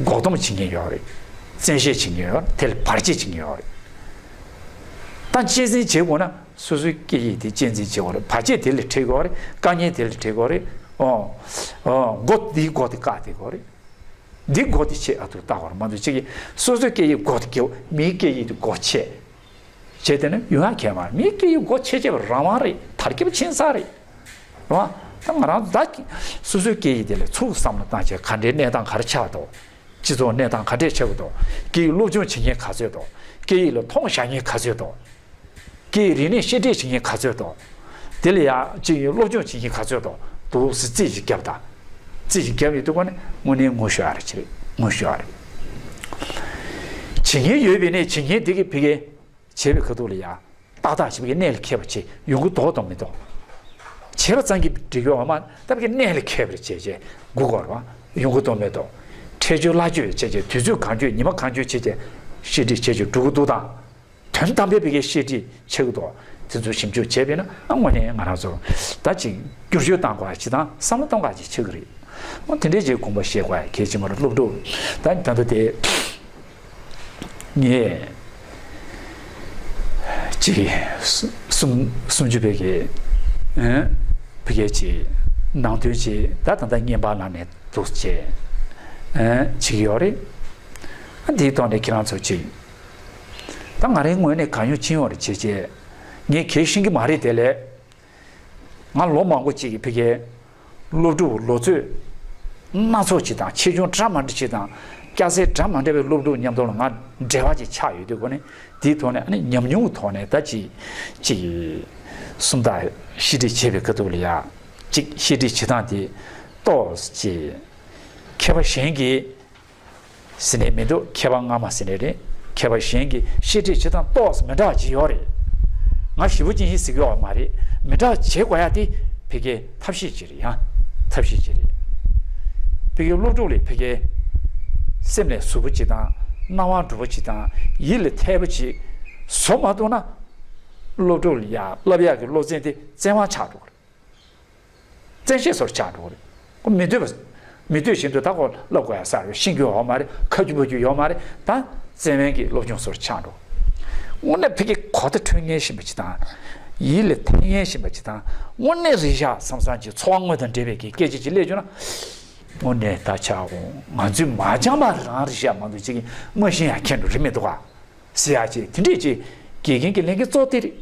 འགོག་སྡོམ་བྱེད་མཁན་ཡོད་རེད། བཙན་ཤེད་བྱེད་མཁན་ཡོད་རེད། དེ་ལ་བར་ཆད་བྱེད་མཁན་ཡོད་རེད། ད་གཅེས་འཛིན་བྱེད་དགོས་ན་སོ་སོའི་སྐད་ཡིག་དེ་གཅེས་འཛིན་བྱེད་དགོས་རེད། བར་ཆད་དེ་ལ་འཕྲད་དགོས་རེད། དཀའ་ངལ་དེ་ལ་འཕྲད་དགོས་རེད། ཨོ། ཨོ། མགོ་འདིའི་མགོ་དེ་བཀག་བསྡད་དགོས་རེད། འདི་མགོ་འདི་ཆེ་ཨ་ཐུར་ལྟ་བར་མ་འདུག་ཅིག་གིས་སོ་སོའི་སྐད་ཡིག་མགོ་འདི་རྒྱབ། མིའི་སྐད་ཡིག་འདི་མགོ་ཆེ། བྱས་དེ་ནི་ཡོང་ཡ་གལ་མ་རེད། མིའི་སྐད་ཡིག་མགོ་ཆེ་ཆེ་བ་རང་དབང་རེད། དར་ཁྱབ་ཕྱིན་ཚར་རེད། རེད་བ། ད་ང་རང་ད་སོ་སོའི་སྐད་ཡིག་དེ་ལ་ཚུར་བསམ་བློ་བཏང་བྱས་ག་འདྲའི་གནས་སྟངས་ག་རེ་ཆགས་འདུག་སྤྱི་ཚོགས་གནས་སྟངས་ག་འདྲས་ཆགས་ཀྱི་འདུག་སྐད་ཡིག་སློབ་སྦྱོང་བྱེད་མཁན་ག་ཚོད་འདུག་སྐད་ཡིག་ལ་མཐོང་བཞག་མཁན་ག་ཚོད་འདུག་སྐད་ཡིག་རིག་གནས་བཤད་ཁྲིད་བྱེད་མཁན་ག་ཚོད་འདུག་དེ་ལ་ཡང་སྤྱི་ཡིག་སློབ་སྦྱོང་བྱེད་མཁན་ག་ཚོད་འདུག་འདུག་ཟེར་རྩིས་ཤིག་བརྒྱབ་དང་། རྩིས་ཤིག་བརྒྱབ་ཡོད་དུས་ཀ་ནས་དངོས་གནས་ངོ་ཤེས་ཡ་རེད། ཅི་རེད། ངོ་ཤེས་ཡ་རེད། བྱེད་མཁན་ཡོད་པས་ནས་བྱེད་མཁན་དེ་གི་ཕི་གེ་བྱེད་པའི་ཁ་ཐུག་ལ་ཡང་ཏག་ཏག་བྱེད་པའི་གནས་ལ་འཁེལ་བ་བྱེད་ཡོང་གི་འདུག་དང་མི་འདུག་བྱེད་པ་ཙམ་གྱིས་འགྲིག་གི་ཡོད་མ་རེད། ཕི་གེ་གནས་ལ་འཁེལ་བ་རེད་བྱས་བྱས་སྒུག་དགོས་རེད་བ། ཡོང་གི་འདུག་མི་འདུག་འཕྲལ་བཅོས་སླ་བཅོས་བྱས་བྱས་དུས་ཚོད་གང་བཅོས་ཉི་མ་གང་བཅོས་བྱས་བྱས་བཤད་ཁྲིད་བྱས་བྱས་འགྲོ་གི་འདུག་དང་། དོན་དམ་པའི་བི་གའི་བཤད་ཁྲིད་ཆགས་ཀྱི་འདུག་དེ་ཚོ་ཞིབ་འཇུག་བྱས་པས་ན་ཨ་དངོས་གནས་ང་རང་ཚོ་ད་ཅིག་བསྒྱུར་བཅོས་བཏང་དགོས་ཅིག་དང་བསམ་བློ་གཏོང་དགོས་ཅིག་ཆགས་ཀྱི་རེད། འོ་དེ་འདྲའི་ཅིག་དགོངས་པ་བཞེས་དགོས་གལ་ཆེན་པོ་རེད། སློབ་ཕྲུག་ད་ད་ལྟ་དེ་ངས་ཅིག་སུམ་སུམ་ཅུ་བི་གའི་ཨ་བི་གའི་ཅིག་ནང་དོན་ཅིག་ད་ད་ལྟ་བརྙན་པར་ནང་ནས་འདུག་བྱས་ཨ་བྱེད་ཀྱི་ཡོད་རེད། ཨ་འདིའི་ཐོག་ནས་ཁྱེད་རང་ཚོ་ཅིག་ད་ང་རའི་ངོས་ནས་གང་ཡོང་ཅི་ཡོང་རེད་བྱས་བྱས་ངས་གལ་ཤེས་ཀྱི་མ་རེད། དེ་ལས་ང་ལོ་མང་པོ་ཅིག་གི་ཕི་གའི་སློབ་ཕྲུག་ལོ་ཚོད་སྣ་ཚོགས་ཅིག་དང་ཆེ་ཆུང་འདྲ་མ་འདྲ་ཅིག་དང་སྐྱ་སེར་འདྲ་མ་འདྲ་བའི་སློབ་ཕྲུག་མཉམ་དུ་ལ་ང་འབྲེལ་བ་ཅིག་ཆགས་ཡོད་དུས་ཀ་ནས་དེའི་ཐོག་ནས་ཨ་ནི་ཉམས་མྱོང་གི་ཐོག་ནས་ད་ཅིག་ཅིག་སུམ་རྟགས་བཤད་ཁྲིད་བྱེད་པའི་ཁ་ཐུག་ལ་ཡ་ཅིག་བཤད་ཁྲིད་བྱེད་སྟངས་དེ་ཏོག་ཙམ་ཅིག་མཁས་པ་གཞན་གྱིས་ཟེར་ནས་མི་འདུག་མཁས་པ་སྔ་མ་ཟེར་ནས་རེད། མཁས་པ་གཞན་གྱི་བཤད་ཁྲིད་བྱེད་སྟངས་ཏོག་ཙམ་མི་འདྲ་ཅིག་ཡོད་རེད། ང་ཞེ་པོ་ཅིག་ཡིན་ཟེར་གྱི་ཡོད་མ་རེད། མི་འདྲ་བྱེད་དགོས་ཡ་དེ་ཕ་གིའི་ཐབས་ཤེས་ཅིག་རེད། ཡང་ཐབས་ཤེས་ཅིག་རེད། ཕ་གིའི་སློབ་ཕྲུག་ལ་ཕ་གིའི་སེམས་ལ་ཟུག་པོ་ཅིག་དང་སྣང་བ་འགྲོ་པོ་ཅིག་དང་ཡིད་ལ་འཐད་པོ་ཅིག་བཟོ་མ་ཐུབ་ན་སློབ་ཕྲུག་ལ་ཡ་བསླབ་ཡག་གི་སློབ་ཚན་དེ་བཙན་དབང་ཆགས་འགྲོ་གི་རེད། བཙན་ཤེད་བཟོ་འདྲ་ཆགས་འགྲོ་གི་རེད། ཁོ་མི་འདོད་པ། མི་འདོད་བཞིན་དུ་ད་ཁོ་བསླབ་དགོས་ཡ་ས་རེད། ཤེས་རྒྱུ་ཡོད་མ་རེད། ཁ་རྒྱུ་པ་རྒྱུ་ཡོད་མ་རེད། ད་བཙན་དབང་གི་སློབ་སྦྱོང་བཟོ་འདྲ་ཆགས་འགྲོ། དངོས་གནས་ཕ་གི་གོ་བརྡ་འཕྲོད་མཁན་ཞིག་པ་ཅིག་དང་། ཡིད་ལ་འཐད་མཁན་ཞིག་པ་ཅིག་དང་། དངོས་གནས་རེད་ཤག་བསམ་བསམ་གྱི་ཚོར་བ་དངོས་དང་འབྲེལ་བའི་གི་སྐད་ཆ་ཅིག་སླེབས་བྱུང་ན། དངོས་གནས་ད་ཆགས་འོང་། ང་ཚོས་མ་སྦྱངས་པ་རང་རེད་ཤག་མ་གཏོགས་ཅིག་གིས་མ་ཤེས་ཡ་མཁན་འགྲོ་རེད་མི་འདུག་ག་ཟེར་ཡ་ཅིག་དེ་འདྲས་ཅིག་དགེ་རྒན་གྱི་ལས་འགན་གཙོ་བོ་དེ་རེད།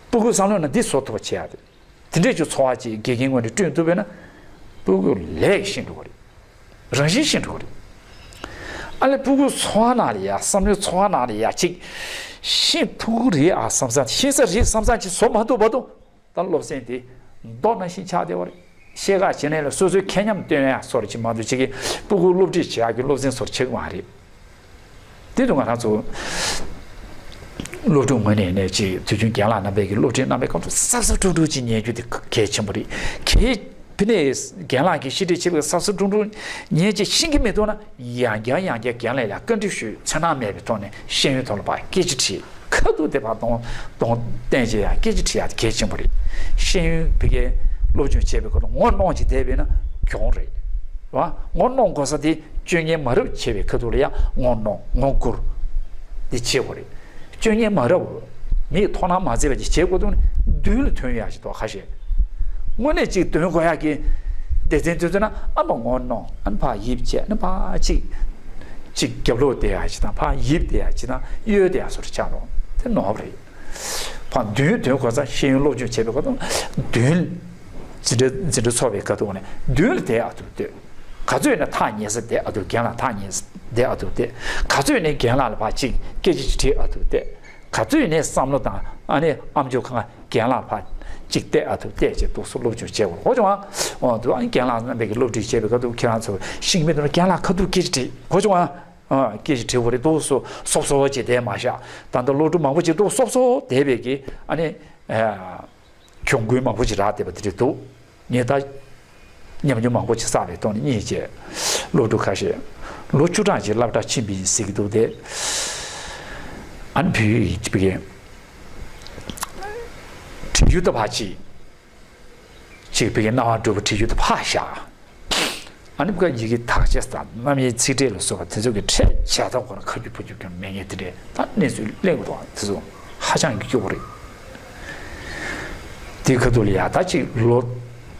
སྤུ་གུའི་བསམ་བློ་ནང་འདི་བཟོ་ཐུབ་པ་བྱེད་ཡ་དེ། དེ་འདྲས་ཀྱི་ཚོར་བ་ཅིག་དགེ་རྒན་ངོས་ནས་བསྐྲུན་ཐུབ་པས་ན། སྤུ་གུ་ལས་ཤེས་འགྲོ་གི་རེད། རང་བཞིན་ཤེས་འགྲོ་གི་རེད། ཨ་ལས་སྤུ་གུའི་ཚོར་བ་ནང་ལ་ཡ་བསམ་བློའི་ཚོར་བ་ནང་ལ་ཡ་ཅིག་ཤེས་ཐུབ་ཀྱི་རེད་ཨ་བསམ་བསམ་ཤེས་ས་རེད་བསམ་བསམ་ཅིག་བཟོ་མ་ཐུབ་བར་དུ་ད་སློབ་ཚན་དེ་མདོ་ནང་བཞིན་ཆགས་བསྡད་པ་རེད། ཤེས་ཁ་བྱེད་ནས་ལ་སོ་སོའི་ཁེ་ཉམས་སྟོན་ཡ་སོར་ཅིག་མ་གཏོགས་ཅིག་གིས་སྤུ་གུ་སློབ་ཁྲིད་བྱེད་ཡག་གི་སློབ་ཚན་སོར་ཆགས་ཀྱི་མ་རེད། དེ་དུས་ང་རང་ཚོ་སློབ་ཕྲུག་ངོས་ནས་ནས་ཅིག་དུས་རྒྱུན་རྒན་ལགས་རྣམ་པས་ཀྱི་སློབ་ཁྲིད་གནང་བའི་སྐབས་སུ་གཟབ་གཟབ་སྤྲོ་སྤྲོ་ཅིག་ཉན་རྒྱུ་དེ་གལ་ཆེན་པོ་རེད། གལ་ཕི་ནས་རྒན་ལགས་ཀྱིས་བཤད་ཁྲིད་བྱེད་པའི་གཟབ་གཟབ་སྤྲོ་སྤྲོ་ཉན་ཅིག་ཤེས་ཀྱི་མི་འདུག་ན་ཡང་བསྐྱར་ཡང་བསྐྱར་རྒན་ལགས་ལ་བཀའ་འདྲི་ཞུས། འཚེར་སྣང་མེད་པའི་ཐོག་ནས་ཤེས་ཡོན་ཐོག་ལ་ཕར་སྐད་ཆ་དྲིས། ཁ་ཐུག་དེ་ཕར་གདོང་གདོང་བསྟན་བྱས་ཡང་སྐད་ཆ་དྲིས་ཡག་དེ་གལ་ཆེན་པོ་རེད། ཤེས་ཡོན་ཕ་གིའི་སློབ་སྦྱོང་བྱེད་པའི་སྐོར་ལ་ངོ་གནོང་བྱས་བསྡད་པས་ན་གྱོང་རེད། རེད་བ། ངོ་གནོང་དགོས་ས་དེ་སྤྱོད་ངན་མ་རབས་བྱེད་པའི་ཁ་ཐུག་ལ་ཡང་ངོ་གནོང་ངོ་བསྐུར་དེ་བྱེད་དགོས་རེད། སྤྱོད་ངན་མ་རབས་མིས་དོ་སྣང་མ་མཛད་པ་ཅིག་བྱེད་དགོས་འདུག་ན་མདུན་ལ་ཐོན་ཡག་ཅིག་འདུག་ཁ་ཤས། དངོས་གནས་ཅིག་འདོན་དགོས་ཡག་གི་སྡེ་ཚན་དེ་ཚོ་ན་ཨ་མ་ངོ་གནོང་ཨ་ནི་ཕར་ཡིབ་བྱས་ཨ་ནི་ཕར་ཅིག་ཅིག་རྒྱབ་ལོག་བསྡད་ཡག་ཅིག་དང་ཕར་ཡིབ་བསྡད་ཡག་ཅིག་དང་གཡོལ་བསྡད་ཡག་སོགས་ཆགས་འགྲོ། དེ་ནོར་བ་རེད། ཕར་མདུན་དོན་གོ་ས་ཤེས་ཡོན་སློབ་སྦྱོང་བྱེད་པའི་སྐབས་དང་མདུན་འཛིན་གྲྭ་འཛིན་གྲྭ་ཚོགས་པའི་སྐབས་དུ་ནས་མདུན་ལ་བསྡད་ཨ་ཐུར་སྡོད། ག་ཚོད་ནས་ཐག་ཉེ་ས་བསྡད་ཨ་ཐུར་རྒན་ལགས་ཐག་ཉེ་ས་བསྡད་ཨ་ཐུར་བསྡད། ག་ཚོད་ནས་རྒན་ལགས་ལ་ཕར་ཅིག་སྐད་ཆ་ཅིག་དྲིས་ཨ་ཐུར་བསྡད། ག་ཚོད་ནས་བསམ་བློ་དང་ཨ་ནི་ཨམ་ཅོག་ཁ་ཁ་རྒན་ལགས་ཕར་ཅིག་བལྟས་ཨ་ཐུར་བལྟས་བྱས་འདུག་སེ་སློབ་སྦྱོང་བྱས་པ་གོ་བྱུང་ཨ། འོ་འདུག་ཨ་ནི་རྒན་ལགས་རྣམ་པས་ཀྱི་སློབ་ཁྲིད་བྱས་པའི་སྐབས་དུ་ཁྱེད་རང་ཚོ་ཤེས་ཀྱི་མེད་དུ་ན་རྒན་ལགས་ཁ་ཐུག་སྐད་ཆ་དྲིས་གོ་བྱུང་ཨ། ཨ་སྐད་ཆ་དྲིས་པ་རེད་འདུག་སེ་སོབ་སོབ་བྱས་བསྡད་མ་བཞག་ད་ལྟ་སློབ་ཕྲུག་མང་པོ་ཅིག་འདུག་སོབ་སོབ་བསྡད་པའི་གི་ཨ་ནི། གྱོང་གུན་མང་པོ་ཅིག་རག་བསྡད་པ་དེ་འདྲ་འདུག་ངས་ད་ཉམས་མྱོང་མང་པོ་ཅིག་བསགས་པའི་ཐོག་ནས་གཉིས་བཅས་སློབ་ཕྲུག་ཁ་ཤས་ལོ་བཅུ་གྲངས་ཅིག་སློབ་གྲྭ་ཕྱིན་པ་ཡིན་ཟེར་གྱི་འདུག་སྟེ། ཨ་ནི་བོད་ཡིག་ཅིག་བི་གའི་བྲིས་རྒྱུ་ད་ཕར་ཅིག་ཅིག་བི་གའི་རྣ་བར་འགྲོ་བ་བྲིས་རྒྱུ་ད་ཕར་བཞག་ཨ་ནི་བཀའ་ཡི་གེ་དག་ཆ་དང་རྣམ་དབྱེ་ཚིག་ཕྲད་ལ་སོགས་པ་དེ་ཚོ་གི་ཕྲད་བྱས་ཐོག་ཁོ་ན་ཁ་རྒྱུ་ཕུ་རྒྱུ་ཀྱང་མེད་ངེས་དེ་འདྲས་ད་གནས་ཚུལ་གླེང་དགོས་དང་དེ་ཚོ་ཧ་ཅང་གི་སྐྱོ་པོ་རེད། དེའི་ཁ་ཐུག་ལ་ཡ་ད་ཅིག་ལོ་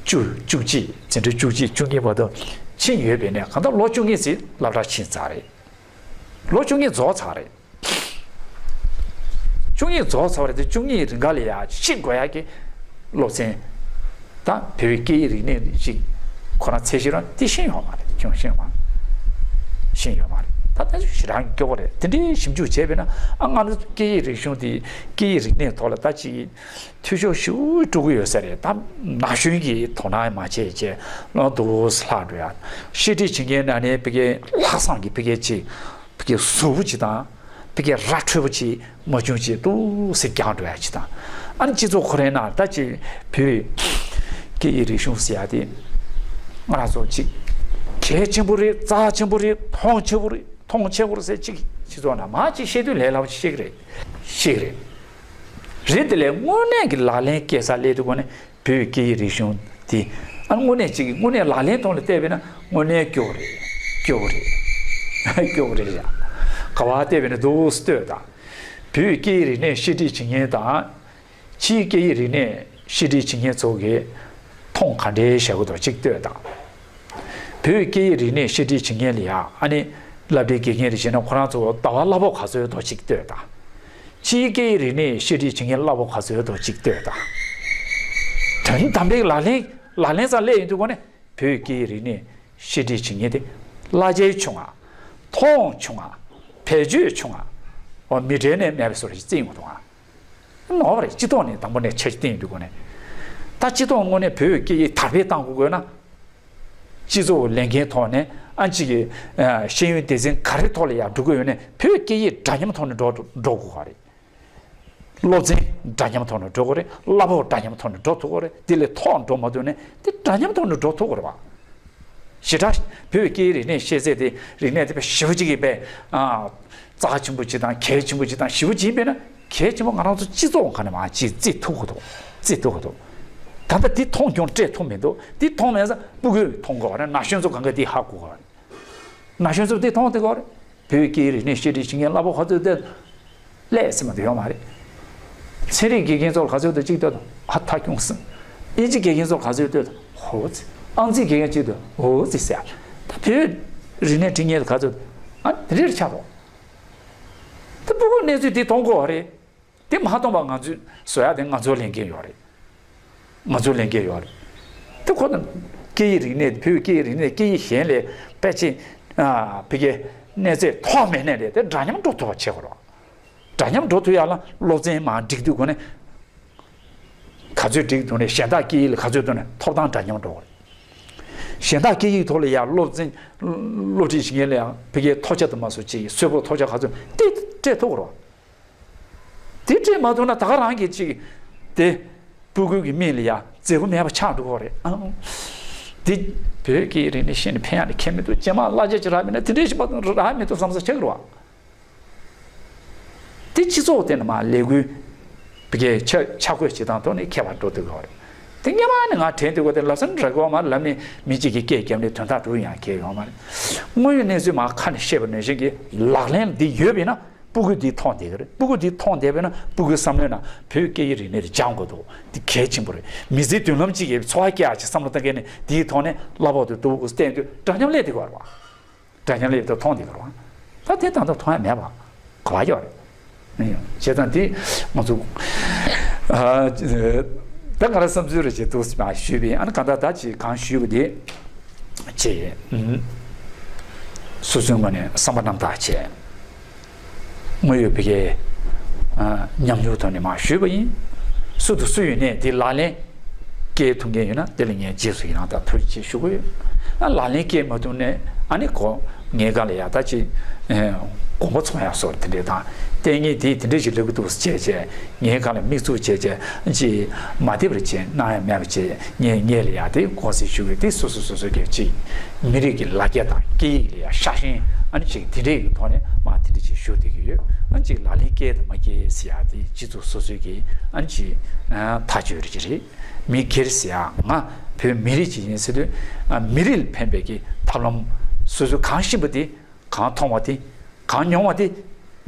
བཅུ་བཅུ་གཅིག་འཛིན་གྲྭ་བཅུ་གཅིག་བཅུ་གཉིས་བར་དུ་ཕྱིན་ཡོད་པས་ནས་གང་ལྟར་ལོ་བཅུ་གཉིས་ཙམ་སློབ་གྲྭ་ཕྱིན་ཚར་རེད། ལོ་བཅུ་གཉིས་རྫོགས་ཚར་རེད། བཅུ་གཉིས་རྫོགས་ཚར་བ་རེད་དེ་བཅུ་གཉིས་རིང་ག་ལ་ཡ་ཤེས་དགོས་ཡ་གི་སློབ་ཚན་དང་བོད་ཡིག་སྐད་ཡིག་རིག་གནས་ཤིག་ཁོ་རང་ཚད་གཞི་རང་དེ་ཤེས་ཡོད་མ་རེད། ཁྱོད་ཤེས་མ་ཤེས་ཡོད་མ་རེད། ད་ལྟ་ཞེ་དྲག་སྐྱོ་པོ་རེད། དེ་འདྲའི་ཞིབ་འཇུག་བྱས་པས་ན་ཨ་ང་ཚོ་སྐད་ཡིག་རིག་གཞུང་དེ་སྐད་ཡིག་རིག་གནས་ཐོག་ལ་ད་ཅིག་འཐུས་ཤོར་ཞེ་པོ་འགྲོ་གི་ཡོད་ས་རེད། ད་ན་གཞོན་གྱི་དོ་སྣང་མ་བྱས་བྱས་ལོ་འདུག་ལྷག་འགྲོ་ཡ། བཤད་ཁྲིད་བྱེད་མཁན་ན་ནས་ཕ་གི་ལྷག་བསམ་གྱི་ཕ་གི་ཅིག་ཕ་གི་གཟུ་བོ་ཅིག་དང་། ཕ་གི་ར་འཕྲོད་པོ་ཅིག་མ་བྱུང་ཅིག་འདུག་སེ་རྒྱག་འགྲོ་ཡ་ཅིག་དང་། ཨ་ནི་སྤྱི་ཚོགས་ཁོ་རའི་ནང་ད་ཅིག་བོད་སྐད་ཡིག་རིག་གཞུང་ཟེར་ཡ་དེ་ང་རང་ཚོ་ཅིག་གལ་ཆེན་པོ་རེད། རྩ་ཆེན་པོ་རེད། མཐོང་ཆེན་པོ་རེད། མཐོང་ཆེན་པོ་རེད་ཟེར་ཅིག་སྤྱི་ཚོགས་ནང་མ་ཅིག་བཤད་དུས་ལས་སླ་པོ་ཅིག་བཤད་ཀྱི་རེད། བཤད་ཀྱི་རེད། རེད་དེ་ལས་དངོས་གནས་ཀྱི་ལག་ལེན་སྐྱེལ་ས་སླེབས་དུས་གོ་ནས། བོད་ཀྱི་སྐད་ཡིག་རིག་གཞུང་དེ་ཨ་དངོས་གནས་ཅིག་དངོས་གནས་ལག་ལེན་ཐོག་ལ་བལྟས་པས་ན་དངོས་གནས་སྐྱོ་བོ་རེད། སྐྱོ་བོ་རེད། སྐྱོ་བོ་རེད་ཡ། ག་བ་བལྟས་པས་ན་འདུག་སེ་ལྟོས་དང་། བོད་ཀྱི་སྐད་ཡིག་རིག་གནས་བཤད་ཁྲིད་བྱེད་མཁན་དང་། ཕྱིའི་སྐད་ཡིག་རིག་གནས་བཤད་ཁྲིད་བྱེད་མཁན་ཚོ་གིས་མཐོང་ག་འདྲའི་བཞག་གི་འདུག་ཅིག་ལྟོས་དང་། བོད་ཀྱི་སྐད་ཡིག་རིག་གནས་བཤད་ཁྲིད་བྱེད་མཁན་ལ་ཡ་ཨ་ནི་སློབ་གྲྭའི་དགེ་རྒན་རེ་བྱས་ན་ཁོ་རང་ཚོ་ཟླ་བ་གླ་ཕོགས་ག་ཚོད་ཡོད་དོ་ཅིག་ལྟོས་དང་། ཕྱིའི་སྐད་ཡིག་རིག་གནས་བཤད་ཁྲིད་བྱེད་མཁན་གླ་ཕོགས་ག་ཚོད་ཡོད་དོ་ཅིག་ལྟོས་དང་། དོན་དམ་པའི་ལག་ལེན་ལག་ལེན་སར་སླེབས་ཡོང་དུས་གོ་ནས་བོད་ཀྱི་སྐད་ཡིག་རིག་གནས་བཤད་ཁྲིད་བྱེད་མཁན་དེ་གླ་ཆ་ཆུང་ང་། མཐོང་ཆུང་ང་། བེད་སྤྱོད་ཆུང་ང་། འོ་མི་གྲལ་ནས་མེད་པའི་བཟོ་འདྲ་ཞིག་བརྩི་ཡོང་གི་འདུག་ཨ། ནོར་བ་རེད། སྤྱི་ཚོགས་ནས་དང་པོ་ནས་ཆ་ཞིག་བསྟན་ཡོང་དུས་གོ་ནས། ད་སྤྱི་ཚོགས་ངོས་ནས་བོད་ཀྱི་སྐད་ཡིག་དར་སྤེལ་གཏང་དགོས་དགོས་ན། སྤྱི་ཚོགས་ལས་འགན་ཐོག་ནས་ཨ་ཅིག་གི་ཤེས་ཡོན་སྡེ་ཚན་ག་རེ་ཐོག་ལ་ཡང་འགྲོ་གི་ཡོད་ནས་བོད་སྐད་ཡིག་འདྲ་མཉམ་ཐོག་ནས་འགྲོ་འགྲོ་དགོས་པ་རེད། སློབ་ཚན་འདྲ་མཉམ་ཐོག་ནས་འགྲོ་དགོས་རེད། གླ་ཕོགས་འདྲ་མཉམ་ཐོག་ནས་འགྲོ་ཐུབ་དགོས་རེད། དེ་ལས་མཐོ་འགྲོ་མ་ཐུབ་ནས་དེ་འདྲ་མཉམ་ཐོག་ནས་འགྲོ་ཐུབ་དགོས་རེད་བ། ཞེ་དྲག་བོད་སྐད་ཡིག་རིག་གནས་ཤེས་ཚད་དེ་རིག་གནས་དེ་བས་ཞེ་པོ་ཅིག་གི་བས་རྩ་ཆེན་པོ་ཅིག་དང་གལ་ཆེན་པོ་ཅིག་དང་ཞེ་པོ་ཅིག་ཡིན་པས་ན། གལ་ཆེན་པོ་ང་རང་ཚོ་སྤྱི་ཚོགས་གང་ནས་མ་ཅིག་བརྩི་ཐུབ་ཀྱི་འདུག་བརྩི་ཐུབ་ཀྱི་འདུག་ད་ལྟ་འདི་མཐོང་ཁྱོང་སྤྲད་ཐུབ་མི་འདུག་འདི་མཐོང་མེད་ས་སྤུ་གུས་མཐོང་དགོས་པ་རེད། ན་གཞོན་ཚོ་གང་ག་འདི་ཧ་གོ་དགོས་པ་རེད། ན་གཞོན་ཚོ་འདི་མཐོང་བསྡད་དགོས་པ་རེད། བོད་ཀྱི་རིག་གནས་བཤད་ཁྲིད་བྱེད་མཁན་གླ་ཕོགས་ག་ཚོད་སྟེར། ལས་སེམས་མ་དུ་ཡོང་མ་རེད། ཚན་རིག་དགེ་རྒན་ཚོར་ག་ཚོད་དུ་གཅིག་ལྟོས་དང་ཧ་ཐག་ཁྱུང་སིན། དབྱིན་ཇི་དགེ་རྒན་ཚོར་ག་ཚོད་ལྟོས་དང་ཧོ་ཙི། ཨང་རྩིས་དགེ་རྒན་གཅིག་ལྟོས་ཧོ་ཙི་ཟེར། ད་བོད་རིག་གནས་འབྲི་མཁན་ག་ཚོད་ཨ་དེ་འདྲར་ཆགས་རོགས། ད་སྤུ་གུ་གནས་ཚུལ་དེ་མཐོང་དགོས་པ་རེད། དེ་མ་མཐོང་པ་ང་ཚོས་བཟོ་ཡ་དེ་ང་ཚོའི་ལས་འགན་ཡོད་རེད། ང་ཚོའི་ལས་འགན་ཡོད་རེད། དེ་ཁོ་ན་སྐད་ཡིག་རིག་གནས་བོད་སྐད་ཡིག་རིག་གནས་སྐད་ཡིག་གཞན་ལས་དཔེ་ཆེ་ཕ་གི་གནས་ཚད་མཐོ་མེད་ནས་རེད། དེ་འདྲ་མཉམ་འགྲོ་ཐུབ་པ་བྱེད་དགོས་རེད། འདྲ་མཉམ་འགྲོ་ཐུབ་ཡ་ལ་སློབ་ཚན་མར་སྒྲིག་དུས་གོ་ནས་ག་ཚོད་སྒྲིག་འདུག་ནས་གཞན་དག་སྐད་ཡིག་ལ་ག་ཚོད་འདུག་ནས་ཐོབ་ཐང་འདྲ་མཉམ་འགྲོ་དགོས་རེད། གཞན་དག་སྐད་ཡིག་ཐོག་ལ་ཡ་སློབ་ཚན་སློབ་ཁྲིད་བྱེད་མཁན་ལ་ཡང་ཕ་གིའི་ཐོབ་ཆ་དུ་མ་སོ་ཅིག་གསོལ་ཕོགས་ཐོབ་ཆ་ག་ཚོད་དེ་སྤྲད་ཐུབ་ཀྱི་རེད། དེ་སྤྲད་མ་ཐུབ་ན་ད་ག་རང་གི་ཅིག་དེ་སྤུ་གུ་གི་མིག་ལ་ཡ་མཛེས་པོ་མེད་པ་ཆགས་འགྲོ་གི་རེད་ཨང་། དེ་བོད་སྐད་རིག་གནས་ཤེས་ནས་ཕན་ཡག་ནས་ཁྱད་མི་འདུག་རྗེས་མ་གླ་ཆ་ཅིག་རག་མེད་ན་དེ་འདྲའི་ཞིག་མ་གཏོགས་རག་མི་འདུག་བསམ་ས་ཆགས་ཀྱི་རེད་བ། དེ་སྤྱི་ཚོགས་དེ་ནི་མ་ལས་འགུལ་བི་གའི་ཆ་ཆ་བགོས་བྱེད་སྟངས་ཐོག་ནས་ཁྱད་པར་འགྲོ་ཐུབ་ཀྱི་ཡོད་རེད། དེ་སྔ་མ་ནས་ང་དྲན་ཐུབ་ཀྱི་དེ་ལབ་ས་ནི་ར་གོ་མ་ལབ་ནས་མི་གཅིག་གིས་སྐད་བརྒྱབ་ནས་དོན་དག་སྒྲུབ་ཡང་གལ་ཡོད་མ་རེད། དངོས་ཡོད་གནས་ཚུལ་མ་ཁ་ནས་བཤད་པ་ནང་བཞིན་གྱི་ལག་ལེན་འདི་ཡོད་པས་ན་སྤུ་གུ་འདི་མཐོང་བསྡད་ཀྱི་རེད། སྤུ་གུ་འདི་མཐོང་བསྡད་པས་ན་སྤུ་གུའི་བསམ་བློའི་ནང་བོད་སྐད་ཡིག་རིག་གནས་དེ་སྦྱང་དགོས་འདུག་འདི་གལ་ཆེན་པོ་རེད། མི་ཚེའི་མདུན་ལམ་གཅིག་གི་འཚོ་བ་སྐྱེལ་ཡག་ཅིག་བསམ་བློ་བཏང་མཁན་ནི་འདིའི་ཐོག་ནས་གླ་ཕོགས་དེ་འདུག་བསྟན་དུས་འདྲ་མཉམ་སླེབས་བསྡད་ཀྱི་ཡོད་རེད་བ། འདྲ་མཉམ་སླེབས་དུས་མཐོང་བསྡད་ཀྱི་རེད་བ། ད་དེ་ད་ལྟ་མཐོང་ཡ་མེད་པ་ག་བ་ཡོད་རེད། བྱས་ཙང་དེ་ང་ཚོ་ཨ་ད་ང་རང་བསམ་ཚུལ་རེ་བྱེད་འདུག་ཞུས་པས། ཨ་ནི་གང་ལྟར་ད་ཅིག་གང་ཞུས་པ་དེ་ ཅེས། ཨུམ། སོ་སོའི་ངོས་ནས་བསམ་པ་རྣམ་དག་བྱས། དངོས་ཡོད་ཕ་གིའི་ཨ་ཉམས་མྱོང་ཐོག་ནས་མར་ཞུས་པ་ཡིན། སུ་དང་སུ་ཡིན་ནའི་འདི་ལག་ལེན་སྐྱེལ་ཐུབ་མཁན་ཡོད་ན་དེ་ལ་ངས་རྗེས་སུ་ཡི་རང་དང་ཐུགས་རྗེ་ཆེ་ཞུ་གི་ཡོད། ཨ་ལག་ལེན་སྐྱེལ་མ་ཐུབ་ནའི་ཨ་ནི་ཁོ་ངའི་སྒང་ལ་ཡག་ཐག་ཆོད་དགོངས་པ་ཚོམ་ཡག་སོགས་དེ་འདྲས་དང་། ལྟས་ངན་དེ་དེ་འདྲས་ཞིག་ལབ་ཀྱི་འདུག་ཅེས་བྱས། ངའི་སྒང་ལ་མིག་བཙུམ་བྱས་བྱས་ཅིག་མ་བདེ་བར་བྱས་གནང་ཡ་མེད་པ་བྱས། ངས་ངས་ལ་ཡ་དེ་དགོངས་སེལ་ཞུ་གི། དེ་སོ་སོ་སོ་སོ་གི་ཅིག་མི་རིགས་ཀྱི་ལ་རྒྱ་དང་སྐད་ཡིག་ལ་ཡ་ཤ་ཞེན་ཨ་ནི་ཅིག་དེ་འདྲས་ཀྱི་ཐོག་ནས་མ་དེ་འདྲས་ཅིག་ཞུ་བསྡད་ཀྱི་ཡོད། ཨ་ནི་ཅིག་ལག་ལེན་སྐྱེལ་དང་མ་སྐྱེལ་ཟེར་ཡ་དེ་སྤྱི་ཚོགས་སོ་སོའི་གི་ཨ་ནི་ཅིག་ཐག་གཅོད་རེད་ཅིག་རེད། མི་སྒེར་ཟེར་ཡ་ང་བོད་མི་རིགས་ཅིག་ཡིན་ཟེར་དུས་མི་རིགས་ལ་ཕན་པའི་གི་ཐབས་ལམ་སོ་སོས་གང་ཤེས་པ་དེ། གང་མཐོང་བ་དེ། གང་མྱོང་བ་དེ་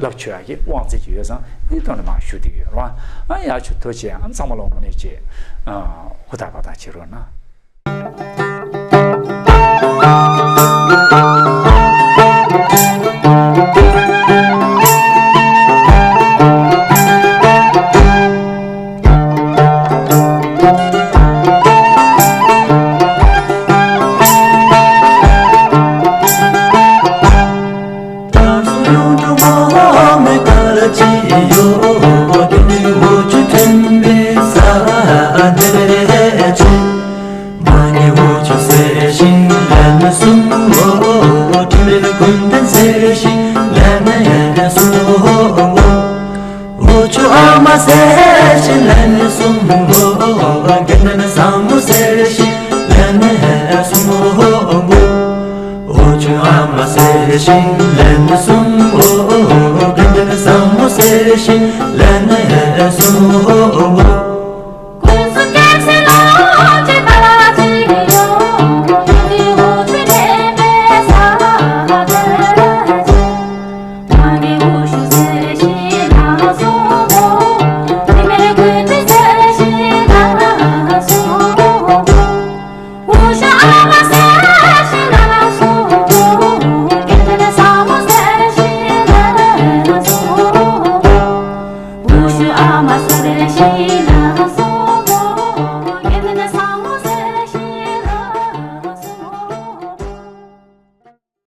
ལབ་ཆོག་ཡག་གི་དབང་ཚད་ཅིག་ཡོད་ཙང་འདི་ཐོག་ནས་མར་ཞུ་བསྡད་ཀྱི་ཡོད་རེད་བ། ཨ་ཡག་ཆུ་ཐུགས་རྗེ་ཆེ། ཨ་ཚང་མ་ལ་དངོས་གནས་ཆེ། ཨ་ཧུར་ཐག་པ་ཐག་བྱེད་རོགས་གནང་། འུ་ཆོ་ཨ་མ་ཟེར་ཞིག་ལབ་ནས་སོང་ངོ་། དགེ་འདུན་བཟང་མོ་ཟེར་ཞིག་ལབ་ནས་སོང་ངོ་། འུ་ཆོ་ཨ་མ་ཟེར་ཞིག་ལབ་ནས་སོང་ངོ་། དགེ་འདུན་བཟང་མོ་ཟེར་ཞིག་ལབ་ནས་སོང་ངོ།